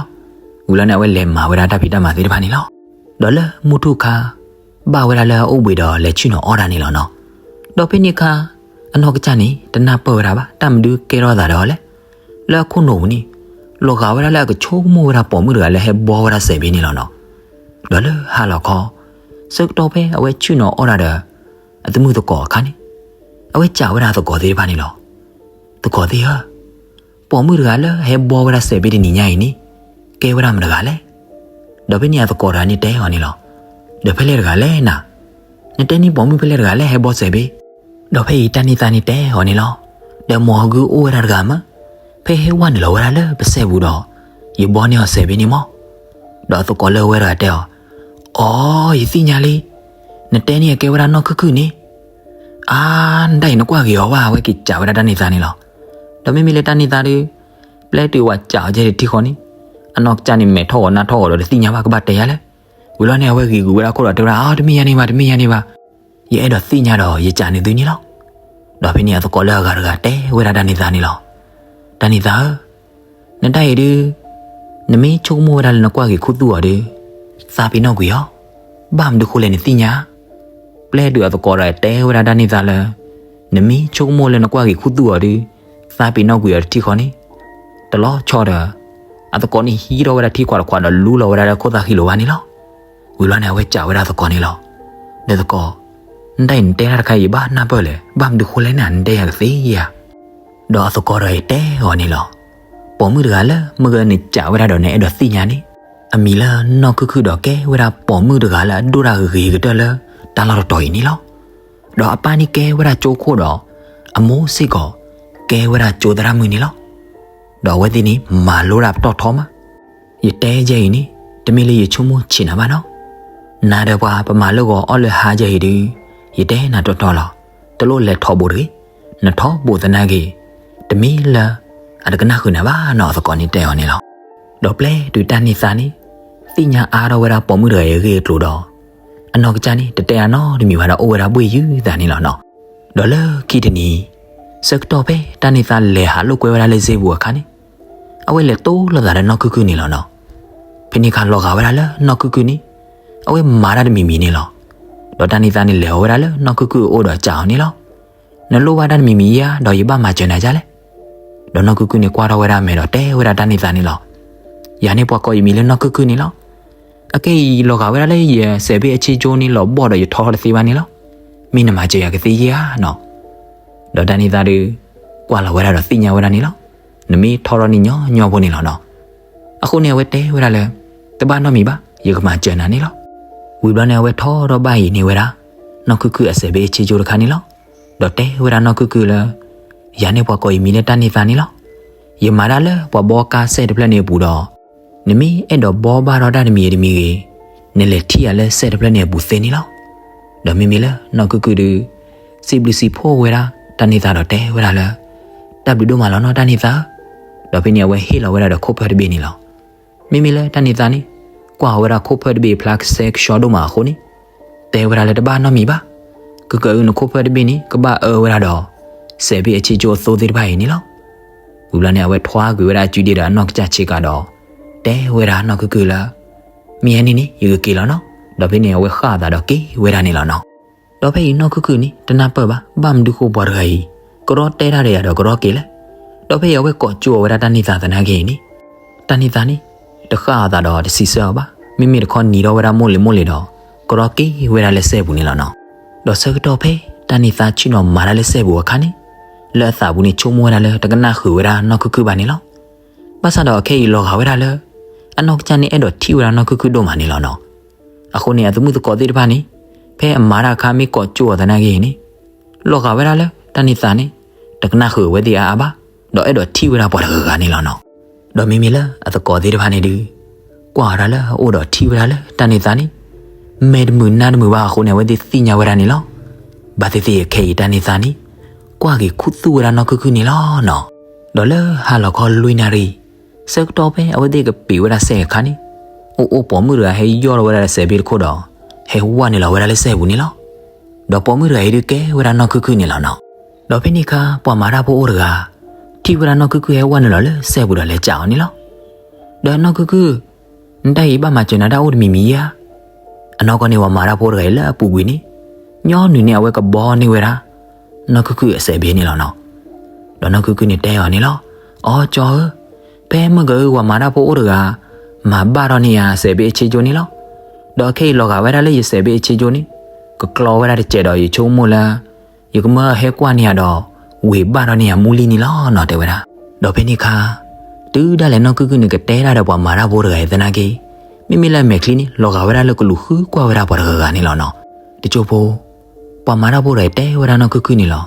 ဝံၤလီၤန့ၣ် အဝဲလဲၤမၤဝဲဒၣ်တၢ်ဖံးတၢ်မၤသ့ၣ်တဖၣ်န့ၣ်လီၤ. ဒီးလၢမုၢ်ထူၣ်ခါ ဘၣ်ဝဲဒၣ်လၢအအိၣ်ဘှံးဒီးလဲၤဆ့ၣ်နီၤအီၣ်တၢ်န့ၣ်လီၤနီၤ. ဒီးဖဲန့ၣ်အခါ အနီၢ်ကစၢ်န့ၣ် တနၢ်ပၢၢ်ဝဲဒၣ်ဘၣ် တၢ်မနုၤကဲထီၣ်သးဒီးအီၤလဲၣ်. လၢအခိၣ်နူာ်ပူၤန့ၣ် လီၤဂာ်ဝဲဒၣ်လၢအကဆိကမိၣ်ဝဲဒၣ်ပိာ်မုၣ်တဂၤလၢဟဲဘှီဝဲဒၣ်စဲးဘ့န့ၣ်လီၤနီၤ. ဒီးလၢဟါလီၤခီ ဆၢကတီၢ်ဖဲအဝဲဆ့ၣ်နီၤအီၣ်တၢ်ဒီး အသမုၣ်သကိးအခါန့ၣ် အဝဲစံးဝဲဒၣ်အသကိးသ့ၣ်တဖၣ်န့ၣ်လီၤ. သကိးသ့ၣ်ဧၢ, ပိာ်မုၣ်တဂၤလၢဟဲဘှီဝဲဒၣ်စဲးဘ့တနံၤညါအံၤန့ၣ် ကဲဝဲဒၣ်မတဂၤလဲၣ်. ဒီးဖဲန့ၣ်အသကိးတဂၤန့ၣ်တဲအီၤန့ၣ်လီၤ. ဒီးဖဲလဲၣ်တဂၤလဲၣ်နၤ, နတဲန့ၢ်ပိာ်မုၣ်ဖဲလဲၣ်တဂၤလၢဟဲဘှီစဲးဘ့. ဒီးဖဲအံၤတၢ်နံၤသးန့ၣ်တဲအီၤန့ၣ်လီၤ. ဒီးမ်အဂုၢ်အိၣ်ဝဲဒၣ်တဂၤမး, ဖဲဟဲဝဲနုာ်လီၤဝဲဒၣ်လၢပစဲးပူၤဒီး ယဘှီန့ၢ်အီၤစဲးဘ့န့ၣ်မး. ဒီးအသကိးလၢအဝဲတဂၤတဲအီၤ, အိ, ယသ့ၣ်ညါလံ, နတဲန့ၢ်အကဲဝဲဒၣ်နီၢ်ခုၣ်ခုၣ်န့ၣ်. အါ, နတၢ်အံၤနကွၢ်ဂ့ၤအီၤဘၣ်, အဝဲက့ၤစံးဝဲဒၣ်တၢ်နံၤသးန့ၣ်လီၤ. ဒီးမ့မ့ၢ်လၢတၢ်နံၤသးဒီး ပျဲတုၤဝဲစံးအီၤကဲတထံဃီန့ၣ် အနီၢ်ကစၢ်န့ၣ်မဲာ်ထီၣ်ဂီၤနါထီၣ်ဂီၤဒီးတသ့ၣ်ညါဘၣ် ကဘၣ်တဲယၤလဲၣ်. ဝံၤလီၤန့ၣ် အဝဲဂ့ၤဂုၤဝဲဒၣ်ခိၣ်ဒီးတဲဝဲဒၣ်, အါ, တမ့ၢ်ယၤန့ၣ်ဘၣ်, တမ့ၢ်ယၤန့ၣ်ဘၣ်, ယအဲၣ်ဒိးသ့ၣ်ညါဒီးယစံးန့ၢ်သုန့ၣ်လီၤ. ဒီးဖဲန့ၣ်အသကိးလၢအဂၤတဂၤတဲဝဲဒၣ်တၢ်နံၤသးန့ၣ်လီၤ. တၢ်နံၤသးဧၢ, နတၢ်အံၤဒုး နမ့ၢ်ဆိကမိၣ်ဝဲဒၣ်လၢနကွၢ်ဂ့ၤခူသူၣ်အီၤဒီး သးပ့ၤနီၣ်ကွံာ်အီၤ, ဘၣ်မနုၤဃိလဲၣ်နသ့ၣ်ညါ. ပျဲတုၤအသကိးဒီးတဲဝဲဒၣ်တၢ်နံၤသးလၢ နမ့ၢ်ဆိကမိၣ်လၢနကွၢ်ဂ့ၤခူသူၣ်အီၤဒီး သးပ့ၤနီၣ်ကွံာ်အီၤတထံဃီန့ၣ် တလီၤဆီဒီး အသကိးန့ၣ်ဟံးထီၣ်ဝဲဒၣ်ထံခွးတခွးဒီးလူလီၤဝဲဒၣ်လၢခိၣ်သၣ်ဃံလိၤဘၣ်န့ၣ်လီၤ. ဝံၤလီၤန့ၣ် အဝဲစံးဝဲဒၣ်သကိးန့ၣ်လီၤ. ဒီးသကိး, နတၢ်အံၤနတဲတၢ်တခါအံၤ ယဘၣ်နၢ်ပၢၢ်လဲၣ်, ဘၣ်မနုၤဃိလဲၣ်နၤ နတဲယၤကသ့ဧါ. ဒီးအသကိးဒီးအံၤတဲအီၤန့ၣ်လီၤ. ပိာ်မုၣ်တဂၤလၢမ့ၢ်ဂ့ၤနစံးဝဲဒၣ်ဒီးနအဲၣ်ဒိးသ့ၣ်ညါန့ၣ် အမံၤလၢနီၢ်ခုၣ်ခုၣ်ဒီးကဲဝဲဒၣ်ပိာ်မုၣ်တဂၤလၢအဒိၣ်တၢ်ဂ့ၤကတၢၢ်လၢတၢ်လီၢ်တတီၤအံၤန့ၣ်လီၤ. ဒီးအပၢ်န့ၣ်ကဲဝဲဒၣ်ကၠိခိၣ်ဒီး အမိၢ်စ့ၢ်ကီး ကဲဝဲဒၣ်ကၠိသရၣ်မုၣ်န့ၣ်လီၤ. ဒီးအဝဲသ့ၣ်န့ၣ် မၤလိတၢ်ပတီၢ်ထီမး. ယတဲယဲအံၤန့ၣ် တမ့ၢ်လၢယဆိကမိၣ်ဆံးနၤဘၣ်နီၤ. နၤဒီးပှၤပမၤလၢဂီၤအီၣ်လၢဟါယဲအံၤဒီး ယတဲနၤတီတီလီၤ. တလိၣ်လဲၤထီဘိးတဂ့ၤ. နထီဘိးသနာ်က့ တမ့ၢ်လၢအတကနၣ်ဃုာ်နၤဘၣ်နီၤ အသကိးန့ၣ်တဲအီၤန့ၣ်လီၤ. ဒီးပျဲတုၤတၢ်နံၤသးန့ၣ် သ့ၣ်ညါအါထီၣ်ဝဲဒၣ်ပိာ်မုၣ်တဂၤအံၤအဂ့ၢ်အကျိၤဒီး အနီၢ်ကစၢ်န့ၣ် တတဲအါနီတမံၤဘၣ်ဒီးအိၣ်ဝဲဒၣ်ဘှ့ၣ်ယုၤသးန့ၣ်လီၤနီၤ. ဒီးလၢခံတနံၤ ဆၢကတီၢ်ဖဲတၢ်နံၤသးလဲၤဟးလိာ်ကွဲဝဲဒၣ်လၢစ့ပူၤအခါန့ၣ် အဝဲလဲၤတိလိာ်သးဒီးနီၢ်ခုၣ်ခုၣ်န့ၣ်လီၤနီၤ. ဖဲန့ၣ်အခါလီၤဂာ်ဝဲဒၣ်လၢနီၢ်ခုၣ်ခုၣ်န့ၣ် အဝဲမၤတၢ်တမံၤမံၤန့ၣ်လီၤ. ဒီးတၢ်နံၤသးန့ၣ်လဲၤဝဲဒၣ်လၢနီၢ်ခုၣ်ခုၣ်အအိၣ်ဒီးစံးအီၤန့ၣ်လီၤ. နလိၣ်ဘၣ်တၢ်တမံၤမံၤဧါ ဒီးယဘၣ်မၤစၢၤနၤဒ်လဲၣ်. ဒီးနီၢ်ခုၣ်ခုၣ်န့ၣ်ကွၢ်ထီၣ်ဝဲဒၣ်အမဲာ်ဒီးတဲဝဲဒၣ်တၢ်နံၤသးန့ၣ်လီၤ. ယၤန့ၣ်ပှၤကိးယမံၤလၢနီၢ်ခုၣ်ခုၣ်န့ၣ်လီၤ. အခဲအံၤလီၤဂာ်ဝဲဒၣ်လၢယစဲးဘ့ၣ်အဆ့ကၠိန့ၣ်လီၤဘီၣ်ဒီးယထီထီၣ်တသ့ဘၣ်န့ၣ်လီၤ. မ့ၢ်နမၤစၢၤယၤကသ့ဧါနီၤ. ဒီးတၢ်နံၤသးဒီး ကွၢ်လီၤဝဲဒၣ်ဒီးသ့ၣ်ညါဝဲဒၣ်န့ၣ်လီၤ. နမ့ၢ်ထီထီၣ်န့ၣ်ညီညီဖိန့ၣ်လီၤနီၤ. အဃိန့ၣ်အဝဲတဲဝဲဒၣ်လၢ တဘၣ်နီတမံၤဘၣ် ယကမၤစၢၤနၤန့ၣ်လီၤ. ဝံၤဘျီန့ၣ်အဝဲထီထီၣ်ဘၣ်ယံၤန့ၢ်ဝဲဒၣ် နီၢ်ခုၣ်ခုၣ်အစဲးဘ့ၣ်အဆ့ကၠိတခါန့ၣ်လီၤ. ဒီးတဲဝဲဒၣ်နီၢ်ခုၣ်ခုၣ်လၢ ယၤန့ၣ်ပှၤကိးယမံၤလၢတၢ်နံၤသးန့ၣ်လီၤ. ယမၤတၢ်လၢပှၤဘီကါစဲၣ်တဖျၢၣ်န့ၣ်အပူၤဒီး နမ့ၢ်အဲၣ်ဒိးဘီဘၣ်ထီၣ်တၢ်တမံၤတမံၤဂ့ၤ နလဲၤထံၣ်ယၤလၢစဲၣ်တဖျၢၣ်န့ၣ်အပူၤသ့န့ၣ်လီၤ. ဒီးမ့မ့ၢ်လၢနီၢ်ခုၣ်ခုၣ်ဒီး စံးဘျုးစံးဖှိၣ်ဝဲဒၣ်တၢ်နံၤသးဒီးတဲဝဲဒၣ်လၢ တၢ်ဘျုးဒိၣ်မးလီၤနီၤတၢ်နံၤသးဧၢ. ဒီးဖဲန့ၣ်အဝဲဟ့ၣ်လီၤဝဲဒၣ်ဒီးခိၣ်ဖၢၣ်တဘ့ၣ်န့ၣ်လီၤ. မ့မ့ၢ်လၢတၢ်နံၤသးန့ၣ် ကွၢ်ဝဲဒၣ်ခိၣ်ဖၢၣ်တဘ့ၣ်ဖျါကဆှဲကဆှီဒိၣ်မးအဃိန့ၣ် တဲဝဲဒၣ်လၢတဘၣ်နီတမံၤဘၣ်. ကကၢအုနခိၣ်ဖၢၣ်တဘ့ၣ်န့ၣ် ကဘၣ်အၢဝဲဒၣ်ဒီး စဲးဘ့ၣ်အဆ့ကၠိအသိသ့ၣ်တဖၣ်အံၤန့ၣ်လီၤ. ဝံၤဘျီန့ၣ် အဝဲထွါကွံာ်ဝဲဒၣ်အစုဒ့ဒီးအနီၢ်ကစၢ်ဆ့ကၤဒီး တဲဝဲဒၣ်နီၢ်ခုၣ်ခုၣ်လၢ မ့ၢ်အန့ၣ်န့ၣ် ယကက့ၤလီၤနီၤ. ဒီးဖဲန့ၣ် အဝဲဃၣ်အသးဒီးက့ၤဝဲဒၣ်န့ၣ်လီၤနီၤ. ဒီးဖဲအံၤနီၢ်ခုၣ်ခုၣ်န့ၣ် တနၢ်ပၢၢ်ဘၣ် ဘၣ်မနုၤဃိပှၤတဂၤအံၤ ကရီတဲတၢ်ဒီးယၤဒီးကရီက့ၤလဲၣ်. ဒီးဖဲအံၤအဝဲကိးကၠိအီၤဝဲဒၣ်တၢ်နံၤသးသနာ်က့အံၤန့ၣ် တၢ်နံၤသးန့ၣ် တဃၣ်အသးဒီးတစံးဆၢအီၤဘၣ်. မ့မ့ၢ်တခီနံၤထီၣ်ဝဲဒၣ်မိၢ်လံၤမိၢ်လံၤဒီး ကရီက့ၤဝဲဒၣ်လၢစဲပူၤန့ၣ်လီၤနီၤ. ဒီးဆၢကတီၢ်ဖဲတၢ်နံၤသးဆ့ၣ်နီၤမၤတၢ်လၢစဲပူၤအခါန့ၣ် လၢအသးပူၤန့ၣ်ဆိကမိၣ်ဝဲဒၣ်လၢတကနၣ်ဃုာ်ဝဲဒၣ်နီၢ်ခုၣ်ခုၣ်ဘၣ်န့ၣ်လီၤ. ဘၣ်ဆၣ်ဒီးအခဲအံၤလီၤဂာ်ဝဲဒၣ်လၢ အနီၢ်ကစၢ်န့ၣ်အဲၣ်ဒိးထံၣ်ဝဲဒၣ်နီၢ်ခုၣ်ခုၣ်ဒိၣ်မးန့ၣ်လီၤနီၤ. အဃိန့ၣ် အသမုၣ်သကိးသ့ၣ်တဖၣ်န့ၣ် ဖဲအမၤတၢ်အခါမ့ၢ်ကိးကၠိအီၤသနာ်က့အံၤန့ၣ် လီၤဂာ်ဝဲဒၣ်လၢတၢ်နံၤသးန့ၣ် တကနၣ်ဃုာ်အဝဲသ့ၣ်အါအါဘၣ် ဒီးအဲၣ်ဒိးထံၣ်ဝဲဒၣ်ပှၤတဂၤဂၤန့ၣ်လီၤနီၤ. ဒီးမ့မ့ၢ်လၢအသကိးသ့ၣ်တဖၣ်န့ၣ်ဒုး ကွၢ်ဝဲဒၣ်လၢအအိၣ်ဒီးထံၣ်ဝဲဒၣ်လၢတၢ်နံၤသးန့ၣ် မဲာ်တမုာ်နါတမုာ်ဘၣ်အဃိန့ၣ် အဝဲသ့ၣ်သ့ၣ်ညါဝဲဒၣ်န့ၣ်လီၤ. ဘၣ်သ့ၣ်သ့ၣ်အခဲအံၤတၢ်န့ၢ်သါန့ၣ် ကွၢ်က့ၤခူသူၣ်ဝဲဒၣ်နီၢ်ခုၣ်ခုၣ်န့ၣ်လီၤနီၤ. ဒီးလၢဟါလီၤခီလွံၢ်နၣ်ရံၣ် ဆၢကတီၢ်ဖဲအဝဲသ့ၣ်ကပံးဝဲဒၣ်စဲးအခါန့ၣ် အိၣ်အိၣ်ပိာ်မုၣ်တဂၤဟဲယီၢ်ထီၣ်ဝဲဒၣ်ဒီးစဲးဘ့ၣ်တခိၣ်ဒီး ဟဲဝဲနုာ်လီၤဝဲဒၣ်လၢစဲးပူၤန့ၣ်လီၤ. ဒီးပိာ်မုၣ်တဂၤအံၤဒုးကဲဝဲဒၣ်နီၢ်ခုၣ်ခုၣ်န့ၣ်လီၤနီၤ. ဒီးဖဲန့ၣ်အခါ ပှၤမၤတၢ်ဖိအိၣ်တဂၤ ထံၣ်ဝဲဒၣ်နီၢ်ခုၣ်ခုၣ်ဟဲဝဲနုာ်လီၤလၢစဲးပူၤဒီးလဲၤကးအီၤန့ၣ်လီၤ. ဒီးနီၢ်ခုၣ်ခုၣ် နတၢ်အံၤဘၣ်မၤစၢၤနၤတၢ်အိၣ်တမံၤမံၤဧါ. အနီၢ်ကီၢ်န့ၣ် ပှၤမၤတၢ်ဖိအိၣ်တဂၤအံၤလၢအပူၤကွံာ်န့ၣ် ညီနုၢ်န့ၢ်အဝဲကဘီန့ၢ်ဝဲဒၣ် နီၢ်ခုၣ်ခုၣ်အစဲးဘ့ၣ်န့ၣ်လီၤနီၤ. ဒီးနီၢ်ခုၣ်ခုၣ်န့ၣ်တဲအီၤန့ၣ်လီၤ. အိ ကၠီဧၢ, ဖဲမုၢ်ကၢအု ပှၤမၤတၢ်ဖိအိၣ်တဂၤ မၤဘၣ်ထီၣ်န့ၢ်ယၤစဲးဘ့ၣ်အဆ့ကၠိန့ၣ်လီၤ. ဒီးခဲအံၤလီၤဂာ်ဝဲဒၣ်လၢယစဲးဘ့ၣ်အဆ့ကၠိန့ၣ် ကကျီဝဲဒၣ်တစဲးဒီးယဆိကမိၣ်လၢ ယကမၢဟဲကွၢ်န့ၢ်ယၤဒီး ဝ့ၤဘၣ်ထီၣ်န့ၢ်ယၤမူလံန့ၣ်လီၤနီၤ တဲဝဲဒၣ်. ဒီးဖဲန့ၣ်အခါ တုၤဒၣ်လဲာ်နီၢ်ခုၣ်ခုၣ်န့ၣ်ကတဲဒၣ်ဒီးပှၤမၤတၢ်ဖိတဂၤအံၤသနာ်က့ မ့မ့ၢ်လၢအမဲာ်ချံန့ၣ် လီၤဂာ်ဝဲဒၣ်လၢကလူၤဃုကွၢ်ဝဲဒၣ်ပှၤတဂၤဂၤန့ၣ်လီၤနီၤ. တကၠိဖိ ပှၤမၤတၢ်ဖိတဂၤအံၤတဲဝဲဒၣ်နီၢ်ခုၣ်ခုၣ်န့ၣ်လီၤ.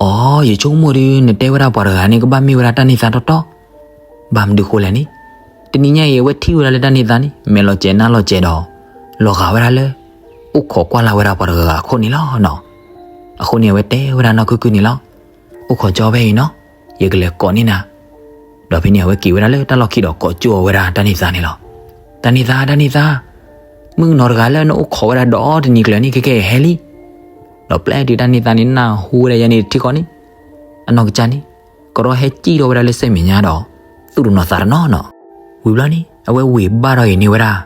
အိ ယဆိကမိၣ်ဒုး နတဲဝဲဒၣ်ပှၤတဂၤန့ၣ် ကဘၣ်မ့ၢ်ဝဲဒၣ်တၢ်န့ၢ်သါတီတီ ဘၣ်မနုၤဃိလဲၣ်န့ၣ်, တနံၤညါအံၤ အဝဲထံၣ်ဝဲဒၣ်လၢတၢ်န့ၢ်သါန့ၣ် မဲာ်လီၤစဲးနါလီၤစဲးဒီး လီၤဂာ်ဝဲဒၣ်လၢ အိၣ်ခိးကွၢ်လၢ်ဝဲဒၣ်ပှၤတဂၤဂၤအခိၣ်န့ၣ်လီၤနီၤ. အဃိန့ၣ် အဝဲတဲဝဲဒၣ်နီၢ်ခုၣ်ခုၣ်န့ၣ်လီၤ. အိၣ်ခိးကၠီဖဲအံၤနီၤ, ယကလဲၤကိးန့ၢ်နၤ. ဒီးဖဲန့ၣ် အဝဲက့ၤဝဲဒၣ်လၢတၢ်လီၢ်ခံဒီးကိးကၠိအီၤဝဲဒၣ်တၢ်န့ၢ်သါန့ၣ်လီၤ. တၢ်န့ၢ်သါ တၢ်န့ၢ်သါ, မုၣ်ကနီၤတဂၤလၢနအိၣ်ခိးဝဲဒၣ်ဒီးတနံၤကျၢၤန့ၣ် ခဲကဲအံၤဟဲလံ. ဒီးပျဲတုၤတၢ်န့ၢ်သါန့ၣ် နၢ်ဟူဝဲဒၣ်ယဲန့ၣ်တထံဃီန့ၣ်, အနီၢ်ကစၢ်န့ၣ် ကရီဟဲစံၣ်ထီၣ်ဝဲဒၣ်လၢစဲမဲာ်ညါဒီး သူၣ်တနီၤသးတနီၤနီၤ. ဝံၤဘျီန့ၣ် အဝဲဝ့ၤဘၣ်ထီၣ်အံၤန့ၢ်ဝဲဒၣ်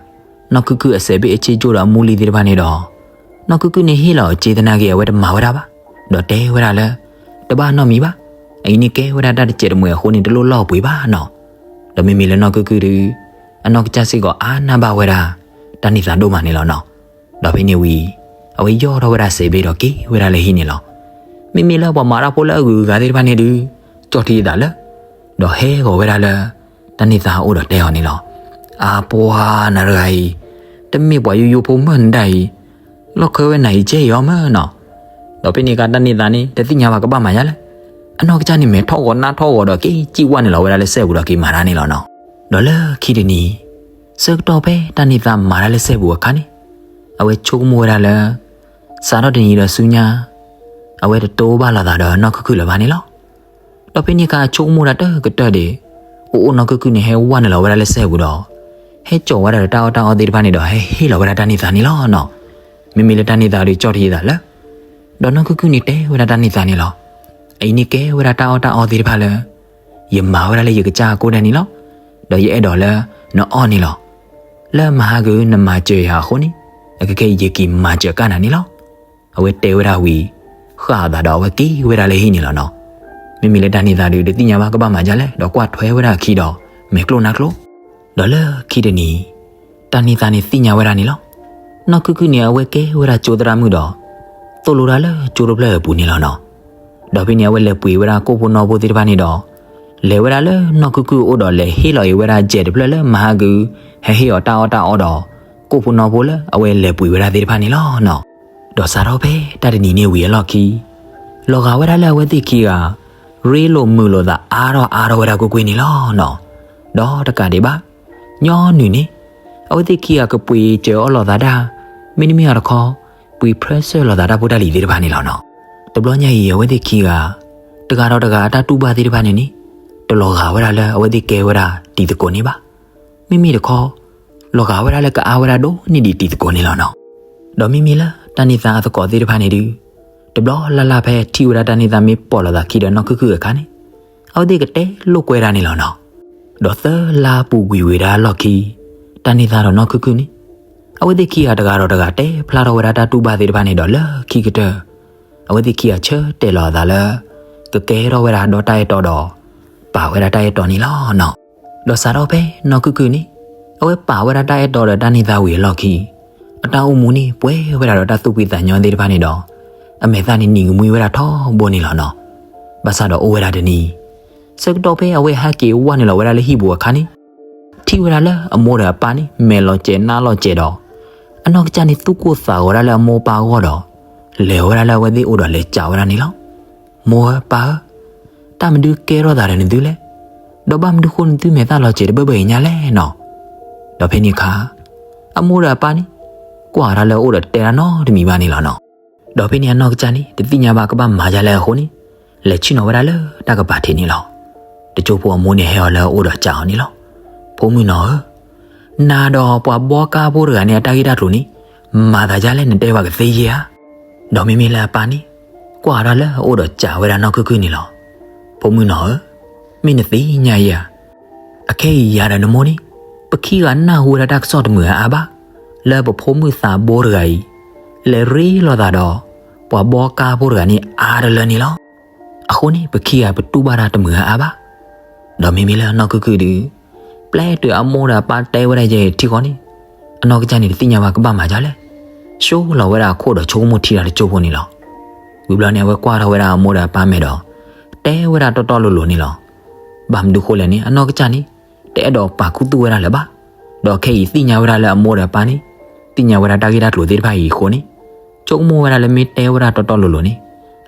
နီၢ်ခုၣ်ခုၣ်အစဲးဘ့ၣ်အဆ့ကၠိဒီးအမူလံသ့ၣ်တဖၣ်န့ၣ်ဒီး နီၢ်ခုၣ်ခုၣ်န့ၣ်ဟ့ၣ်လီၤအစ့သနာ်က့ အဝဲတမၤဝဲဒၣ်ဘၣ်. ဒီးတဲဝဲဒၣ်လၢ တဘၣ်နီတမံၤဘၣ်, အအံၤန့ၣ်ကဲဝဲဒၣ်တၢ်တစဲးတမှဲၤအဃိန့ၣ် တလိၣ်လီၢ်ပှ့ၤဘၣ်နီၤ. ဒီးမ့မ့ၢ်လၢနီၢ်ခုၣ်ခုၣ်ဒီး အနီၢ်ကစၢ်စ့ၢ်ကီးအါနၢ်ဘၣ်ဝဲဒၣ် တၢ်န့ၢ်သါဒိၣ်မးန့ၣ်လီၤနီၤ. ဒီးဖဲန့ၣ်ဝံၤ အဝဲယီၢ်ထီၣ်ဝဲဒၣ်စဲးဘ့ၣ်ဒီးက့ၤဝဲဒၣ်လၢဟံၣ်န့ၣ်လီၤ. မ့မ့ၢ်လၢပှၤမၤတၢ်ဖိလၢအဂုၤအဂၤသ့ၣ်တဖၣ်န့ၣ်ဒုး ကၠီၣ်ထံအသးလၢ ဒီးဟဲဂီၤဝဲဒၣ်လၢ တၢ်န့ၢ်သါအအိၣ်ဒီးတဲအီၤန့ၣ်လီၤ. အါပှၤ နၤတဂၤအံၤ တမ့ၢ်ပှၤယိယိဖိမုၢ်နဒၣ်အံၤ, လီၢ်ခၢဝဲနၤအံၤကဲအံၤအီၤမုၢ်နီၤ. ဒီးဖဲန့ၣ်အခါတၢ်န့ၢ်သါန့ၣ် တသ့ၣ်ညါဘၣ်ကဘၣ်မၤယါလဲၣ်. အနီၢ်ကစၢ်န့ၣ် မဲာ်ထီၣ်ဂီၤနါထီၣ်ဂီၤဒီးက့ၤစံၣ်ဝဲနုာ်လီၤဝဲဒၣ်လၢစဲပူၤဒီးက့ၤမၤတၢ်န့ၣ်လီၤနီၤ. ဒီးလၢခံတနံၤ ဆၢကတီၢ်ဖဲတၢ်န့ၢ်သါမၤတၢ်လၢစဲပူၤအခါန့ၣ် အဝဲဆိကမိၣ်ဝဲဒၣ်လၢ စးထီၣ်တနံၤဒီးဆူညါ အဝဲတတိဘၣ်လိာ်သးဒီးနီၢ်ခုၣ်ခုၣ်လၢၤဘၣ်န့ၣ်လီၤ. ဒီးဖဲန့ၣ်အခါအဆိကမိၣ်တၢ်တကတၢၢ်ဒံး အိၣ်အိၣ်နီၢ်ခုၣ်ခုၣ်န့ၣ် ဟဲဝဲနုာ်လီၤဝဲဒၣ်လၢစဲပူၤဒီး ဟဲစိာ်ဝဲဒၣ်ဒီးတၢ်အီၣ်တၢ်အီသ့ၣ်တဖၣ်န့ၣ်ဒီး ဟဲဟ့ၣ်လီၤဝဲဒၣ်တၢ်န့ၢ်သါန့ၣ်လီၤနီၤ. မ့မ့ၢ်လၢတၢ်န့ၢ်သါဒီးကၠီၣ်ထံအသးလၢ ဒီးနီၢ်ခုၣ်ခုၣ်န့ၣ်တဲဝဲဒၣ်တၢ်န့ၢ်သါန့ၣ်လီၤ. အအံၤန့ၣ်ကဲဝဲဒၣ်တၢ်အီၣ်တၢ်အီသ့ၣ်တဖၣ်လၢ ယမၤဝဲဒၣ်လၢယကစၢ်အကိးဒဲးန့ၣ်လီၤ. ဒီးယအဲၣ်ဒိးလၢ နအီၣ်န့ၣ်လီၤ. လၢမဟါကနမၤစၢၤယၤအဃိန့ၣ် အကကဲယက့ၤမၤစၢၤကၣ်နၤန့ၣ်လီၤ. အဝဲတဲဝဲဒၣ်ဝံၤ ဃၣ်အသးဒီးအဝဲက့ၤဝဲဒၣ်လၢဟံၣ်န့ၣ်လီၤနီၤ. မ့မ့ၢ်လၢတၢ်န့ၢ်သါဒုး တသ့ၣ်ညါဘၣ်ကဘၣ်မၤဒ်လဲၣ် ဒီးကွၢ်ထွဲဝဲဒၣ်အခံဒီး မဲာ်ကျိၣ်နါကျိၣ်. ဒီးလၢခံတနံၤ တၢ်န့ၢ်သါန့ၣ်သ့ၣ်ညါဝဲဒၣ်န့ၣ်လီၤ. နီၢ်ခုၣ်ခုၣ်န့ၣ် အဝဲကဲဝဲဒၣ်ကၠိသရၣ်မုၣ်ဒီး သိၣ်လိတၢ်လၢကၠိတဖျၢၣ်အပူၤန့ၣ်လီၤနီၤ. ဒီးဖဲန့ၣ် အဝဲလဲၤပှ့ၤဝဲဒၣ်ကိၣ်ဖိနီဖိသ့ၣ်တဖၣ်န့ၣ်ဒီး လဲၤဝဲဒၣ်လၢနီၢ်ခုၣ်ခုၣ်အအိၣ်ဒီး လဲၤဟ့ၣ်လီၤအံၤဝဲဒၣ်စဲးတဖျၢၣ်လၢမဟါက ဟဲဟ့ၣ်အီၤတၢ်အီၣ်တၢ်အီဒီး ကိၣ်ဖိနီဖိလၢအဝဲလဲၤပှ့ၤဝဲဒၣ်သ့ၣ်တဖၣ်န့ၣ်လီၤနီၤ. ဒီးစးထီၣ်ဖဲတၢ်တနံၤန့ၣ်ဝံၤအလီၢ်ခံ လီၤဂာ်ဝဲဒၣ်လၢအဝဲသ့ၣ်ခံဂၤ ရ့လိာ်မုာ်လိာ်သးအါထီၣ်အါထီၣ်ဝဲဒၣ်ကွ့ၢ်ကွ့ၢ်န့ၣ်လီၤနီၤ. ဒီးတကးဒံးဘၣ် ညီနုၢ်န့ၣ် အဝဲသ့ၣ်ခံဂၤကပှ့ၤစၢၤအီၣ်လိာ်သးတၢ် မ့တမ့ၢ်အီၤတခီ ပှ့ၤဖြၢဆၢၣ်လိာ်သးတၢ်ဖိတၢ်လံၤသ့ၣ်တဖၣ်န့ၣ်လီၤနီၤ. တဘျီညါအံၤ အဝဲသ့ၣ်ခံဂၤ တဂၤဒီးတဂၤအတၢ်တူၢ်ဘၣ်သ့ၣ်တဖၣ်န့ၣ်န့ၣ် တလီၤဂာ်ဝဲဒၣ်လၢအဝဲသ့ၣ်ကဲဝဲဒၣ်တံၤသကိးန့ၣ်ဘၣ်. မ့မ့ၢ်တခီ လီၤဂာ်ဝဲဒၣ်လၢကအါဝဲဒၣ်ဒိၣ်န့ၢ်ဒံးတံၤသကိးန့ၣ်လီၤနီၤ. ဒီးမ့မ့ၢ်လၢတၢ်န့ၢ်သါအသကိးသ့ၣ်တဖၣ်န့ၣ်ဒုး တဘျီလၢ်လၢ်ဖဲထံၣ်ဝဲဒၣ်တၢ်န့ၢ်သါမ့ၢ်ပိာ်လိာ်သးခံဒီးနီၢ်ခုၣ်ခုၣ်အခါန့ၣ် အဝဲသ့ၣ်ကတဲလိာ်ကွဲဒၣ်န့ၣ်လီၤနီၤ. ဒီးသၢလါပူၤကွံာ်ဝံၤဒၣ်အလီၢ်ခံ တၢ်န့ၢ်သါဒီးနီၢ်ခုၣ်ခုၣ်န့ၣ် အဝဲသ့ၣ်ခံဂၤတဂၤဒီးတဂၤတဲဖျါထီၣ်ဝဲဒၣ်တၢ်တူၢ်ဘၣ်သ့ၣ်တဖၣ်န့ၣ်ဒီးလၢခံကတၢၢ် အဝဲသ့ၣ်ခံဂၤဆၢတဲာ်လီၤအသးလၢ ကကဲထီၣ်ဝဲဒၣ်ဒီးတၢ်အဲၣ်တီဒီး ပာ်ဝဲဒၣ်တၢ်အဲၣ်တီန့ၣ်လီၤနီၤ. ဒီးစးထီၣ်ဖဲနီၢ်ခုၣ်ခုၣ်န့ၣ် အဝဲပာ်ဝဲဒၣ်တၢ်အဲၣ်တီဒီးတၢ်န့ၢ်သါဝံၤအလီၢ်ခံ အတၢ်အိၣ်မူန့ၣ်ပှဲၤဝဲဒၣ်ဒီးတၢ်သူၣ်ဖှံသးညီသ့ၣ်တဖၣ်န့ၣ်ဒီး အမဲာ်သၣ်န့ၣ်နံၤကမှံဝဲဒၣ်ထီဘိန့ၣ်လီၤနီၤ. ဘၣ်ဆၣ်ဒီးအိၣ်ဝဲဒၣ်တနံၤ ဆၢကတီၢ်ဖဲအဝဲဟဲက့ၤဝဲနုာ်လီၤဝဲဒၣ်လၢဟံၣ်ပူၤအခါန့ၣ် ထံၣ်ဝဲဒၣ်လၢအမိၢ်ဒီးအပၢ်န့ၣ် မဲာ်လီၤစဲးနါလီၤစဲးဒီး အနီၢ်ကစၢ်န့ၣ်သူၣ်ကိၢ်သးဂီၤဒၣ်လၢအမိၢ်ပၢ်အဂီၢ်ဒီး လဲၤဝဲဒၣ်လၢအဝဲသ့ၣ်အိၣ်ဒီးလဲၤစံးဝဲဒၣ်န့ၣ်လီၤ. မိၢ်ဧၢပၢ်ဧၢ, တၢ်မနုၤကဲထီၣ်သးဒီးနသုလဲၣ်, ဒီးဘၣ်မနုၤဃိနသုမဲာ်သၣ်လီၤစဲးတဘၢဘၢအံၤညါလဲၣ်နီၤ. ဒီးဖဲန့ၣ်အခါ အမိၢ်ဒီးအပၢ်န့ၣ် ကွၢ်တၢ်လၢအအိၣ်ဒီးတဲတၢ်နီတမံၤဘၣ်န့ၣ်လီၤနီၤ. ဒီးဖဲန့ၣ်အနီၢ်ကစၢ်န့ၣ် တသ့ၣ်ညါဘၣ်ကဘၣ်မၤဒ်လဲၣ်အဃိန့ၣ်, လဲၤဆ့ၣ်နီၤဝဲဒၣ်လၢတၢ်ကပၤထံးန့ၣ်လီၤ. တကၠိဖိအမိၢ်န့ၣ်ဟဲအီၤလၢအအိၣ်ဒီးစံးအီၤန့ၣ်လီၤ. ဖိမုၣ်နီၢ်ဧၢ, နၤဒီးပှၤဘီကါဖိတဂၤန့ၣ် အတၢ်ဂ့ၢ်တၢ်ကျိၤန့ၣ် မၤသးဒ်လဲၣ် နတဲဘၣ်ကသ့ဧါ. ဒီးမ့မ့ၢ်လၢအပၢ်န့ၣ် ကွၢ်ဒီးလၢအအိၣ်ဒီးစံးဝဲဒၣ်နီၢ်ခုၣ်ခုၣ်န့ၣ်လီၤ. ဖိမုၣ်နီၢ်ဧၢ, မ့ၢ်နသ့ၣ်ညါဧါ. အခဲအံၤယၤဒီးနမိၢ်န့ၣ် ပခံဂၤနၢ်ဟူဝဲဒၣ်တၢ်ကစီၣ်တမုာ်အါအါဘၣ်, လၢပဖိမုၣ်သးဘိတဂၤအံၤ လဲၤရ့လိာ်သးဒီး ပှၤဘီကါဖိတဂၤန့ၣ်အါတလၢန့ၣ်လီၤ. အဃိန့ၣ် ပခံဂၤပတူၢ်ဘၣ်တၢ်တမုာ်အါအါဘၣ်. ဒီးမ့မ့ၢ်လၢနီၢ်ခုၣ်ခုၣ်ဒုး ပျဲတုၤအမိၢ်ဒီးအပၢ်တဲဝဲဒၣ်ယဲထံဃီန့ၣ်, အနီၢ်ကစၢ်န့ၣ် တသ့ၣ်ညါဘၣ်ကဘၣ်မၤဒ်လဲၣ်, ဆှၢလီၤဝဲဒၣ်အခိၣ်ဒီးဆိကမိၣ်ထံဒီးတကၠိဖိန့ၣ်လီၤ. ဝံၤဘျီန့ၣ် အဝဲကွၢ်ထီၣ်ဝဲဒၣ်အမိၢ်ဒီးအပၢ်မဲာ်ဒီး တဲဝဲဒၣ်တီတီလိၤလိၤန့ၣ်လီၤ. ဘၣ်မနုၤဃိလဲၣ်န့ၣ် အနီၢ်ကစၢ်န့ၣ် တအဲၣ်ဒိးပာ်ခူသူၣ်ဝဲဒၣ်လၢၤဘၣ်. ဒီးခဲအံၤသ့ၣ်ညါဝဲဒၣ်လၢအမိၢ်ဒီးအပၢ်န့ၣ် သ့ၣ်ညါဝဲဒၣ်တၢ်ဂ့ၢ်တၢ်ကျိၤသ့ၣ်တဖၣ်အံၤအဃိန့ၣ်, ဆိကမိၣ်ဝဲဒၣ်လၢမ့ၢ်တဲဝဲဒၣ်တီတီလိၤလိၤန့ၣ်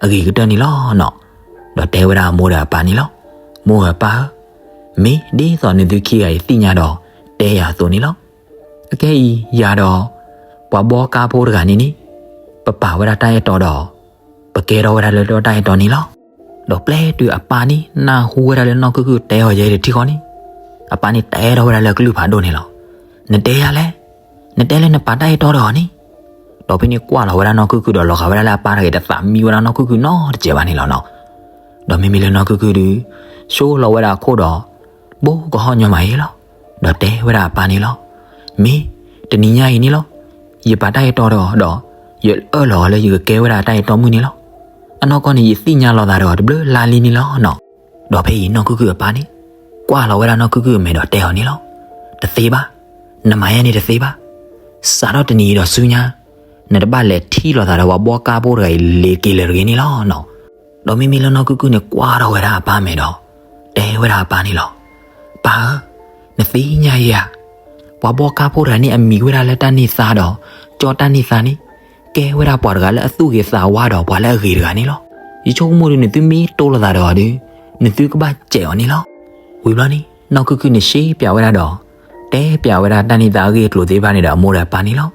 အဂ့ၤကတၢၢ်န့ၣ်လီၤနီၤ. ဒီးတဲဝဲဒၣ်အမိၢ်ဒီးအပၢ်န့ၣ်လီၤ. မိၢ်ဧၢပၢ်ဧၢ, မ့ၢ်ဒ်သိးနသုခံဂၤအံၤသ့ၣ်ညါဒီး တဲယၤအသိးန့ၣ်လီၤ. အခဲအံၤယၤဒီး ပှၤဘီကါဖိတဂၤန့ၣ်န့ၣ် ပပာ်ဝဲဒၣ်တၢ်အဲၣ်တီဒီး ပကဲထီၣ်ဝဲဒၣ်လၢတၢ်အဲၣ်တီန့ၣ်လီၤ. ဒီးပျဲတုၤအပၢ်န့ၣ် နၢ်ဟူဝဲဒၣ်လၢနီၢ်ခုၣ်ခုၣ်တဲအီၤယဲတထံဃီန့ၣ်, အပၢ်န့ၣ်တဲထီၣ်ဝဲဒၣ်လၢကလုၢ်ဖးဒိၣ်န့ၣ်လီၤ. နတဲယၤလဲၣ်, နတဲလၢနပာ်တၢ်အဲၣ်တီဒီးအီၤန့ၣ်. ဒီးဖဲန့ၣ်ကွၢ်လီၤဝဲဒၣ်နီၢ်ခုၣ်ခုၣ်ဒီးလီၤဂာ်ဝဲဒၣ်လၢအပၢ်တဂၤအံၤ တသးမံဝဲဒၣ်နီၢ်ခုၣ်ခုၣ်နီတစဲးဘၣ်န့ၣ်လီၤနီၤ. ဒီးမ့မ့ၢ်လၢနီၢ်ခုၣ်ခုၣ်ဒုး ဆှၢလီၤဝဲဒၣ်အခိၣ်ဒီး ဘိကဟီၣ်ညီမးယဲလီၤ. ဒီးတဲဝဲဒၣ်အပၢ်န့ၣ်လီၤ. မ့ၢ်တနံၤညါအံၤန့ၣ်လီၤ, ယပာ်တၢ်အဲၣ်တီဒီးအီၤဒီး ယအၢၣ်လီၤအီၤလၢယကကဲဝဲဒၣ်တၢ်အဲၣ်တီမုၣ်န့ၣ်လီၤ. အနီၢ်ကီၢ်န့ၣ် ယသ့ၣ်ညါလီၤသးဒီးအီၤတဘျုးလါလံန့ၣ်လီၤနီၤ. ဒီးဖဲအံၤနီၢ်ခုၣ်ခုၣ်အပၢ်န့ၣ် ကွၢ်လီၤဝဲဒၣ်နီၢ်ခုၣ်ခုၣ်အမဲာ်ဒီးတဲအီၤန့ၣ်လီၤ. တသ့ဘၣ်, နမၤယဲန့ၣ်တသ့ဘၣ်. စးထီၣ်တနံၤအံၤဒီးဆူညါ နတဘၣ်လဲၤထံၣ်လိာ်သးဒီးပှၤဘီကါဖိတဂၤအံၤလ့ၤက့ၤလၢၤတဂ့ၤန့ၣ်လီၤနီၤ. ဒီးမ့မ့ၢ်လၢနီၢ်ခုၣ်ခုၣ်န့ၣ် ကွၢ်ထီၣ်ဝဲဒၣ်အပၢ်မဲာ်ဒီး တဲဝဲဒၣ်အပၢ်န့ၣ်လီၤ. ပၢ်ဧၢ, နသ့ၣ်ညါယဲဧါ, ပှၤဘီကါဖိတဂၤန့ၣ် အမံၤဝဲဒၣ်လၢတၢ်န့ၢ်သါဒီး ကၠီတၢ်န့ၢ်သါန့ၣ် ကဲဝဲဒၣ်ပှၤတဂၤလၢအသူၣ်ဂ့ၤသးဝါဒီးပှၤလၢအဂ့ၤတဂၤန့ၣ်လီၤ. ယဆိကမိၣ်ဒီး နသုမ့ၢ်တိၢ်လိာ်သးဒီးအီၤဒီး နသုကဘၣ်စဲးအီၤန့ၣ်လီၤ. ဝံၤဘျီန့ၣ် နီၢ်ခုၣ်ခုၣ်န့ၣ် ရှင်းပြဝဲဒၣ်ဒီး တဲပြဝဲဒၣ်တၢ်န့ၢ်သါအဂ့ၢ်အကျိၤသ့ၣ်တဖၣ်န့ၣ်ဒီးအမိၢ်ဒီးအပၢ်န့ၣ်လီၤ.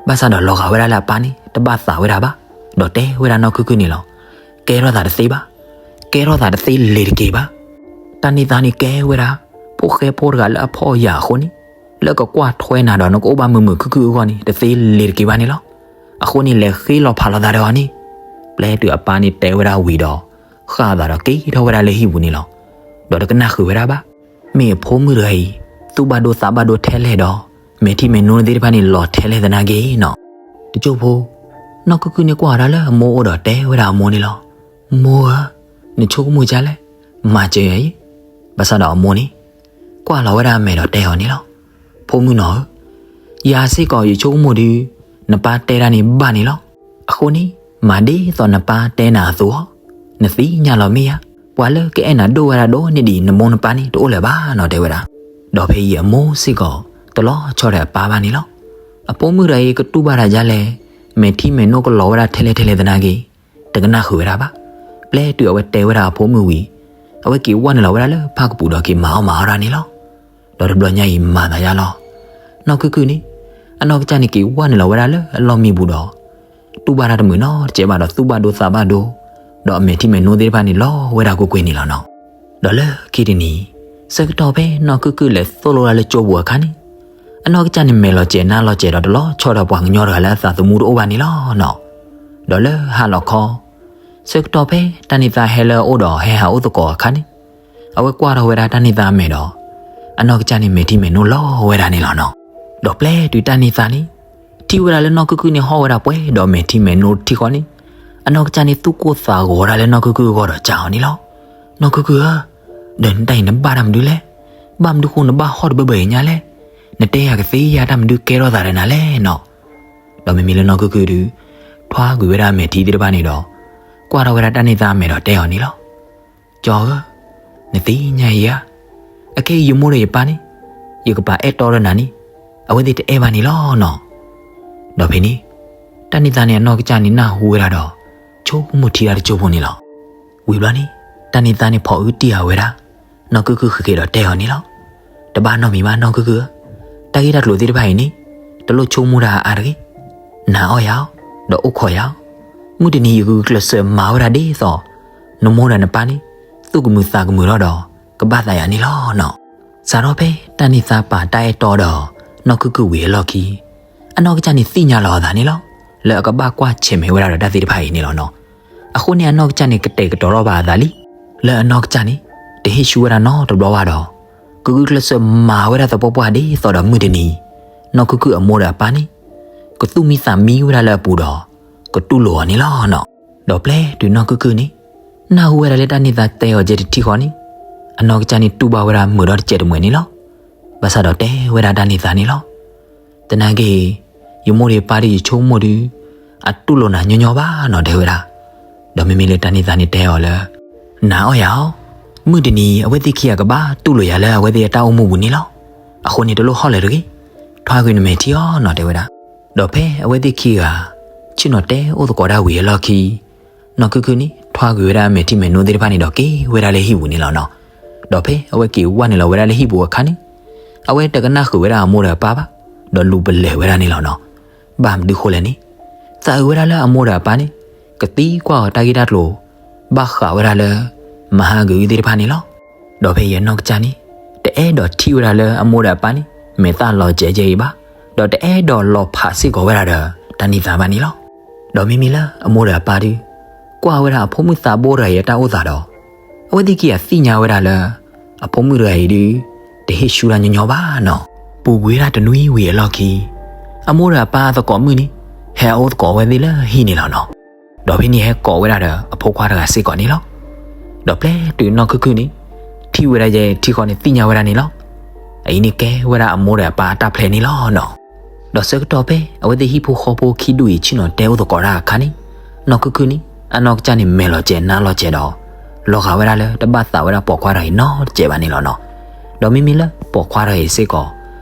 ဘၣ်ဆၣ်ဒီးလီၤဂာ်ဝဲဒၣ်လၢအပၢ်န့ၣ် တဘၣ်သးဝဲဒၣ်ဘၣ်, ဒီးတဲဝဲဒၣ်နီၢ်ခုၣ်ခုၣ်န့ၣ်လီၤ. ကဲထီၣ်သးတသ့ဘၣ်, ကဲထီၣ်သးတသ့လ့ၤတက့ၤဘၣ်. တၢ်န့ၢ်သါန့ၣ်ကဲဝဲဒၣ် ဖိၣ်ဃဲဖိတဂၤလၢအဖှီၣ်ယာ်အဃိန့ၣ် လၢကကွၢ်ထွဲနၤဒီးနကအိၣ်ဘၣ်မုာ်မုာ်ခုၣ်ခုၣ်အဂီၢ်န့ၣ် တသ့လ့ၤတက့ၤဘၣ်န့ၣ်လီၤ. အဃိန့ၣ် လဲၤဃ့လီၤဖးလိာ်သးဒီးအီၤန့ၣ်. ပျဲတုၤအပၢ်န့ၣ်တဲဝဲဒၣ်ဝံၤဒီး ဃၣ်အသးဒီးက့ၤထီၣ်ဝဲဒၣ်လၢဟံၣ်ပူၤန့ၣ်လီၤ. ဒီးတကနၣ်ဃုာ်ဝဲဒၣ်ဘၣ်. မ့ၢ်အဖိမုၣ်တဂၤအံၤ သူၣ်ဘၣ်ဒိသးဘၣ်ဒိထဲလဲၣ်ဒီး မဲာ်ထံမဲာ်နိသ့ၣ်တဖၣ်န့ၣ် လီၤထဲလဲၣ်သနာ်က့နီၤ. တကၠိဖိ နီၢ်ခုၣ်ခုၣ်န့ၣ်ကွၢ်ဝဲဒၣ်လၢအမိၢ်အိၣ်ဒီးတဲဝဲဒၣ်အမိၢ်န့ၣ်လီၤ. မိၢ်ဧၢ, နဆိကမိၣ်ဒ်လဲၣ်, မၤစၢၤယၤအံၤ. ဘၣ်ဆၣ်ဒီးအမိၢ်န့ၣ် ကွၢ်လီၤဝဲဒၣ်အမဲာ်ဒီးတဲအီၤန့ၣ်လီၤ. ဖိမုၣ်နီၤဧၢ, ယၤစ့ၢ်ကီးယဆိကမိၣ်ဒီး နပၢ်တဲတၢ်န့ၣ်ဘၣ်န့ၣ်လီၤ. အဃိန့ၣ် မၤဒ်သိးနပၢ်တဲနၤအသိး, နသ့ၣ်ညါလီၤမ့ၢ်ဧါ. ပှၤလၢကအဲၣ်နၤဒိၣ်ဝဲဒၣ်ဒိၣ်န့ၢ်ဒံးနမိၢ်နပၢ်န့ၣ် တအိၣ်လၢၤဘၣ်နီၤ တဲဝဲဒၣ်. ဒီးဖဲအံၤအမိၢ်စ့ၢ်ကီး တလီၤဆီဒီးအပၢ်ဘၣ်န့ၣ်လီၤ. အဖိမုၣ်တဂၤအံၤကတူၢ်ဘၣ်တၢ်ဒ်လဲၣ်, မဲာ်ထံမဲာ်နိကလီၤဝဲဒၣ်ထဲလဲၣ်ထဲလဲၣ်သနာ်က့ တကနၣ်ဃုာ်ဝဲဒၣ်ဘၣ်. ပျဲတုၤအဝဲတဲဝဲဒၣ်အဖိမုၣ်ဝံၤ အဝဲက့ၤဝဲနုာ်လီၤဝဲဒၣ်လၢဖၣ်ကပူၤဒီးက့ၤမၤအီၣ်မၤအီတၢ်န့ၣ်လီၤ. ဒီးတဘျီညါအံၤမၤသးယါလီၤ. နီၢ်ခုၣ်ခုၣ်န့ၣ် အနီၢ်ကစၢ်န့ၣ်က့ၤဝဲနုာ်လီၤဝဲဒၣ်လၢအလီၢ်မံပူၤဒီး တူၢ်ဘၣ်တၢ်တမုာ်နီတစဲးဘၣ်ဒီးသူၣ်ဘၣ်ဒိသးဘၣ်ဒိ, ဒီးအမဲာ်ထံမဲာ်နိသ့ၣ်တဖၣ်န့ၣ်လီၤဝဲဒၣ်ကွ့ၢ်ကွ့ၢ်န့ၣ်လီၤနီၤ. ဒီးလၢခံတနံၤ ဆၢကတီၢ်ဖဲနီၢ်ခုၣ်ခုၣ်လဲၤသိၣ်လိဝဲဒၣ်လၢကၠိပူၤအခါန့ၣ် အနီၢ်ကစၢ်န့ၣ်မဲာ်လီၤစဲၤနါလီၤစဲၤဒီးတလီၤဆီဒီးပှၤကညီတဂၤလၢအသးသမူတအိၣ်ဘၣ်န့ၣ်လီၤနီၤ. ဒီးလၢဟါလီၤခီ ဆၢကတီၢ်ဖဲတၢ်န့ၢ်သါဟဲလၢအအိၣ်ဒီးဟဲဟးအိၣ်သကိးအခါန့ၣ် အဝဲကွၢ်ထီၣ်ဝဲဒၣ်တၢ်န့ၢ်သါအမဲာ်ဒီး အနီၢ်ကစၢ်န့ၣ်မဲာ်ထံမဲာ်နိလီၤဝဲဒၣ်န့ၣ်လီၤနီၤ. ဒီးပျဲတုၤတၢ်န့ၢ်သါန့ၣ် ထံၣ်ဝဲဒၣ်လၢနီၢ်ခုၣ်ခုၣ်န့ၣ်ဟီၣ်ဝဲဒၣ်ပှဲၤဒီးမဲာ်ထံမဲာ်နိထံဃီန့ၣ် အနီၢ်ကစၢ်န့ၣ်သူၣ်ကိၢ်သးဂီၤဒၣ်လၢနီၢ်ခုၣ်ခုၣ်အဂီၢ်ဒီးစံးအီၤန့ၣ်လီၤ. နီၢ်ခုၣ်ခုၣ်ဧၢ, ဒီးနတၢ်အံၤနဘၣ်တၢ်မနုၤလဲၣ်. ဘၣ်မနုၤဃိနဘၣ်ဟီၣ်တဘၢဘၢအံၤညါလဲၣ်. နတဲယၤကသ့ဧါ တၢ်မနုၤကဲထီၣ်သးဒီးနၤလဲၣ်နီၤ. ဒီးမ့မ့ၢ်လၢနီၢ်ခုၣ်ခုၣ်ဒုး ထွါကွံာ်ဝဲဒၣ်အမဲာ်ထံသ့ၣ်တဖၣ်န့ၣ်ဒီး ကွၢ်ထီၣ်ဝဲဒၣ်တၢ်န့ၢ်သါအမဲာ်ဒီးတဲအီၤန့ၣ်လီၤ. ကၠီဧၢ, နသ့ၣ်ညါယၤဧါ. အခဲအံၤယမိၢ်ဒီးယပၢ်န့ၣ် ယကပာ်အဲၣ်တီဒီးနၤန့ၣ် အဝဲသ့ၣ်တအဲၣ်ဘၣ်န့ၣ်လီၤနီၤ. ဒီးဖဲန့ၣ် တၢ်န့ၢ်သါန့ၣ်အနီၢ်ကစၢ်န့ၣ်နၢ်ဟူဝဲဒၣ်ဒီး ဆိကမိၣ်ထံဒၣ်တကၠိဖိန့ၣ်လီၤ. ဝံၤဘျီန့ၣ် တၢ်န့ၢ်သါန့ၣ်ဖီၣ်အုတံၢ်ဃာ်ဝဲဒၣ် နီၢ်ခုၣ်ခုၣ်ဃ့ၢ်ဃ့ၢ်ဒီးတဲအီၤန့ၣ်လီၤ. တဘၣ်နီတမံၤဘၣ်နီၢ်ခုၣ်ခုၣ်ဧၢ, တၢ်ဂ့ၢ်တၢ်ကျိၤသ့ၣ်တဖၣ်အံၤန့ၣ် တလိၣ်ဆိကမိၣ်တၢ်အါတဂ့ၤ. နာ်အီၣ်ယၤအီၤ, ဒီးအိၣ်ခိးယၤအီၤ, မုၢ်တနံၤယကဂုာ်ကျဲးစၢးမၤဝဲဒၣ်ဒ်သိး နမိၢ်ဒီးနပၢ်န့ၣ် သူၣ်ကမုာ်သးကမုာ်ထီၣ်ဒီး ကဘၣ်သးယၤန့ၣ်လီၤနီၤ. စးထီၣ်ဖဲတၢ်န့ၢ်သါပာ်တၢ်အဲၣ်တီဒီး နီၢ်ခုၣ်ခုၣ်ဝံၤအလီၢ်ခံ အနီၢ်ကစၢ်န့ၣ်သ့ၣ်ညါလီၤအသးန့ၣ်လီၤ. လၢအကဘၣ်ကွၢ်ဆၢၣ်မဲာ်ဝဲဒၣ်ဒီးတၢ်သ့ၣ်တဖၣ်အံၤန့ၣ်လီၤနီၤ. အဃိန့ၣ်အနီၢ်ကစၢ်န့ၣ်ကတဲာ်ကတီၤထီၣ်ဘၣ်အသးလံ. လၢအနီၢ်ကစၢ်န့ၣ် တဟ့ၣ်ဆူၣ်ဝဲဒၣ်နီတဘျီဘၣ်ဒီး ကဂုာ်ကျဲးစၢးမၤဝဲဒၣ်သပှၢ်ပှၢ်ဒ်သိးဒီးမုၢ်တနံၤ နီၢ်ခုၣ်ခုၣ်အမိၢ်ဒီးအပၢ်န့ၣ် ကသူၣ်မံသးမံဝဲဒၣ်လၢအပူၤဒီး ကတူၢ်လိာ်အီၤန့ၣ်လီၤနီၤ. ဒီးပျဲတုၤနီၢ်ခုၣ်ခုၣ်န့ၣ် နၢ်ဟူဝဲဒၣ်လၢတၢ်န့ၢ်သါတဲအီၤကဲတထံၣ်ဃီန့ၣ် အနီၢ်ကစၢ်န့ၣ်တူၢ်ဘၣ်ဝဲဒၣ်မုာ်ဒီးတစဲးတမှဲၤန့ၣ်လီၤ. ဘၣ်ဆၣ်ဒီးတဲဝဲဒၣ်တၢ်န့ၢ်သါန့ၣ်လီၤ. သနာ်က့ ယမိၢ်ဒီးယပၢ်ဒီးယဆိကမိၣ်ဒီး အတူၢ်လိာ်နၤညီညီဘၣ်နီၤ တဲဝဲဒၣ်. ဒီးမ့မ့ၢ်လၢတၢ်န့ၢ်သါန့ၣ်တဲအီၤလၢ နၤအီၣ်ယၤအီၤ, မုၢ်တနံၤအဝဲသ့ၣ်ခံဂၤကဘၣ်တူၢ်လိာ်ယၤလၢအဝဲသ့ၣ်အတၢ်အိၣ်မူပူၤန့ၣ်လီၤ. အဃိန့ၣ်တလိၣ်ဟီၣ်လၢၤတဂ့ၤ, ထွါကွံာ်နမဲာ်ထံအီၤနီၤ တဲဝဲဒၣ်. ဒီးဖဲအဝဲသ့ၣ်ခံဂၤ ဆ့ၣ်နီၤတဲအိၣ်သကိးတၢ်ဝံၤအလီၢ်ခံ နီၢ်ခုၣ်ခုၣ်န့ၣ် ထွါကွံာ်ဝဲဒၣ်အမဲာ်ထံမဲာ်နိသ့ၣ်တဖၣ်န့ၣ်ဒီးက့ၤဝဲဒၣ်လၢဟံၣ်ပူၤန့ၣ်လီၤနီၤ. ဒီးဖဲအဝဲက့ၤဝဲနုာ်လီၤဝဲဒၣ်လၢဟံၣ်ပူၤအခါန့ၣ် အဝဲတကနၣ်ဃုာ်ဝဲဒၣ်အမိၢ်ဒီးအပၢ်ဘၣ်, ဒီးလူၤပလဲၤဝဲဒၣ်န့ၣ်လီၤနီၤ. ဘၣ်မနုၤဃိလဲၣ်န့ၣ် သးအုးဝဲဒၣ်လၢအမိၢ်ဒီးအပၢ်န့ၣ် ကသံကွၢ်အီၤတၢ်ဂ့ၢ်တၢ်ကျိၤ ဘၣ်ဃးဝဲဒၣ်လၢ မဟါဂုၤသ့ၣ်တဖၣ်န့ၣ်လီၤ. ဒီးဖဲအံၤအနီၢ်ကစၢ်န့ၣ် တအဲၣ်ဒိးထံၣ်ဝဲဒၣ်လၢအမိၢ်ဒီးအပၢ်န့ၣ် မဲာ်သၣ်လီၤစဲးကဲအံၤဘၣ်, ဒီးတအဲၣ်ဒိးလီၤဖးစ့ၢ်ကီးဝဲဒၣ်ဒီးတၢ်န့ၢ်သါဘၣ်န့ၣ်လီၤ. ဒီးမ့မ့ၢ်လၢအမိၢ်ဒီးအပၢ်ဒုး ကွၢ်ဝဲဒၣ်အဖိမုၣ်သးဘိတဂၤအံၤအတၢ်အိၣ်သးဒီး အဝဲသ့ၣ်ခံဂၤသ့ၣ်ညါဝဲဒၣ်လၢ အဖိမုၣ်တဂၤအံၤဒုး တဟ့ၣ်ဆူၣ်တၢ်ညီညီဘၣ်နီၤ. ပူၤကွံာ်ဝဲဒၣ်တနွံဝံၤအလီၢ်ခံ အမိၢ်ဒီးအပၢ်အသကိးမုၣ်န့ၣ် ဟဲအိၣ်သကိးအဝဲသ့ၣ်လၢဟံၣ်န့ၣ်လီၤနီၤ. ဒီးဖဲန့ၣ်ဟဲကိးဝဲဒၣ်ဒီးအဖိခွါတဂၤစ့ၢ်ကီးန့ၣ်လီၤ. ဒီးပျဲတုၤနီၢ်ခုၣ်ခုၣ်န့ၣ် ထံၣ်ဝဲဒၣ်ယဲထံၣ်ဃီန့ၣ်သ့ၣ်ညါဝဲဒၣ်န့ၣ်လီၤ. အအံၤန့ၣ်ကဲဝဲဒၣ်အမိၢ်ဒီးအပၢ်အတၢ်ဖျဲးန့ၣ်လီၤနီၤ. ဒီးဆၢကတီၢ်ဖဲအဝဲသ့ၣ်ဟံၣ်ဖိဃီဖိခံဒူၣ်အံၤဆ့ၣ်နီၤတဲအိၣ်သကိးတၢ်အခါန့ၣ် နီၢ်ခုၣ်ခုၣ်န့ၣ် အနီၢ်ကစၢ်န့ၣ်မဲာ်လီၤစဲးနါလီၤစဲးဒီး လီၤဂာ်ဝဲဒၣ်လၢတဘၣ်သးဝဲဒၣ်ပိာ်ခွါတဂၤအံၤနီတစဲးဘၣ်န့ၣ်လီၤနီၤ. ဒီးမ့မ့ၢ်လၢပိာ်ခွါတဂၤအံၤစ့ၢ်ကီး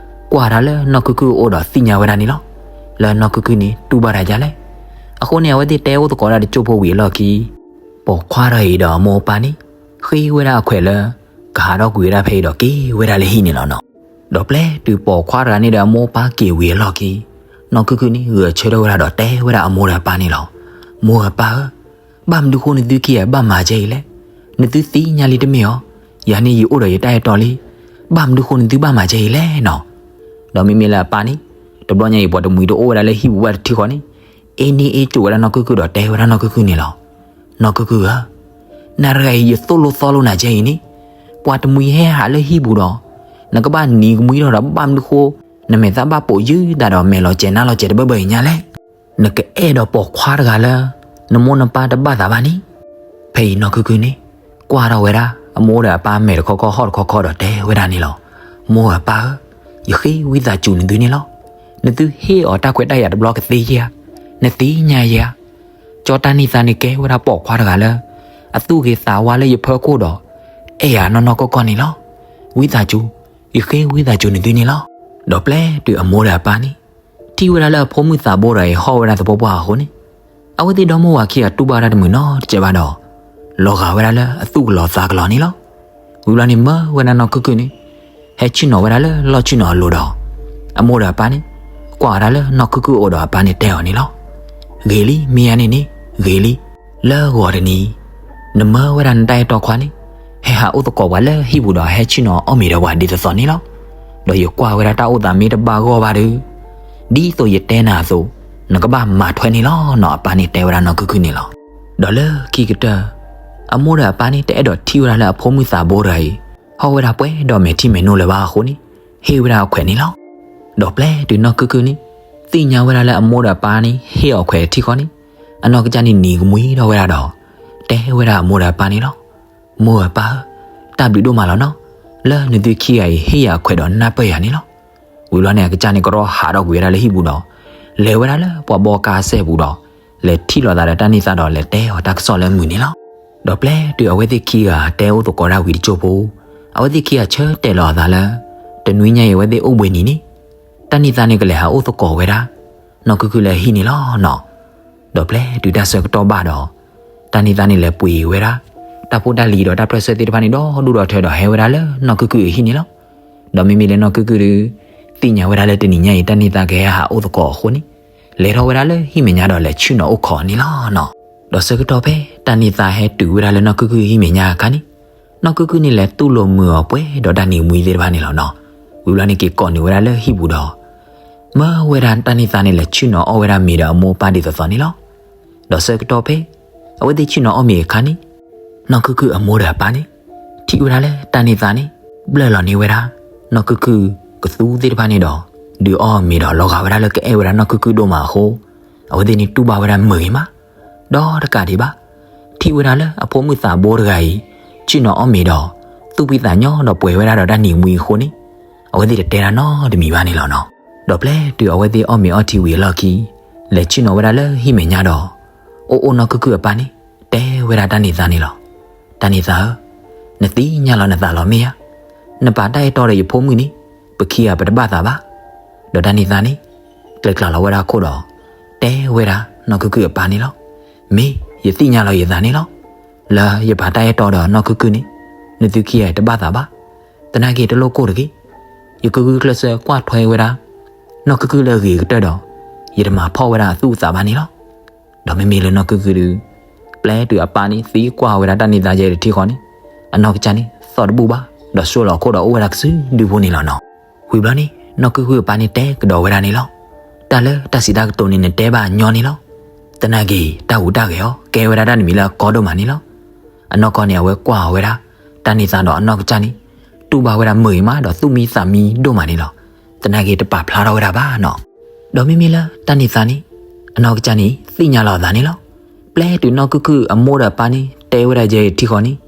ကွၢ်တၢ်လၢနီၢ်ခုၣ်ခုၣ်အအိၣ်ဒီးသ့ၣ်ညါဝဲဒၣ်န့ၣ်လီၤ. လၢနီၢ်ခုၣ်ခုၣ်န့ၣ်တူၢ်ဘၣ်တၢ်ဒ်လဲၣ်. အဃိန့ၣ် အဝဲသ့ၣ်တဲအိၣ်သကိးတၢ်တစိၢ်ဖိဝံၤအလီၢ်ခံ ပိာ်ခွါတဂၤအံၤဒီးအမိၢ်အပၢ်န့ၣ် ဃ့ဝဲဒၣ်အခွဲးလၢ ကဟးထီၣ်ကွံာ်ဝဲဒၣ်ဖဲအံၤဒီးက့ၤဝဲဒၣ်လၢဟံၣ်န့ၣ်လီၤနီၤ. ဒီးပျဲတုၤပိာ်ခွါတဂၤန့ၣ်ဒီးအမိၢ်အပၢ်က့ၤဝံၤအလီၢ်ခံ နီၢ်ခုၣ်ခုၣ်န့ၣ် ဂဲၤဆၢထၢၣ်ဝဲဒၣ်ဒီးတဲဝဲဒၣ်အမိၢ်ဒီးအပၢ်န့ၣ်လီၤ. မိၢ်အပၢ်ဧၢ, ဘၣ်မနုၤဃိနသုခံဂၤဘၣ်မၤကဲအံၤလဲၣ်. နသုသ့ၣ်ညါလံတမ့ၢ်ဧါ. ယၤန့ၣ်ယအိၣ်ဒီးယတၢ်အဲၣ်တီလံ. ဘၣ်မနုၤဃိနသုဘၣ်မၤကဲအံၤလဲၣ်နီၤ. ဒီးမ့မ့ၢ်လၢအပၢ်န့ၣ် တဘျီညါအံၤပှၤတမှံၤတအိၣ်ဝဲဒၣ်လၢဟံၣ်ပူၤဘၣ်တထံဃီန့ၣ် အ့န့ၢ်အ့ကၠိာ်ဝဲဒၣ်နီၢ်ခုၣ်ခုၣ်ဒီးတဲဝဲဒၣ်နီၢ်ခုၣ်ခုၣ်န့ၣ်လီၤ. နီၢ်ခုၣ်ခုၣ်ဧၢ, နၤတဂၤအံၤယသိၣ်လိသီလိနၤကဲအံၤန့ၣ်, ပှၤတမှံၤဟဲဟးလၢဟံၣ်ပူၤဒီး နကဘၣ်နံၤကမှံထီၣ်ဒီး ဘၣ်မနုၤဃိ နမဲာ်သၣ်ဘၣ်ပိာ်ယုၢ်တၢ်ဒီးမဲာ်လီၤစဲးနါလီၤစဲးတဘၢဘၢအံၤညါလဲၣ်. နကအဲၣ်ဒိးပိာ်ခွါတဂၤလၢ နမိၢ်နပၢ်တဘၣ်သးဘၣ်န့ၣ်. ဖဲအံၤနီၢ်ခုၣ်ခုၣ်န့ၣ် ကွၢ်ထီၣ်ဝဲဒၣ် အမိၢ်ဒီးအပၢ်မဲာ်တခီခီဟီၣ်တခီခီဒီးတဲဝဲဒၣ်န့ၣ်လီၤ. မိၢ်အပၢ်ဧၢ, ယဃ့ဝံသးစူၤနသုန့ၣ်လီၤ. နသုဟ့ၣ်အီၤတၢ်ခွဲးတၢ်ယာ်တဘျီကသ့ဧါ, နသ့ၣ်ညါဧါ. ကၠီတၢ်န့ၢ်သါန့ၣ်ကဲဝဲဒၣ်ပိာ်ခွါတဂၤလၢ အသူၣ်ဂ့ၤသးဝါလၢယဖီခိၣ်ဒီး အဲၣ်ယၤနီၢ်နီၢ်ကီၢ်ကီၢ်န့ၣ်လီၤ. ဝံသးစူၤ, ယဃ့ဝံသးစူၤနသုန့ၣ်လီၤ. ဒီးပျဲတုၤအမိၢ်ဒီးအပၢ်န့ၣ် ထံၣ်ဝဲဒၣ်လၢအဖိမုၣ်သးဘိတဂၤအံၤဟီၣ်ဝဲဒၣ်သပှၢ်ပှၢ်အဃိန့ၣ် အဝဲသ့ၣ်ဒီမါဝၤခံဂၤတူၢ်ဘၣ်ဝဲဒၣ်တမုာ်နီတစဲးဘၣ်ဒီး လီၤဂာ်ဝဲဒၣ်လၢအသူၣ်ကလီၤသးကလီၤန့ၣ်လီၤ. ဝံၤဘျီန့ၣ်မၢဝဲဒၣ်နီၢ်ခုၣ်ခုၣ်န့ၣ် ဟဲဆ့ၣ်နီၤဝဲဒၣ်လၢလီၢ်ဆ့ၣ်နီၤအလိၤဒီး အမိၢ်ဒီးအပၢ်န့ၣ် ကွၢ်ဝဲဒၣ်လၢနီၢ်ခုၣ်ခုၣ်အအိၣ်ဒီးအပၢ်န့ၣ်တဲအီၤန့ၣ်လီၤ. ဂ့ၤလံ မ့ၢ်ယါန့ၣ်န့ၣ် ဂ့ၤလံ. လၢဂီၤတနံၤ နမၢဝဲဒၣ်နတၢ်အဲၣ်တီခွါန့ၣ် ဟဲဟးအိၣ်သကိးပှၤလၢဟံၣ်ပူၤဒီးဟဲဆ့ၣ်နီၤအီၣ်မ့ၤဒီးပှၤဒ်သိးသိးန့ၣ်လီၤ. ဒီးယကွၢ်ဝဲဒၣ်တၢ်အိၣ်သးမ့ၢ်တဘၣ်ဂီၢ်ဘၣ်ဒီး ဒ်သိးယတဲနၤအသိး နကဘၣ်မၤထွဲန့ၣ်လီၤနီၤ အပၢ်န့ၣ်တဲဝဲဒၣ်နီၢ်ခုၣ်ခုၣ်န့ၣ်လီၤ. ဒီးလၢခံကတၢၢ် အမိၢ်ဒီးအပၢ်န့ၣ် တအဲၣ်ဒိးထံၣ်ဝဲဒၣ်လၢအဖိမုၣ်သးဘိတဂၤအံၤ ဟီၣ်ဝဲဒၣ်ပှဲၤဒီးမဲာ်ထံမဲာ်နိလၢၤဘၣ်အဃိန့ၣ် ဟ့ၣ်ဝဲဒၣ်အခွဲးန့ၣ်လီၤ. ဒီးပျဲတုၤနီၢ်ခုၣ်ခုၣ်န့ၣ် သ့ၣ်ညါဝဲဒၣ်လၢအမိၢ်ဒီးအပၢ်န့ၣ် ဟ့ၣ်အီၤခွဲးထံဃီန့ၣ် အနီၢ်ကစၢ်န့ၣ်နံၤကမှံထီၣ်ဝဲဒၣ်ဒီး တဲဝဲဒၣ်အမိၢ်ဒီးအပၢ်န့ၣ်လီၤ. မိၢ်အပၢ်ဧၢ, တၢ်ဘျုးဒိၣ်မးလီၤနီၤ, လၢနသုခံဂၤအံၤဟ့ၣ်ယၤအခွဲးဒီးနၢ်ပၢၢ်ယၤန့ၣ်လီၤ. ဝံၤဘျီန့ၣ် အကစၢ်န့ၣ်ကရီဟးထီၣ်ကွံာ်ဝဲဒၣ်လၢဟံၣ်ပူၤဒီး လဲၤဝဲဒၣ်လၢပှၤဘီကါစဲပူၤဒီး လဲၤထံၣ်လိာ်သးဒီးတၢ်န့ၢ်သါဒီးလဲၤတဲအီၤတၢ်ကစီၣ်လၢမုာ်န့ၣ်လီၤ. ဒီးပျဲတုၤအဝဲသ့ၣ်ခံဂၤတဲအိၣ်သကိးတၢ်ဝံၤတကၠိၢ်ဖိ အဝဲသ့ၣ်ခံဂၤဆၢတဲာ်လီၤအသးလၢ တနွံညါအံၤအဝဲသ့ၣ်အိၣ်ဘှံးနံၤန့ၣ် တၢ်န့ၢ်သါန့ၣ်ကလဲၤဟးအိၣ်သကိးဝဲဒၣ် နီၢ်ခုၣ်ခုၣ်လၢအဟံၣ်န့ၣ်လီၤနီၤ. ဒီးပျဲတုၤတၢ်ဆၢကတီၢ်ဘၣ်ဒီး တၢ်န့ၢ်သါန့ၣ်လဲၤပှ့ၤဝဲဒၣ် တၢ်ဖိတၢ်လံၤဒီးတၢ်ပၢၢ်ဆၢသ့ၣ်တဖၣ်န့ၣ် ဒီဒူၣ်ဒီထၢဒီးဟဲဝဲဒၣ်လၢနီၢ်ခုၣ်ခုၣ်အဟံၣ်န့ၣ်လီၤ. ဒီးမ့မ့ၢ်လၢနီၢ်ခုၣ်ခုၣ်ဒီး သ့ၣ်ညါဝဲဒၣ်လၢတနံၤညါအံၤ တၢ်န့ၢ်သါကဟဲဟးအိၣ်သကိးအဃိန့ၣ် လဲၤထီၣ်ဝဲဒၣ်လၢဟံၣ်မဲာ်ညါဒီးလဲၤဆ့ၣ်နီၤအိၣ်ခိးန့ၣ်လီၤနီၤ. ဒီးဆၢကတီၢ်ဖဲတၢ်န့ၢ်သါဟဲတုၤဝဲဒၣ်လၢနီၢ်ခုၣ်ခုၣ်ဟံၣ်မဲာ်ညါအခါန့ၣ်, နီၢ်ခုၣ်ခုၣ်န့ၣ်လဲၤတူၢ်လိာ်မုာ်အီၤပှဲၤဒီးတၢ်နံၤမှံသ့ၣ်တဖၣ်န့ၣ်လီၤနီၤ. ဝံၤဘျီန့ၣ်က့ၤကိးနုာ်ဝဲဒၣ်လၢဟံၣ်ပူၤဒီး မၢဝဲဒၣ်တၢ်န့ၢ်သါန့ၣ်လဲၤဆ့ၣ်နီၤအီၣ်ဝဲဒၣ်မ့ၤဒီးအမိၢ်အပၢ်ဒ်သိးသိးန့ၣ်လီၤ. ဒီးဆၢကတီၢ်ဖဲ အဝဲသ့ၣ်ဆ့ၣ်နီၤအီၣ်မ့ၤအခါန့ၣ်, နီၢ်ခုၣ်ခုၣ်အမိၢ်ဒီးအပၢ်န့ၣ် ထံၣ်ဝဲဒၣ်လၢတၢ်န့ၢ်သါန့ၣ် ဘျၢၣ်လီၤန့ၢ်ဝဲဒၣ် နီၢ်ခုၣ်ခုၣ်ကသူသ့ၣ်တဖၣ်န့ၣ်ဒီး ဒုးအီၣ်မ့ၤဒီးလီၤဂာ်ဝဲဒၣ်လၢကအဲၣ်ဝဲဒၣ်နီၢ်ခုၣ်ခုၣ်ဒိၣ်မးအဃိ, အဝဲသ့ၣ်န့ၣ်တူၢ်ဘၣ်ဝဲဒၣ်မုာ်ဂ့ၤမး ဒီးတကးဒံးဘၣ်, ထံၣ်ဝဲဒၣ်လၢအဖိမုၣ်သးဘိတဂၤအံၤ ဆ့ၣ်နီၤအီၣ်မ့ၤဒီး သူၣ်ဖှံသးညီဒီးပှဲၤဝဲဒၣ်ဒီးတၢ်နံၤမှံအဃိန့ၣ်, အဝဲသ့ၣ်တတဲတၢ်နီတမံၤဘၣ်န့ၣ်လီၤနီၤ. ဒီးပျဲတုၤအဝဲသ့ၣ်အီၣ်မ့ၤအီထံဝံၤအလီၢ်ခံ, လဲၤဆ့ၣ်နီၤဝဲဒၣ်လၢဟံၣ်မဲာ်ညါဒီး အိၣ်အိၣ်နီၢ်ခုၣ်ခုၣ်အပၢ်န့ၣ် တဲဝဲဒၣ်တၢ်န့ၢ်သါန့ၣ်လီၤ. တၢ်န့ၢ်သါဧၢ, နသ့ၣ်ညါလီၤနသးလီၤမ့ၢ်ဧါ. နပာ်တၢ်အဲၣ်တီဒီးယဖိမုၣ်န့ၣ် ပခံဂၤပတဘၣ်သးဘၣ်. ဒီးတၢ်န့ၢ်သါန့ၣ် ကျဲးကျါလီၤဝဲဒၣ်အခိၣ်ဒီး တဲဝဲဒၣ်နီၢ်ခုၣ်ခုၣ်အပၢ်န့ၣ်လီၤ. မ့ၢ်ယသ့ၣ်ညါလီၤယသးန့ၣ်လီၤ. လၢယပာ်တၢ်အဲၣ်တီဒီးနီၢ်ခုၣ်ခုၣ်န့ၣ် နသုခံဂၤတဘၣ်သးဘၣ်. သနာ်က့တလိၣ်ကိၢ်တဂ့ၤ. ယကဂုာ်ကျဲးစၢးကွၢ်ထွဲဝဲဒၣ် နီၢ်ခုၣ်ခုၣ်လၢအဂ့ၤကတၢၢ်ဒီး ယတမၤဖီၣ်ဝဲဒၣ်အသူၣ်အသးဘၣ်န့ၣ်လီၤ. ဒီးမ့မ့ၢ်လၢနီၢ်ခုၣ်ခုၣ်ဒုး ပျဲတုၤအပၢ်န့ၣ်သံကွၢ်ဝဲဒၣ်တၢ်န့ၢ်သါယဲတထံဃီန့ၣ်, အနီၢ်ကစၢ်န့ၣ် သီၣ်တဘူၣ်ဘၣ်, ဒီးဆှၢလီၤခိၣ်ဒီးအိၣ်ဝဲဒၣ်ကစုဒုဖိန့ၣ်လီၤနီၤ. ဝံၤဘျီန့ၣ် နီၢ်ခုၣ်ခုၣ်အပၢ်န့ၣ်တဲကဒီးဝဲဒၣ်န့ၣ်လီၤ. တၢ်လၢတၢ်စံးတၢ်ကတိၤန့ၣ်နတဲဘၣ်ညီန့ၣ်လီၤ. သနာ်က့ တၢ်ဟူးတၢ်ဂဲၤအီၤ ကဲဝဲဒၣ်တၢ်တမံၤလၢအကီဒိၣ်မးန့ၣ်လီၤ. အနီၢ်ကီၢ်န့ၣ် အဝဲကွၢ်အီၤဝဲဒၣ် တၢ်န့ၢ်သါဒီးအနီၢ်ကစၢ်န့ၣ် တူၢ်ဘၣ်ဝဲဒၣ်မုာ်ဂ့ၤမးဒီးသူၣ်မံသးမံဒိၣ်မးန့ၣ်လီၤ. သနာ်က့တပာ်ဖျါထီၣ်ဝဲဒၣ်ဘၣ်နီၤ. ဒီးမ့မ့ၢ်လၢတၢ်န့ၢ်သါန့ၣ် အနီၢ်ကစၢ်န့ၣ် သ့ၣ်ညါလီၤအသးန့ၣ်လီၤ. ပျဲတုၤနီၢ်ခုၣ်ခုၣ်အမိၢ်ဒီးအပၢ်န့ၣ် တဲဝဲဒၣ်ယဲအံၤထံဃီန့ၣ်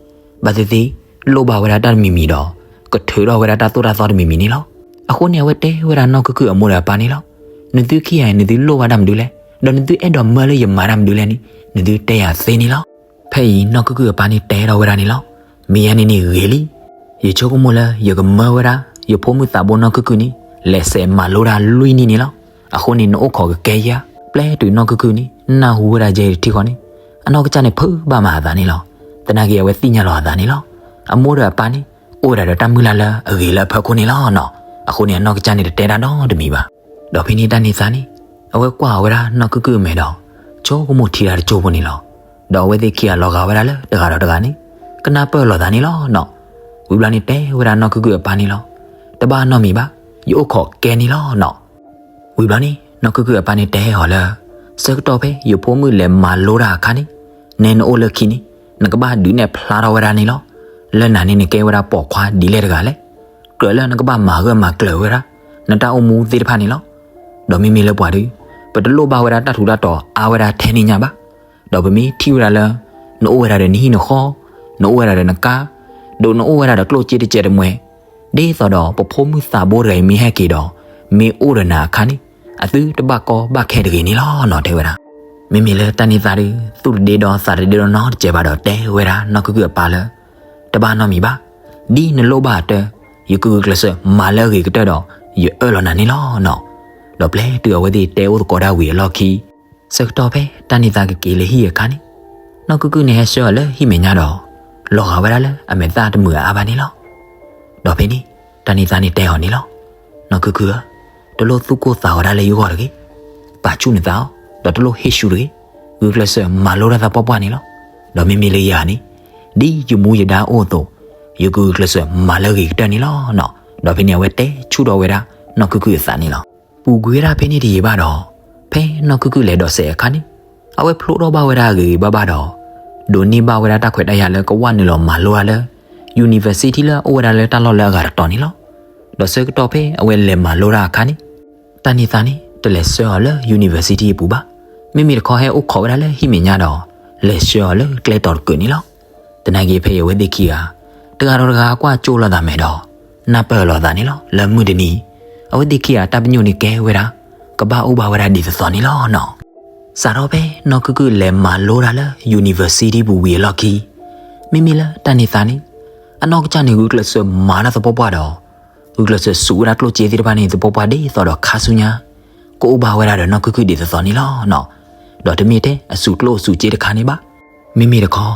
ဘၣ်သ့ၣ်သ့ၣ် လိၣ်ဘၣ်ဝဲဒၣ်တၢ်တမံၤမံၤဒီး ကထုးထီၣ်ဝဲဒၣ်တၢ်သိၣ်တၢ်သီတမံၤမံၤန့ၣ်လီၤ. အဃိန့ၣ် အဝဲတဲဝဲဒၣ်နီၢ်ခုၣ်ခုၣ်အမိၢ်ဒီးအပၢ်န့ၣ်လီၤ. နသုခံဂၤအံၤ နသုလိၣ်ဘၣ်တၢ်မနုၤလဲၣ်, ဒီးနသုအဲၣ်ဒိးမၢလၢယမၤတၢ်မနုၤလဲၣ်န့ၣ် နသုတဲယၤသ့န့ၣ်လီၤ. ဖဲအံၤနီၢ်ခုၣ်ခုၣ်အပၢ်န့ၣ်တဲထီၣ်ဝဲဒၣ်န့ၣ်လီၤ. မ့ၢ်ယၤန့ၣ်န့ၣ်ဂ့ၤလံ. ယဆိကမိၣ်လၢယကမၢဝဲဒၣ် ယဖိမုၣ်သးဘိနီၢ်ခုၣ်ခုၣ်န့ၣ် လဲၤစဲးမၤလိတၢ်လွံၢ်နံၣ်န့ၣ်လီၤ. အဃိန့ၣ် နအိၣ်ခိးကကဲယၤ. ပျဲတုၤနီၢ်ခုၣ်ခုၣ်န့ၣ် နၢ်ဟူဝဲဒၣ်ယဲအံၤတထံဃီန့ၣ် အနီၢ်ကစၢ်န့ၣ်ဖုးဘၣ်မးအသးန့ၣ်လီၤ. သနာ်က့အဝဲသ့ၣ်ညါလီၤအသးန့ၣ်လီၤ. အမိၢ်ဒီးအပၢ်န့ၣ် အိၣ်ဝဲဒၣ်ဒီးတၢ်မုၢ်လၢ်လၢအဂ့ၤလၢအဖီခိၣ်န့ၣ်လီၤနီၤ. အဃိန့ၣ် အနီၢ်ကစၢ်န့ၣ်တတဲတၢ်နီတမံၤဘၣ်. ဒီးဖဲန့ၣ်တၢ်န့ၢ်သါန့ၣ် အဝဲကွၢ်ဝဲဒၣ်နီၢ်ခုၣ်ခုၣ်အမဲာ်ဒီး ဆိကမိၣ်ထံတၢ်တကၠိဖိန့ၣ်လီၤ. ဒီးအဝဲသ့ၣ်ခံဂၤလီၤဂာ်ဝဲဒၣ်လၢတဂၤဒီးတဂၤန့ၣ် ကနၢ်ပၢၢ်လိာ်သးန့ၣ်လီၤနီၤ. ဝံၤဘျီန့ၣ်တဲဝဲဒၣ်နီၢ်ခုၣ်ခုၣ်အပၢ်န့ၣ်လီၤ. တဘၣ်နီတမံၤဘၣ်, ယအိၣ်ခိးကဲန့ၣ်လီၤနီၤ. ဝံၤဘျီန့ၣ် နီၢ်ခုၣ်ခုၣ်အပၢ်န့ၣ်တဲအီၤလၢ ဆၢကတီၢ်ဖဲယဖိမုၣ်လဲၤမၤလိတၢ်အခါန့ၣ် နဲနအိၣ်လၢခံန့ၣ် နကဘၣ်ဒုးနဲၣ်ဖျါထီၣ်ဝဲဒၣ်န့ၣ်လီၤ. လၢနၤန့ၣ်နကဲဝဲဒၣ်ပိာ်ခွါဒ်လဲၣ်တဂၤလဲၣ်. ကြၢးလၢနကဘၣ်မၤဂၢၢ်မၤကျၢၤဝဲဒၣ် နတၢ်အိၣ်မူသ့ၣ်တဖၣ်န့ၣ်လီၤ. ဒီးမ့မ့ၢ်လၢပှၤဒီး ပတလိၣ်ဘၣ်ဝဲဒၣ်တၢ်ထူးတၢ်တီၤအါဝဲဒၣ်ထဲန့ၣ်ညါဘၣ်. ဒီးပမ့ၢ်ထံၣ်ဝဲဒၣ်လၢ နအိၣ်ဝဲဒၣ်ဒီးနဟံၣ်နဃီ, နအိၣ်ဝဲဒၣ်ဒီးနကါ, ဒီးနအိၣ်ဝဲဒၣ်ဒီးကျိၣ်စ့တစဲးတမှဲၤ, ဒ်သိးဒီးပဖိမုၣ်သးဘိတဂၤအံၤမ့ၢ်ဟဲက့ၤဒီး မ့ၢ်အိၣ်ဒီးနၤအခါန့ၣ် အသုတဘၣ်ကီဘၣ်ခဲတဂ့ၤန့ၣ်လီၤနီၤ တဲဝဲဒၣ်. မ့မ့ၢ်လၢတၢ်န့ၢ်သါဒီး သူၣ်တဒ့ဒီသးတဒ့ဒီနီတစဲးဘၣ်ဒီးတဲဝဲဒၣ်နီၢ်ခုၣ်ခုၣ်အပၢ်လၢ တဘၣ်နီတမံၤဘၣ်. ဒ်နလိၣ်ဘၣ်အတၢ် ယကဂုာ်ကျဲးစၢးမၤလၢအဂ့ၤကတၢၢ်ဒီး ယအၢၣ်လီၤနၤန့ၣ်လီၤနီၤ. ဒီးပျဲတုၤအဝဲသ့ၣ်တဲအိၣ်သကိးဒၣ်ဝံၤအလီၢ်ခံ ဆၢကတီၢ်ဖဲတၢ်န့ၢ်သါကက့ၤလၢဟံၣ်အခါန့ၣ် နီၢ်ခုၣ်ခုၣ်န့ၣ်ဟဲဆှၢအီၤလၢဟံၣ်မဲာ်ညါဒီး လီၤဂာ်ဝဲဒၣ်လၢအမဲာ်သၣ်တမုာ်အါဘၣ်န့ၣ်လီၤ. ဒီးဖဲန့ၣ် တၢ်န့ၢ်သါန့ၣ်တဲအီၤန့ၣ်လီၤ. နီၢ်ခုၣ်ခုၣ်ဧၢ, တလိၣ်သူၣ်ကိၢ်သးဂီၤဒၣ်လၢယဂီၢ်တဂ့ၤ. ပာ်ဆူၣ်နသးအီၤ ဒီးတလိၣ်ဟ့ၣ်ဆူၣ်တဂ့ၤ. ဂုာ်ကျဲးစၢးမၤလိတၢ်သးပှၢ်ပှၢ်န့ၣ်လီၤ. ဒီးမ့မ့ၢ်လၢယၤန့ၣ် ဒ်ယမူယဒါအိၣ်အသိး ယကဂုာ်ကျဲးစၢးမၤလၢအဂ့ၤကတၢၢ်န့ၣ်လီၤနီၤ. ဒီးဖဲန့ၣ်အဝဲတဲဆူၣ်ထီၣ်ဝဲဒၣ်နီၢ်ခုၣ်ခုၣ်အသးန့ၣ်လီၤ. ပူၤကွံာ်ဝဲဒၣ်ဖဲန့ၣ်တယံာ်ဘၣ်ဒီး ဖဲနီၢ်ခုၣ်ခုၣ်လဲၤဒိးစဲးအခါန့ၣ် အဝဲဖျိထီၣ်ဘၣ်ဝဲဒၣ်အဂ့ၤဂ့ၤဘၣ်ဘၣ်ဒီး ဒိးန့ၢ်ဘၣ်ဝဲဒၣ်တၢ်ခွဲးတၢ်ယာ်လၢကဝၢ်နုာ်လီၤမၤလိတၢ်လၢ university လၢအအိၣ်ဝဲဒၣ်လၢတၢ်လီၢ်လၢအဂၤတတီၤန့ၣ်လီၤ. ဒီးဆၢကတီၢ်ဖဲအဝဲလဲၤမၤလိတၢ်အခါန့ၣ် တၢ်န့ၢ်သါန့ၣ် တလဲၤဆှၢအီၤလၢ university အပူၤဘၣ်. မ့မ့ၢ်တခီဟဲအိၣ်ခိးဝဲဒၣ်လၢဟံၣ်မဲာ်ညါဒီး လဲၤဆှၢအီၤလၢကျဲတီၤတကုာ်န့ၣ်လီၤ. သနာ်က့ဖဲအံၤအဝဲသ့ၣ်ခံဂၤ တဂၤဒီးတဂၤကွၢ်ကၠိလိာ်သးမဲာ်ဒီး နၢ်ပၢၢ်လိာ်သးန့ၣ်လီၤ. လၢမုၢ်တနံၤ အဝဲသ့ၣ်ခံဂၤတၢ်ပညိၣ်န့ၣ်ကဲဝဲဒၣ် ကဘၣ်အိၣ်ဘၣ်ဝဲဒၣ်ဒ်သိးသိးန့ၣ်လီၤနီၤ. စးထီၣ်ဖဲနီၢ်ခုၣ်ခုၣ်လဲၤမၤလိတၢ်လၢ university ပူၤဝံၤအလီၢ်ခံ မ့မ့ၢ်လၢတၢ်န့ၢ်သါန့ၣ် အနီၢ်ကစၢ်န့ၣ်ဂုာ်ကျဲးစၢးမၤတၢ်သပှၢ်ပှၢ်ဒီး ဂုာ်ကျဲးစၢးစူးဝဲဒၣ်ကျိၣ်စ့သ့ၣ်တဖၣ်န့ၣ် သပှၢ်ပှၢ်ဒ်သိးဒီးခါဆူညါ ကအိၣ်ဘၣ်ဝဲဒၣ်ဒီးနီၢ်ခုၣ်ခုၣ်ဒ်သိးသိးန့ၣ်လီၤနီၤ. ဒီးတမ့ၢ်ထဲအစူးကျိၣ်အစူးစ့တခါန့ၣ်ဘၣ်. မ့မ့ၢ်တခီ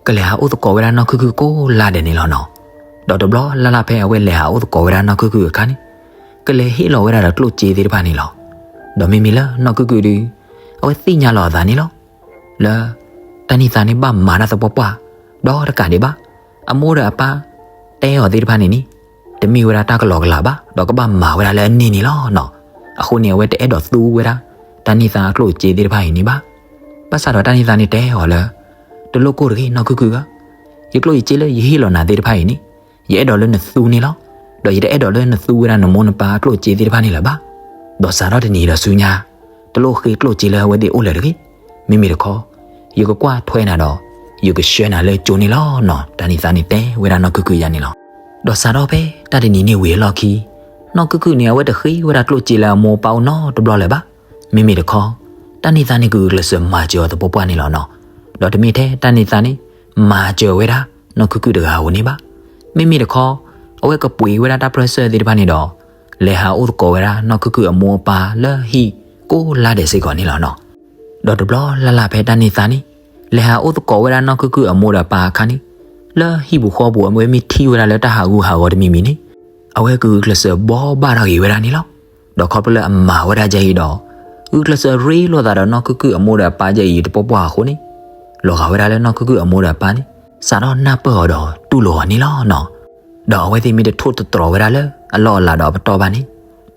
ကလဲၤဟးအိၣ်သကိးဝဲဒၣ်နီၢ်ခုၣ်ခုၣ်ကိးလါဒဲးန့ၣ်လီၤနီၤ. ဒီးတဘျီလၢ်လၢ်ဖဲအဝဲလဲၤဟးအိၣ်သကိးဝဲဒၣ်နီၢ်ခုၣ်ခုၣ်အခါန့ၣ် ကလဲၤဟ့ၣ်လီၤဝဲဒၣ်ဒီးကျိၣ်စ့သ့ၣ်တဖၣ်န့ၣ်လီၤ. ဒီးမ့မ့ၢ်လၢနီၢ်ခုၣ်ခုၣ်ဒီး အဝဲသ့ၣ်ညါလီၤအသးန့ၣ်လီၤ. လၢ တၢ်နံၣ်သါန့ၣ်ဘၣ်မၤတၢ်သပှၢ်ပှၢ်, ဒီးတကးဒံးဘၣ်, အမိၢ်ဒီးအပၢ် တဲအီၤသ့ၣ်တဖၣ်န့ၣ်န့ၣ် တမ့ၢ်ဝဲဒၣ်တၢ်ကလီကလးဘၣ်, ဒီးကဘၣ်မၤဝဲဒၣ်လၢအန့ၢ်န့ၣ်လီၤနီၤ. အဃိန့ၣ် အဝဲတအဲၣ်ဒိးသူဝဲဒၣ် တၢ်နံၣ်သါအကျိၣ်အစ့သ့ၣ်တဖၣ်အံၤန့ၣ်ဘၣ်. ဘၣ်ဆၣ်ဒီးတၢ်နံၣ်သါန့ၣ်တဲအီၤလၢ တလိၣ်ကိၢ်တဂ့ၤနီၢ်ခုၣ်ခုၣ်ဧၢ, ယကျိၣ်ယစ့လၢယဟ့ၣ်လီၤနၤသ့ၣ်တဖၣ်အံၤန့ၣ် ယအဲၣ်ဒိးလၢနသူန့ၣ်လီၤ. ဒီးယတအဲၣ်ဒိးလၢနသူဝဲဒၣ်နမိၢ်နပၢ်အကျိၣ်အစ့သ့ၣ်တဖၣ်န့ၣ်လၢၤဘၣ်. ဒီးစးထီၣ်တနံၤဒီးဆူညါ တလိၣ်ဃ့ကျိၣ်စ့လၢအဝဲသ့ၣ်အိၣ်လၢၤတဂ့ၤ. မ့မ့ၢ်တခီ ယကကွၢ်ထွဲနၤဒီး ယကဆှၢနၤလၢကၠိန့ၣ်လီၤနီၤ. တၢ်နံၣ်သါန့ၣ်တဲဝဲဒၣ်နီၢ်ခုၣ်ခုၣ်ယၤန့ၣ်လီၤ. ဒီးစးထီၣ်ဖဲတၢ်တနံၤန့ၣ်ဝံၤအလီၢ်ခံ နီၢ်ခုၣ်ခုၣ်န့ၣ် အဝဲတဃ့ဝဲဒၣ်ကျိၣ်စ့လၢအမိၢ်အပၢ်အိၣ်နီတဘျီလၢၤဘၣ်. မ့မ့ၢ်တခီ တၢ်နံၣ်သါန့ၣ် ကဂုာ်ကျဲးစၢးမၤစၢၤအီၤသပှၢ်ပှၢ်န့ၣ်လီၤနီၤ. ဒီးတမ့ၢ်ထဲတၢ်နံၣ်သါန့ၣ် မၤစၢၤဝဲဒၣ်နီၢ်ခုၣ်ခုၣ်တဂၤဧိၤန့ၣ်ဘၣ်. မ့မ့ၢ်တခီ အဝဲကပှ့ၤဝဲဒၣ်တၢ်ပြၢဆၢသ့ၣ်တဖၣ်န့ၣ်ဒီး လဲၤဟးအိၣ်သကိးဝဲဒၣ်နီၢ်ခုၣ်ခုၣ်အမိၢ်အပၢ်လၢဟံၣ်ကိးလါဒဲးစ့ၢ်ကီးန့ၣ်လီၤနီၤ. ဒီးတဘျီလၢ်လၢ်ဖဲတၢ်နံၣ်သါန့ၣ် လဲၤဟးအိၣ်သကိးဝဲဒၣ်နီၢ်ခုၣ်ခုၣ်အမိၢ်ဒီးအပၢ်အခါန့ၣ် လၢဟံၣ်ပူၤဃီပူၤ အဝဲမ့ၢ်ထံၣ်ဝဲဒၣ်လၢတၢ်ဟးဂူာ်ဟးဂီၤတမံၤမံၤန့ၣ် အဝဲကဂုာ်ကျဲးစၢးဘှီဘၣ်ထီၣ်က့ၤဝဲဒၣ်န့ၣ်လီၤ. ဒီးခီဖျိလၢအမၤဝဲဒၣ်ဒ်အံၤဒီး ဂုာ်ကျဲးစၢးရ့လိာ်သးဒီးနီၢ်ခုၣ်ခုၣ်အမိၢ်ဒီးအပၢ်ဒ်အံၤတပှၢ်ပှၢ်အဃိန့ၣ် လီၤဂာ်ဝဲဒၣ်လၢနီၢ်ခုၣ်ခုၣ်အမိၢ်ဒီးအပၢ်န့ၣ် စးထီၣ်နၢ်ပၢၢ်အီၤဒီးတူၢ်လိာ်အီၤန့ၣ်လီၤနီၤ. ဒီးအဝဲသ့ၣ်မ့ၢ်တထိၣ်တတြီၤဝဲဒၣ်လၢအလီၢ်အလၤဒီးအပတီၢ်ဘၣ်န့ၣ်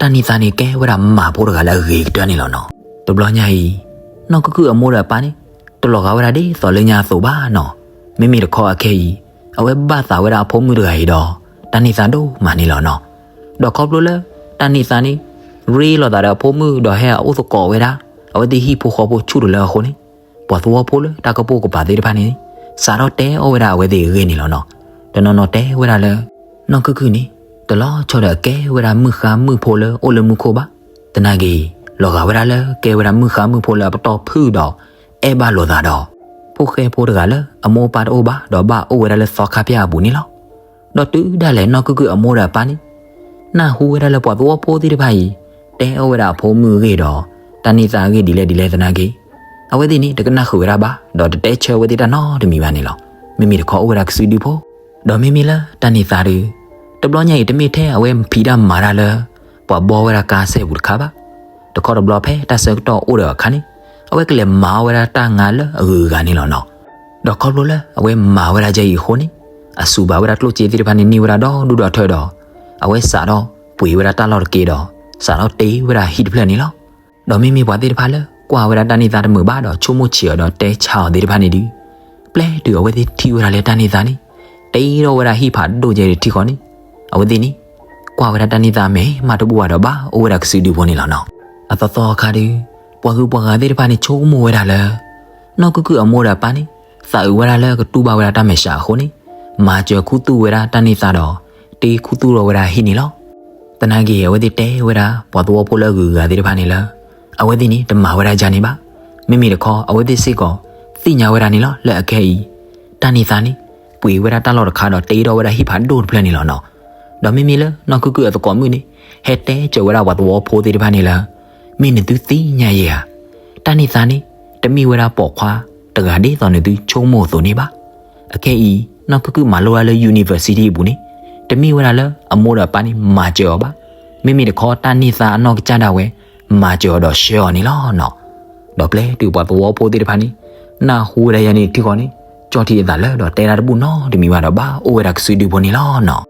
တၢ်နံၣ်သါန့ၣ်ကဲဝဲဒၣ်မၢ်ဖိတဂၤလၢအဂ့ၤကတၢၢ်န့ၣ်လီၤနီၤ. တဘျီညါအံၤ နီၢ်ခုၣ်ခုၣ်အမိၢ်ဒီးအပၢ်န့ၣ် တလီၤဂာ်ဝဲဒၣ်ဒ်သိးလၢညါအသိးဘၣ်နီၤ. မ့မ့ၢ်တခီအခဲအံၤ အဝဲဘၣ်သးဝဲဒၣ်အဖိမုၣ်တဂၤအံၤဒီး တၢ်နံၣ်သါဒိၣ်မးန့ၣ်လီၤနီၤ. ဒီးခီဖျိလၢ တၢ်နံၣ်သါန့ၣ် ရ့လိာ်သးဒီးအဖိမုၣ်ဒီးဟဲအအိၣ်သကိးဝဲဒၣ် အဝဲသ့ၣ်ဟံၣ်ဖိဃီဖိဆူၣ်တလၢအဃိန့ၣ် ပှၤသဝီဖိလၢတၢ်ကပိာ်ကပၤသ့ၣ်တဖၣ်န့ၣ် စးထီၣ်တဲအီၣ်ဝဲဒၣ်အဝဲသ့ၣ်အဂ့ၢ်န့ၣ်လီၤနီၤ. တနီၤနီၤတဲဝဲဒၣ်လၢ နီၢ်ခုၣ်ခုၣ်န့ၣ် တလီၤဆီဒီးအကဲဝဲဒၣ်မုၣ်ဃါမုၣ်ဖိလၢအိၣ်လၢမူခိၣ်ဘၣ်. သနာ်က့ လီၤဂာ်ဝဲဒၣ်လၢကဲဝဲဒၣ်မုၣ်ဃါမုၣ်ဖိလၢအပတီၢ်ဖုၣ်ဒီး အဲၣ်ဘၣ်လိာ်သးဒီး ဖိၣ်ဃဲဖိတဂၤလၢအမိၢ်အပၢ်တအိၣ်ဘၣ်ဒီးဘၣ်အိၣ်ဝဲဒၣ်လၢသီခါဖၠၣ်အပူၤန့ၣ်လီၤ. ဒီးတုၤဒၣ်လဲာ်နီၢ်ခုၣ်ခုၣ်အမိၢ်ဒီးအပၢ်န့ၣ် နၢ်ဟူဝဲဒၣ်လၢပှၤသဝီဖိသ့ၣ်တဖၣ်အံၤ တဲအီၣ်ဝဲဒၣ်အဖိမုၣ်အဂ့ၢ်ဒီး တၢ်နံၣ်သါအဂ့ၢ်ဒ်လဲၣ်ဒ်လဲၣ်သနာ်က့ အဝဲသ့ၣ်န့ၣ် တကနၣ်ဃုာ်ဝဲဒၣ်ဘၣ် ဒီးတတဲဆၢဝဲသ့ၣ်တၢ်နီတမံၤဘၣ်န့ၣ်လီၤ. မ့မ့ၢ်တခီအိၣ်ဝဲဒၣ်ကစုဒုဖိ ဒီးမ့မ့ၢ်လၢတၢ်နံၣ်သါဒီး တဘျီညါအံၤတမ့ၢ်ထဲအဝဲဖံးတၢ်မၤတၢ်လၢ ပှၤဘှီဝဲဒၣ်ကါစဲပူၤတခါဘၣ်. တခီတဘျီဖဲတၢ်ဆၢကတီၢ်အိၣ်ဒီးအခါန့ၣ် အဝဲကလဲၤမၤအီၣ်ဝဲဒၣ်တၢ်ငါလၢအဂုၤအဂၤန့ၣ်လီၤနီၤ. ဒီးခီဖျိလၢအဝဲမၤဝဲဒၣ်ဒ်အံၤအဃိန့ၣ် အစူးဘၣ်ဝဲဒၣ်ကျိၣ်စ့သ့ၣ်တဖၣ်န့ၣ်န့ၢ်ဝဲဒၣ်ဒီဒူၣ်ဒီထၢဒီး အဝဲစးထီၣ်ပှ့ၤဝဲဒၣ်တၢ်လီၢ်တက့ၢ်ဒီး စးထီၣ်တ့ဝဲဒၣ်ဟံၣ်တဖျၢၣ်န့ၣ်လီၤ. ဒီးမ့မ့ၢ်ပှၤသ့ၣ်တဖၣ်လၢကွၢ်ဝဲဒၣ်တၢ်နံၣ်သါတမုာ်ဘၣ်ဒီးဆိကမိၣ်ဆံးအီၤဒီးတဲဆါအီၤသ့ၣ်တဖၣ်န့ၣ်ဒီး ပျဲတုၤအဝဲသ့ၣ်ထံၣ်ဝဲဒၣ်လၢတၢ်နံၣ်သါန့ၣ် တ့ထီၣ်ဝဲဒၣ်ဟံၣ်ဖးဒိၣ်ကဲတထံၣ်ဃီန့ၣ် အဝဲသ့ၣ်န့ၣ် ကွၢ်ဝဲဒၣ်တၢ်နံၣ်သါမဲာ်မးတဘူၣ်ဘၣ်ဒီးဘၣ်အိၣ်ဝဲဒၣ်ကစုဒုဖိန့ၣ်လီၤနီၤ. အသီသီအခါဒီး ပှၤဂုၤပှၤဂၤသ့ၣ်တဖၣ်န့ၣ်ဆိကမိၣ်ဝဲဒၣ်လၢ နီၢ်ခုၣ်ခုၣ်အမိၢ်ဒီးအပၢ်န့ၣ် သးအုးဝဲဒၣ်လၢကတူၢ်ဘၣ်ဝဲဒၣ်တၢ်မဲာ်ဆှးအဃိန့ၣ် မၤစၢၤခူသူၣ်ဝဲဒၣ်တၢ်နံၣ်သါဒီး တ့ခူသူၣ်ထီၣ်ဝဲဒၣ်ဟံၣ်န့ၣ်လီၤ. သနာ်က့ အဝဲသ့ၣ်တဲဝဲဒၣ်ပှၤသဝီဖိလၢအဂုၤအဂၤသ့ၣ်တဖၣ်န့ၣ်လၢ အဝဲသ့ၣ်န့ၣ် တမၤဝဲဒၣ်ယၤန့ၣ်ဘၣ်. မ့မ့ၢ်တခီ အဝဲသ့ၣ်စ့ၢ်ကီး သ့ၣ်ညါဝဲဒၣ်န့ၣ်လီၤ လၢအခဲအံၤ တၢ်နံၣ်သါန့ၣ် ပှ့ၤဝဲဒၣ်တၢ်လီၢ်တခါဒီး တ့ထီၣ်ဝဲဒၣ်ဟံၣ်ဖးဒိၣ်တဖျၢၣ်န့ၣ်လီၤနီၤ. ဒီးမ့မ့ၢ်လၢနီၢ်ခုၣ်ခုၣ်အသကိးမုၣ်န့ၣ် ဟဲတဲစၢၤဝဲဒၣ်ပှၤသဝီဖိသ့ၣ်တဖၣ်န့ၣ်လၢ မ့ၢ်နသုသ့ၣ်ညါယဲဧါ, တၢ်နံၣ်သါန့ၣ် တမ့ၢ်ဝဲဒၣ်ပိာ်ခွါတဂၤဒ်သိးနသုဆိကမိၣ်အသိးန့ၣ်ဘၣ်. အခဲအံၤ နီၢ်ခုၣ်ခုၣ်မၤလိတၢ်လၢ university အပူၤန့ၣ် တမ့ၢ်ဝဲဒၣ်လၢအမိၢ်ဒီးအပၢ်န့ၣ် မၤစၢၤအီၤဘၣ်. မ့မ့ၢ်တခီ တၢ်နံၣ်သါအနီၢ်ကစၢ်ဒၣ်ဝဲ မၤစၢၤအီၤဒီးဆှၢအီၤန့ၣ်လီၤနီၤ. ဒီးပျဲတုၤပှၤသဝီဖိသ့ၣ်တဖၣ်န့ၣ် နၢ်ဟူဝဲဒၣ်ယၤန့ၣ်တထံၣ်ဃီန့ၣ် ကၠီၣ်ထံအသးလၢာ်ဒီးတဲတၢ်တဘူၣ်နီတမံၤဘၣ်ဒီး ဘၣ်အိၣ်ဝဲဒၣ်ကစုဒုဖိန့ၣ်လီၤနီၤ.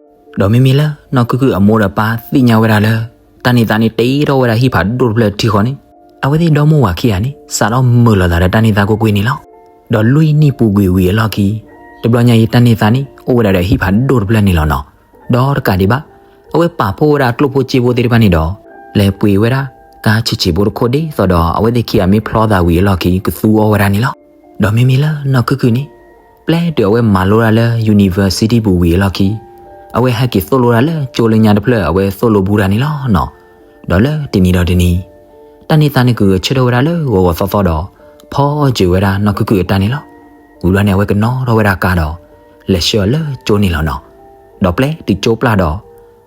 ဒီးမ့မ့ၢ်လၢနီၢ်ခုၣ်ခုၣ်အမိၢ်ဒီးပၢ်သ့ၣ်ညါဝဲဒၣ်လၢ တၢ်နံၣ်သါန့ၣ် တ့ထီၣ်ဝဲဒၣ်ဟံၣ်ဖးဒိၣ်တဖျၢၣ်တထံၣ်ဃီန့ၣ် အဝဲသ့ၣ်ဒီမိၢ်ဝၤခံဂၤန့ၣ် စးထီၣ်မုာ်လိာ်သးဒီးတၢ်နံၣ်သါကွ့ၢ်ကွ့ၢ်န့ၣ်လီၤ. ဒီးလွံၢ်နံၣ်ပူၤကွံာ်ဝံၤအလီၢ်ခံ တဘျီညါအံၤ တၢ်နံၣ်သါန့ၣ် အိၣ်ဝဲဒၣ်ဒီးဟံၣ်ဖးဒိၣ်တဖျၢၣ်န့ၣ်လီၤနီၤ. ဒီးတကးဒံးဘၣ် အဝဲပာ်ဖှိၣ်ဝဲဒၣ်ကျိၣ်ဖိစ့ဖိသ့ၣ်တဖၣ်န့ၣ်ဒီး လဲၤပှ့ၤဝဲဒၣ်ကါဆံးဆံးဖိတခိၣ်ဒ်သိးဒီး အဝဲသ့ၣ်ခံဂၤမ့ၢ်ဖျီသးဝံၤအလီၢ်ခံ ကသူအီၣ်ဝဲဒၣ်န့ၣ်လီၤ. ဒီးမ့မ့ၢ်လၢနီၢ်ခုၣ်ခုၣ်န့ၣ် ပျဲတုၤအဝဲမၤလိတၢ်လၢ university ပူၤဝံၤအလီၢ်ခံ အဝဲဟဲက့ၤသိၣ်လိတၢ်လၢကၠိလၢညါတဖျၢၣ် အဝဲသိၣ်လိဘူးတၢ်န့ၣ်လီၤနီၤ. ဒီးလၢတနံၤဒီးတနံၤ တၢ်နံၣ်သါန့ၣ် ကဂဲၤဆၢထၢၣ်ဝဲဒၣ်လၢဂီၤဂီၤသီသီဒီး ဖီအီၣ်စၢၤဝဲဒၣ်နီၢ်ခုၣ်ခုၣ်အတၢ်န့ၣ်လီၤ. ဝံၤဘျီန့ၣ် အဝဲကနီၣ်ထီၣ်ဝဲဒၣ်ကါဒီး လဲၤဆှၢအီၤလၢကၠိန့ၣ်လီၤနီၤ. ဒီးပျဲတုၤကၠိပျၢ်ဒီး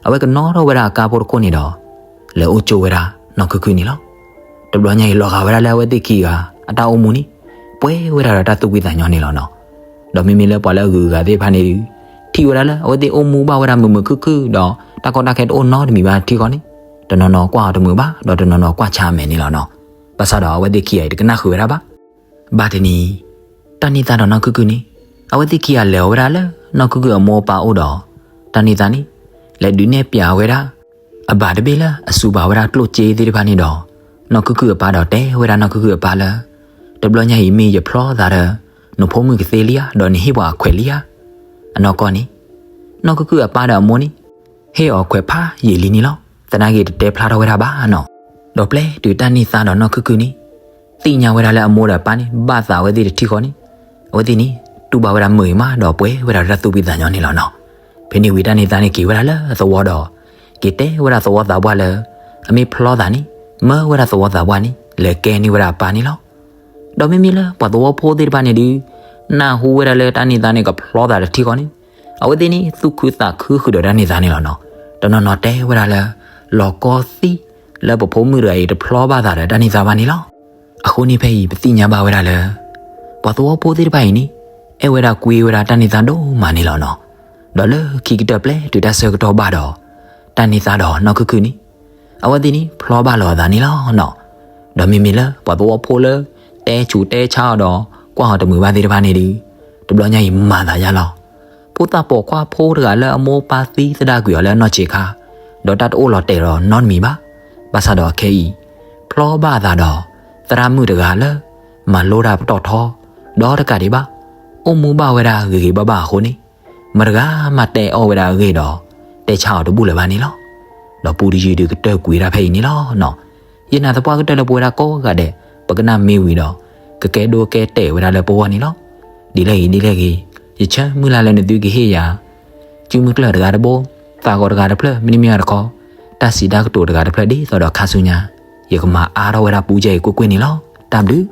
အဝဲကနီၣ်ထီၣ်ဝဲဒၣ်အကါဖိတခိၣ်န့ၣ်ဒီး လဲၤအိၣ်ကၠိဝဲဒၣ်နီၢ်ခုၣ်ခုၣ်န့ၣ်လီၤ. တဘျီညါအံၤ လီၤဂာ်ဝဲဒၣ်လၢအဝဲသ့ၣ်ခံဂၤ အတၢ်အိၣ်မူန့ၣ် ပှဲၤဝဲဒၣ်ဒီးတၢ်သူၣ်ဖှံသးညီန့ၣ်လီၤနီၤ. ဒီးမ့မ့ၢ်လၢပှၤလၢအဂုၤအဂၤသ့ၣ်တဖၣ်န့ၣ်ဒီး ထံၣ်ဝဲဒၣ်လၢအဝဲသ့ၣ်အိၣ်မူဘၣ်ဝဲဒၣ်မုာ်မုာ်ခုၣ်ခုၣ်ဒီး တၢ်ကီတၢ်ခဲတအိၣ်နီတမံၤဘၣ်တထံၣ်ဃီန့ၣ် တနီၤနီၤကွၢ်အီၤတမုာ်ဘၣ် ဒီးတနီၤနီၤကွၢ်ဆါအမဲာ်န့ၣ်လီၤနီၤ. ဘၣ်ဆၣ်ဒီးအဝဲသ့ၣ်ခံဂၤအံၤတကနၣ်ဃုာ်ဝဲဒၣ်ဘၣ်. ဘၣ်တနံၤ တၢ်နံၣ်သါဒီးနီၢ်ခုၣ်ခုၣ်န့ၣ် အဝဲသ့ၣ်ခံဂၤလဲၤအီၤဝဲဒၣ်လၢနီၢ်ခုၣ်ခုၣ်အမိၢ်အပၢ်အိၣ်ဒီး တၢ်နံၣ်သါန့ၣ် လဲၤဒုးနဲၣ်ပျးဝဲဒၣ် အဘၣ်တဘ့ၣ်လၢအစူးဘၣ်ဝဲဒၣ်ကျိၣ်စ့သ့ၣ်တဖၣ်န့ၣ်ဒီး နီၢ်ခုၣ်ခုၣ်အပၢ်ဒီးတဲဝဲဒၣ်နီၢ်ခုၣ်ခုၣ်အပၢ်လၢ တဘျီညါအံၤမ့ၢ်ယဖျီသးဒီး နဖိမုၣ်ကသ့လံဧါ ဒီးနဟ့ၣ်ပှၤအခွဲးလံဧါ. အနီၢ်ကီၢ်န့ၣ် နီၢ်ခုၣ်ခုၣ်အပၢ်ဒီးအမိၢ်န့ၣ် ဟ့ၣ်အီၤခွဲးဖးယံာ်လံန့ၣ်လီၤ. သနာ်က့တတဲဖျါထီၣ်ဝဲဒၣ်ဘၣ်နီၤ. ဒီးပျဲတုၤတၢ်နံၣ်သါဒီးနီၢ်ခုၣ်ခုၣ်န့ၣ် သ့ၣ်ညါဝဲဒၣ်လၢအမိၢ်ဒီးအပၢ်န့ၣ် ဘၣ်သးဝဲသ့ၣ်တထံၣ်ဃီန့ၣ် အဝဲသ့ၣ်န့ၣ် တူၢ်ဘၣ်ဝဲဒၣ်မုာ်ဂ့ၤမးဒီးပှဲၤဝဲဒၣ်တၢ်သူၣ်ဖှံသးညီန့ၣ်လီၤနီၤ. ဖဲန့ၣ်ဝံၤတၢ်နံၣ်သါန့ၣ်က့ၤဝဲဒၣ်လၢသဝီဒီး က့ၤတဲဝဲဒၣ်သဝီသးပှၢ်လၢ အမ့ၢ်ဖျီသးန့ၣ် မၢဝဲဒၣ်သဝီသးပှၢ်န့ၣ် လဲၤကဲန့ၢ်ဝဲဒၣ်အပၢ်န့ၣ်လီၤ. ဒီးမ့မ့ၢ်လၢပှၤသဝီဖိသ့ၣ်တဖၣ်န့ၣ်ဒုး နၢ်ဟူဝဲဒၣ်လၢတၢ်နံၣ်သါန့ၣ်ကဖျီသးတထံၣ်ဃီန့ၣ် အဝဲသ့ၣ်န့ၣ် သူၣ်ခုသးခုဃုာ်ဒီးတၢ်နံၣ်သါန့ၣ်လီၤနီၤ. တနီၤနီၤတဲဝဲဒၣ်လၢ လီၤကီသံလၢပဖိမုၣ်တဂၤအံၤတဖျီဘၣ်သးဒီးတၢ်နံၣ်သါဘၣ်န့ၣ်လီၤ. အဃိန့ၣ်ဖဲအံၤပသ့ၣ်ညါဘၣ်ဝဲဒၣ်လၢ ပှၤသဝီဖိသ့ၣ်တဖၣ်အံၤန့ၣ် အဲၣ်ဝဲဒၣ်ကွံဝဲဒၣ်တၢ်နံၣ်သါဒိၣ်မးန့ၣ်လီၤနီၤ. ဒီးလၢခံကတၢၢ်ပျဲတုၤတၢ်ဆၢကတီၢ်ဘၣ်ဒီး တၢ်နံၣ်သါဒီးနီၢ်ခုၣ်ခုၣ်န့ၣ် အဝဲသ့ၣ်န့ၣ် ဖျီဘၣ်လီၤအသးန့ၣ်လီၤနီၤ. ဒီးမ့မ့ၢ်လၢပှၤသဝီဖိလၢ တဲဆူးတဲဆါအီၤဒီး ကွၢ်အီၤတမုာ်ဘၣ်သ့ၣ်တဖၣ်န့ၣ်ဒုး တဘျီညါအံၤမၤသးယါလီၤ. ဖိသၣ်ပိာ်ခွါဖိတဂၤလၢအမိၢ်ပၢ်သံသဒၣ်ကွံာ်အီၤလၢအနီၢ်ဆံးခါ ဒီးတၢ်တအိၣ်လီၤတဲာ်ဒီးနီတမံၤဘၣ်. ဘၣ်ဆၣ်ဒီးအခဲအံၤ ဖျီဘၣ်အသးဒီး သရၣ်မုၣ်တဂၤလၢ မၤလိတၢ်ပတီၢ်ထီ ဒီးတကးဒံးဘၣ် အိၣ်မူဘၣ်ဝဲဒၣ်ဂ့ၤဂ့ၤဘၣ်ဘၣ်အဃိန့ၣ် မတဂၤမၤတဲအီၣ်ဝဲဒၣ်အဂ့ၢ်ဒီး တဲဆါအီၤတဘူၣ်လၢၤဘၣ်န့ၣ်လီၤ. ဒီးပူတယုၢ်ဒုးကတၢၢ်ကွံာ်ဝဲဒၣ်ဖဲအံၤန့ၣ်လီၤနီၤ. ယနာ်သပှၢ်ကတၢၢ်လၢပဝဲဒၣ်ကိးဂၤဒဲး ပကနၣ်မ့ၢ်ဝံၤဒီး ကကဲဒိကဲတဲာ်ဝဲဒၣ်လၢပဂီၢ်န့ၣ်လီၤ. ဒ်လဲၣ်ဂ့ၤဒ်လဲၣ်ဂ့ၤ ယဆၢမုၢ်လၢ်လၢနသုကဟ့ၣ်ယၤ စုမုၢ်ကျၢၢ်တဂၤတဘိ သးဂီၤတဂၤတဖျၢၣ် မ့တမ့ၢ်တခီ တၢ်စံးတၢ်ကတိၤတဂၤတဖျၢၣ်ဒ်သိးဒီးခါဆူညါ ယကမၤအါထီၣ်ဝဲဒၣ်ပူကဲအံၤကွ့ၢ်ကွ့ၢ်န့ၣ်လီၤ. တၢ်ဘျုး